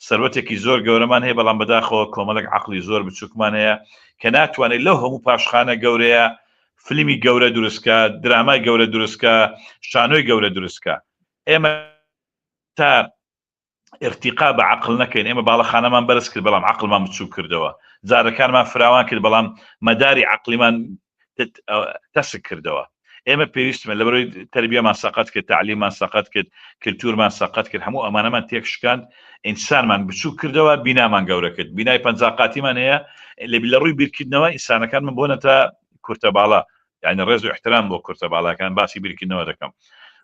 سەروەتێکی زۆر گەورەمان هەیە بەڵام بەداخەوە کۆمەڵێک عقلی زۆر بچووکمان هەیە کە ناتوانێت لەو هەموو پاشخانە گەورەیە فلیمی گەورە دروستکە، درامای گەورە دروستکە، شانۆی گەورە دروستکە. ئێمە تا ئرتیقا بە عەقڵ نەکەین، ئێمە باڵەخانەمان بەرز کرد بەڵام عەقڵمان بچووک کردەوە، زارەکانمان فراوان کرد بەڵام مەداری عەقڵیمان تەسک کردەوە. ئێمە پێویستمە لەبەرەوەی تەربیەمان سەقەت کرد، تەعلیممان سەقەت کرد، کلتورمان سەقەت کرد، هەموو ئەمانەمان تێکشکاند، ئینسانمان بچووک کردەوە، بینامان گەورە کرد. بینای 50 قاتیمان هەیە، لە ڕووی بیرکردنەوە ئینسانەکانمان بۆنەتە کورتە باڵا یعنی ڕێز و احترام بۆ کورتە باڵاکان باسی بیرکردنەوە دەکەم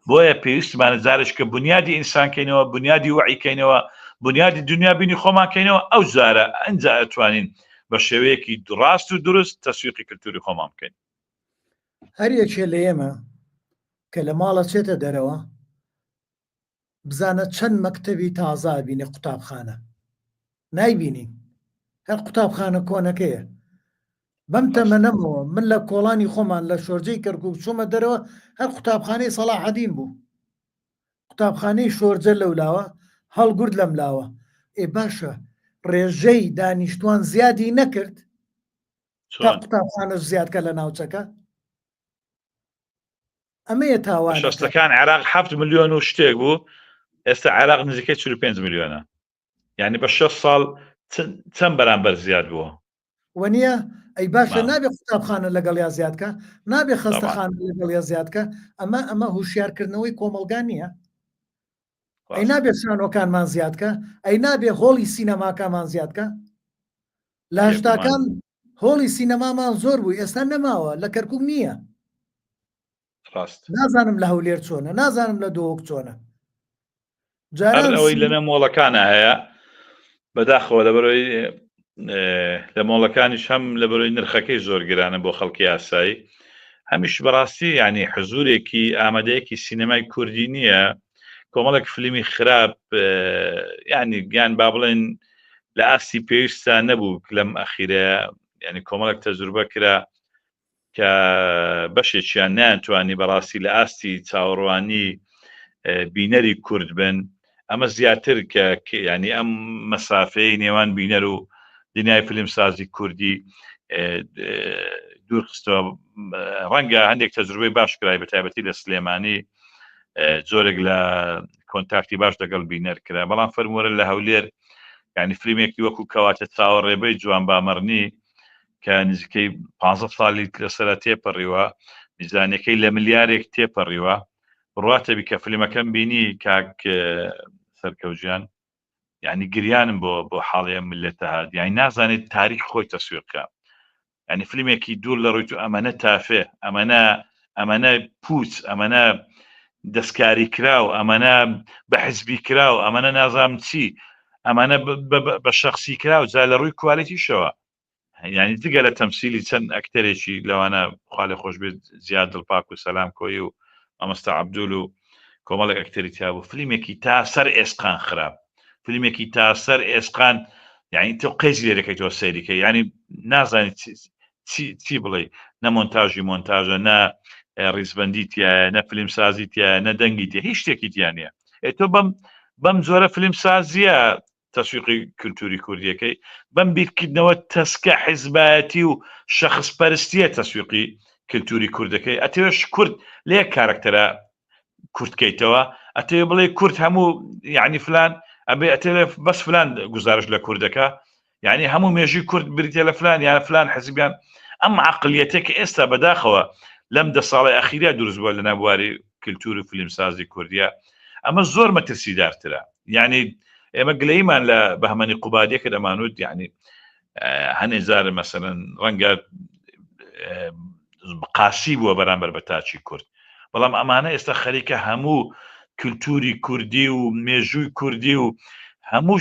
بۆیە پێویستمانە جارێک کە بنیادی ئینسان کەینەوە بنیادی وعی کەینەوە بنیادی دنیا بینی خۆمان کەینەوە ئەو جارە ئەنجا ئەتوانین بە شێوەیەکی ڕاست و دروست تەسویقی کللتوری خۆمان بکەین. هەر یەکێ لە ئێمە کە لە ماڵە چێتە دەرەوە بزانە چەند مەکتەبی تازە ئەبینێ قوتابخانە نایبینین هەر قوتابخانە کۆنەکەیە بەم تەمەنەمەوە من لە کۆڵانی خۆمان لە شۆرجەی کەرکک چوومە دەرەوە هەر قوتابخانەی سەڵاحەدین بوو قوتابخانەی شۆرجە لەولاوە هەڵگورد لەم لاوە ئێ باشە ڕێژەی دانیشتوان زیادی نەکرد تا قوتابخانەش زیادکە لە ناوچەکە ئەمەیە تاوان شەستەکان عێراق هەفت ملیۆن و شتێک بوو ئێستا عێراق نزیکەی 45 ملیۆنە یعنی بە 6 ساڵ چەند بەرامبەر زیاد بووە وەنیە ئەی باشە نابێ قوتابخانە لەگەڵ یا زیادکە نابێ خەستەخانە لەگەڵ یا زیادکە ئەمە ئەمە هوشیارکردنەوەی کۆمەلگا نییە ئەی نابێ شانۆکانمان زیادکە ئەی نابێ هۆڵی سینەماکەمان زیادکە لە هەشتاکان هۆڵی سینەمامان زۆر بوو ئێستا نەماوە لە کەرکک نییە ڕاست نازانم لە هەولێر چۆنە نازانم لە دۆک چۆنە جاران ئەوەی لەنە مۆڵەکانە هەیە بەداخەوە لەبەرەوەی لە مۆڵەکانیش هەم لەبەرەوەی نرخەکەی زۆر گرانە بۆ خەڵکی ئاسایی هەمیش بەڕاستی ینی حزورێکی ئامادەیەکی سینەمای کوردی نییە کۆمەڵێک فلیمی خراپ ینی گیان با بڵێن لە ئاستی پێویستە نەبوو لەم ئەخیرە ینی کۆمەڵێک تەجروبە کرا کە بەشێکیان نەیانتوانی بەڕاستی لە ئاستی چاوەڕوانی بینەری کورد بن ئەمە زیاتر کە ینی ئەم مەسافەی نێوان بینەر و دنیای فیلمسازی کوردی دوور خستەوە ڕەنگە هەندێک تەجروبەی باش کرای بە تایبەتی لە سلێمانی جۆرێک لە کۆنتاکتی باش لەگەڵ بینەر کرا بەڵام فەرمووەرە لە هەولێر ینی فیلمێکی وەکو کەواتە چاوەڕێبەی جوان بامەڕنی کە نزیکەی 15 ساڵی لەسرە تێپەڕیوە میزانەکەی لە ملیارێک تێپەڕیوە بڕاتەبی کە فیلمەکەم بینی کاک سەرکەوجیان یعنی گریانم بۆ بۆ حاڵی ئەم ملەتە هات یعنی نازانێت تاریخ خۆی تەسویق کا یعنی فیلمێکی دوور لە ڕووی تو ئەمەنە تافێ ئەمەنە ئەمەنە پوچ ئەمەنە دەستکاری کراو ئەمەنە بە حزبی کراو ئەمەنە نازانم چی ئەمانە بە شخصی کراو جا لە ڕووی کوالێتیشەوە یعنی جگە لە تەمسیلی چەند ئەکتەرێکی لەوانە خوالێ خۆش بێت زیاد دڵپاک و سەلام کۆی و مامۆستا عەبدول و کۆمەڵێک ئەکتەری تیا بوو فلیمێکی تا سەر ئێسقان خراپ فلیمێکی تا سەر ئێسقان یعنی تۆ قێزی لێ دەکەیتەوە سەیریکە یعنی نازانیت چی چی بڵێ نە مۆنتاژی مۆنتاژە نە ڕیزبندی تایە نە فیلم سازی تایە نە دەنگی تێ هیچ شتێکی تیا نییە ئێ تۆ بەم بەم جۆرە فیلم سازیە تەسویقی کلتوری کوردیەکەی بەم بیرکردنەوە تەسکە حیزبایەتی و شەخس پەرستیە تەسویقی. کللتوری کوردەکەی ئەتەوێش کورد لە یەک کارکتەرە کورتکەیتەوە ئەتەوێ بڵێ کورد هەموو یعنی فلان ئەبێ ئەتەوێ بەس فلان گزارش لە کوردەکە یعنی هەموو مێژوی کورد بریتە لە فلان یان فلان حزبیان ئەم عقلیەتێک کە ئێستا بەداخەوە لەم دە ساڵی ئەخیرا دروست بووە لە ناوبواری کللتور و فیلمسازی کوردیا ئەمە زۆر مەترسیدارترە یعنی ئێمە گلەیمان لە بەهمەنی قوبادیە کە دەمانوت یعنی هەنێ جار مەسەرەن ڕەنگە قاسی بووە بەرامبەر بە تاچی کورد بەڵام ئەمانە ئێستا خەریکە هەموو کللتوری کوردی و مێژووی کوردی و هەموو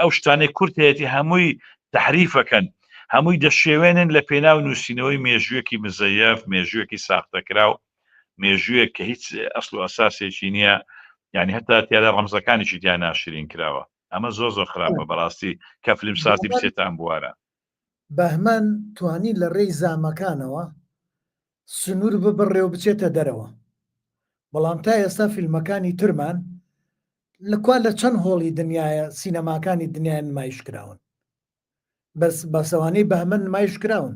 ئەو شتانەی کورد هەیەی هەمووی تحریفەکەن هەمووی دەشێوێنن لە پێناو نووسینەوەی مێژوویەکی مزەیەف مێژوویەکی ساختەکراو مێژوویەک کە هیچ ئەسل و ئەساسێکی نییە یعنی هەتا تیادا ڕەمزەکانیشی تیا ناشرین کراوە ئەمە زۆر زۆر خراپە بەڕاستی کە فلیم سازی بچێتە ئەم بوارە. بەهمەن توانی لە ڕێی زامەکانەوە سنوور ببڕێ و بچێتە دەرەوە، بەڵام تا ئێستا فیلمەکانی ترمان لە کوا لە چەند هۆڵی دنیایە سینەماکانی دنیای نمایش کراون؟ بەس بەسەوانەی بەهمەن نمایش کراون.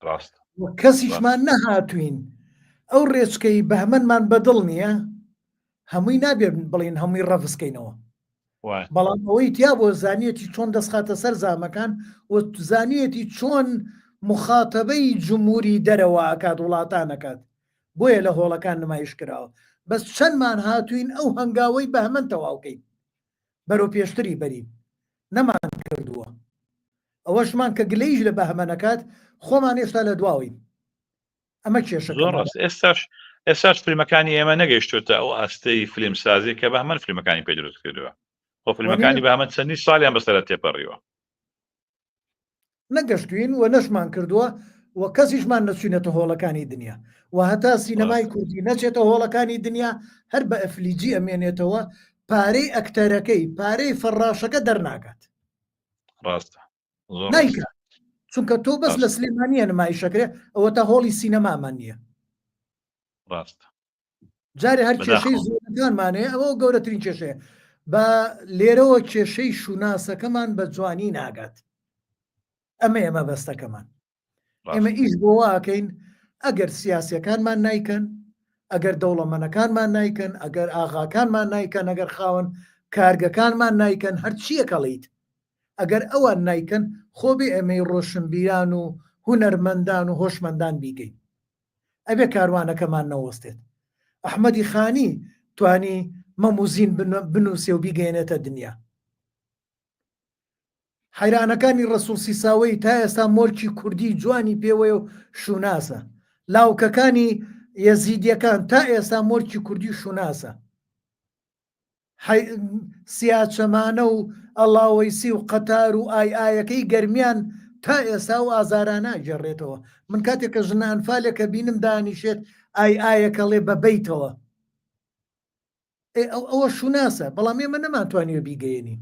ڕاست کەسیشمان نەهاتوین ئەو ڕێچکەی بەهمەنمان بەدڵ نییە هەمووی نابێت بڵین هەمووی ڕەفزکەینەوە بەڵام ئەوەی تیا بۆ زانیەتی چۆن دەستخاتە سەر زامەکان و زانیەتی چۆن مخاتەبەی جمهوری دەرەوە ئەکات وڵاتان ئەکات بۆیە لە هۆڵەکان نمایش کراوە بەس چەندمان هاتوین ئەو هەنگاوەی بەهمەن تەواوکەین بەرەو پێشتری بەرین نەمان کردووە ئەوەشمان کە گلەیش لە بەهمەنەکات خۆمان هێشتا لە دواوین ئەمە کێشە زۆر ڕاست ئێستاش ئێستاش فیلمەکانی ئێمە نەگەیشتوتە ئەو ئاستەی فیلم سازی کە بەهمەن فیلمەکانی پێ دروست کردووە خۆ فیلمەکانی بەهمەن چەندی ساڵیان بەسەر تێپەڕیوە نەگەشتوین و نەشمان کردووە و کەسیشمان نەچوینەتە هۆڵەکانی دنیا و هەتا سینەمای کوردی نەچێتە هۆڵەکانی دنیا هەر بە ئەفلیجی ئەمێنێتەوە پارەی ئەکتەرەکەی پارەی فەڕاشەکە دەرناکات ڕاستە نایکە چونکە تۆ بەس لە سلێمانیە نمایشەکرێ ئەوە تا هۆڵی سینەمامان نییە ڕاست جارێ هەر کێشەی زۆرەکانمانەیە ئەوە گەورەترین کێشەیە بە لێرەوە کێشەی شوناسەکەمان بە جوانی ناگات ئەمە ئێمە بەستەکەمان ئێمە ئیش بۆ واکەین ئەگەر سیاسەکانمان نیکەن ئەگەر دەوڵەمەنەکانمان نیکەن ئەگەر ئاغاکانمان نیکەن ئەگەر خاوەن کارگەکانمان نیکەن هەرچیەکەڵیت ئەگەر ئەوان نیکەن خۆ بێ ئێمەی ڕۆشنبیران و هونەرمەندان و هۆشمەندان بیکەین ئەبێ کاروانەکەمان نەوەستێت. ئەحمەدی خانی توانی مەم و زین بنووسێ و بیگەیەنێتە دنیا. حەیرانەکانی ڕەسوڵ سیساوەیی تا ئێستا مۆرکی کوردی جوانی پێوەیە و شوناسە. لاوکەکانی یەزیدیەکان تا ئێستا مۆرکی کوردی شوناسە. سیاچەمانە و ئەڵاوەیسی و قەتار و ئای ئایەکەی گەرمیان تا ئێستا ئەو ئازارانە ئەگێڕێتەوە. من کاتێک کە ژنە ئەنفالێکە بینم دانیشێت ئای ئایەکەڵێ بە بەیتەوە. ئێ ئەو ئەوە شوناسە بەڵام ئێمە نەمانتوانیوە بیگەیەنین.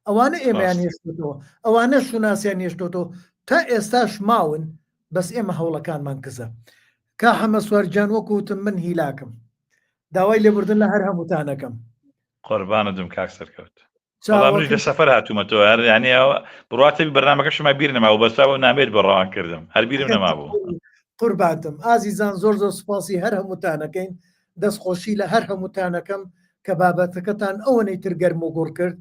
ئەوانە ئێمەیان هێشتۆتەوە ئەوانە شوناسیان هێشتۆتەوە تا ئێستاش ماون بەس ئێمە هەوڵەکانمان کزە. کا حەمە سوار گیان وەکو وتم من هیلاکم. داوای لێبوردن لە هەر هەمووتانەکەم. قوربانت بم کاک سەرکەوت. وەڵا منیش لە سەفەر هاتوومەتەوە هەر یعنی بڕواتە بەرنامەکەشم بیر نەمابوو بەس ئەو نامێت بۆ ڕەوان کردم هەر بیرم نەمابوو. قوربانتم ئازیزان زۆر زۆر سوپاسی هەر هەمووتانەکەین دەست خۆشی لە هەر هەمووتانەکەم کە بابەتەکەتان ئەوەنەی تر گەرم و گوڕ کرد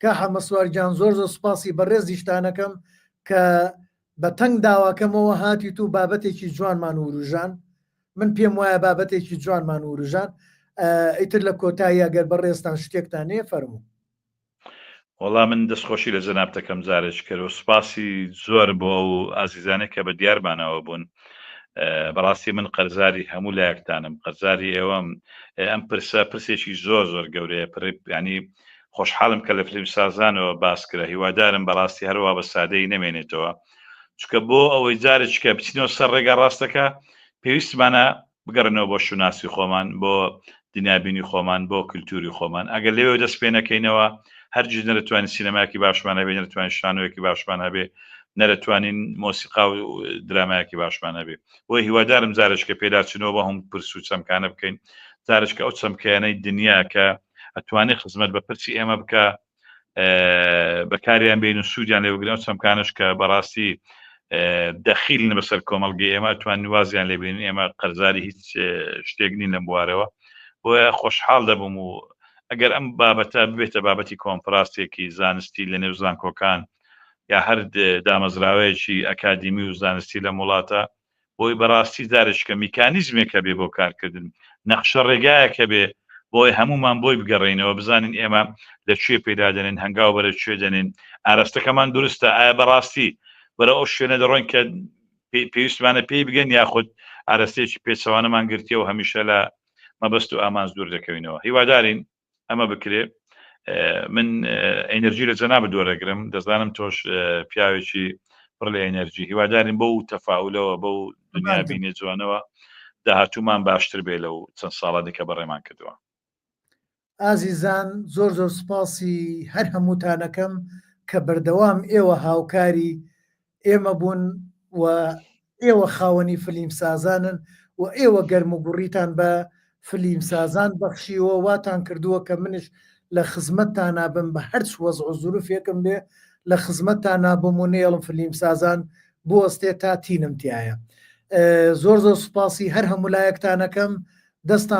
کا حەمە سوار گیان زۆر زۆر سوپاسی بەڕێزیشتانەکەم کە بە تەنگ داواکەمەوە هاتیت و بابەتێکی جوانمان وروژان من پێم وایە بابەتێکی جوانمان وروژان ئیتر لە کۆتایی ئەگەر بەڕێزتان شتێکتان نەیە فەرموو. وەڵا من دەستخۆشی لە جەنابتەکەم جارێک کرد و سوپاسی زۆر بۆ ئەو ئازیزانەی کە بە دیارمانەوە بوون بەڕاستی من قەرزاری هەموو لایەکتانم قەرزاری ئێوەم ئەم پرسە پرسێکی زۆر زۆر گەورەیە ینی خۆشحاڵم کە لە فلیم سازانەوە باس کرا هیوادارم بەڕاستی هەروە بە سادەی نەمێنێتەوە چکە بۆ ئەوەی جارێککە بچینەوە سەر ڕێگا ڕاستەکە پێویستمانە بگەڕێنەوە بۆ شوناسی خۆمان بۆ دنیابینی خۆمان بۆ کللتوری خۆمان ئەگەر لەوێ دەست پێ نەکەینەوە هەرگیز نەرەتوانین سینەمایەکی باشمان هەبێ نەرەتوانین شانۆیەکی باشمان هەبێ نەرەتوانین مۆسیقا و درامایەکی باشمان هەبێ بۆ هیوادارم جارێککە پێداچنەوە بە هەم پرس و چەمکانە بکەین جارێککە ئەو چەمکەیانەی دنیا کە ئەتوانێت خزمەت بە پرسی ئێمە بکە بەکاریان بین و سوودیان لێ بگرن ئەو چەمکانش کە بەڕاستی دەخیلن بەسەر کۆمەڵگەی ئێمە توان وازیان لێبێنین ئێمە قەرزاری هیچ شتێک نین لەم بوارەوە بۆیە خۆشحاڵ دەبم و ئەگەر ئەم بابەتە ببێتە بابەتی کۆنفراستێکی زانستی لە نێو زانکۆکان یا هەر دامەزراوەیەکی ئەکادیمی و زانستی لەم وڵاتە بۆی بەڕاستی جارێکە میکانیزمێک هەبێ بۆ کارکردن، نەخشە ڕێگایەک هەبێ بۆی هەموومان بۆی بگەڕێینەوە بزانین ئێمە لە کوێ پێدا دەنێن، هەنگاو بەرەو کوێ دەنێن، ئاراستەکەمان دروستە، ئایا بەڕاستی بەرەو ئەو شوێنە دەڕۆین کە پێویستمانە پێی بگەن یاخود ئاراستەیەکی پێچەوانەمان گرتیە و هەمیشە لە مەبەست و ئامانج دوور دەکەوینەوە. هیوادارین ئەمە بکرێ. من ئێنرجی لە جەنابت وەرەگرم، دەزانم تۆش پیاوێکی پڕ لە ئێنرجی، هیوادارین بەو تەفاولەوە بەو دنیابینێ جوانەوە داهاتوومان باشتر بێ لەو چەند ساڵە دیکە بەڕێمان کردووە. ئازیزان زۆر زۆر سپاسی هەر هەمووتانەکەم کە بەردەوام ئێوە هاوکاری ئێمە بوون و ئێوە خاوەنی فلیمسازانن و ئێوە گەرم و گوڕیتان بە فلیمسازان بەخشیوە واتان کردووە کە منش لە خزمەتتانا بم بە هەرچ وەزع و زروفێکم بێ لە خزمەتتانا بم و نەیەڵم فلیمسازان بوەستێ تا تینم تایە زۆر زۆر سوپاسی هەر هەموو لایەکتانەکەم دەستان.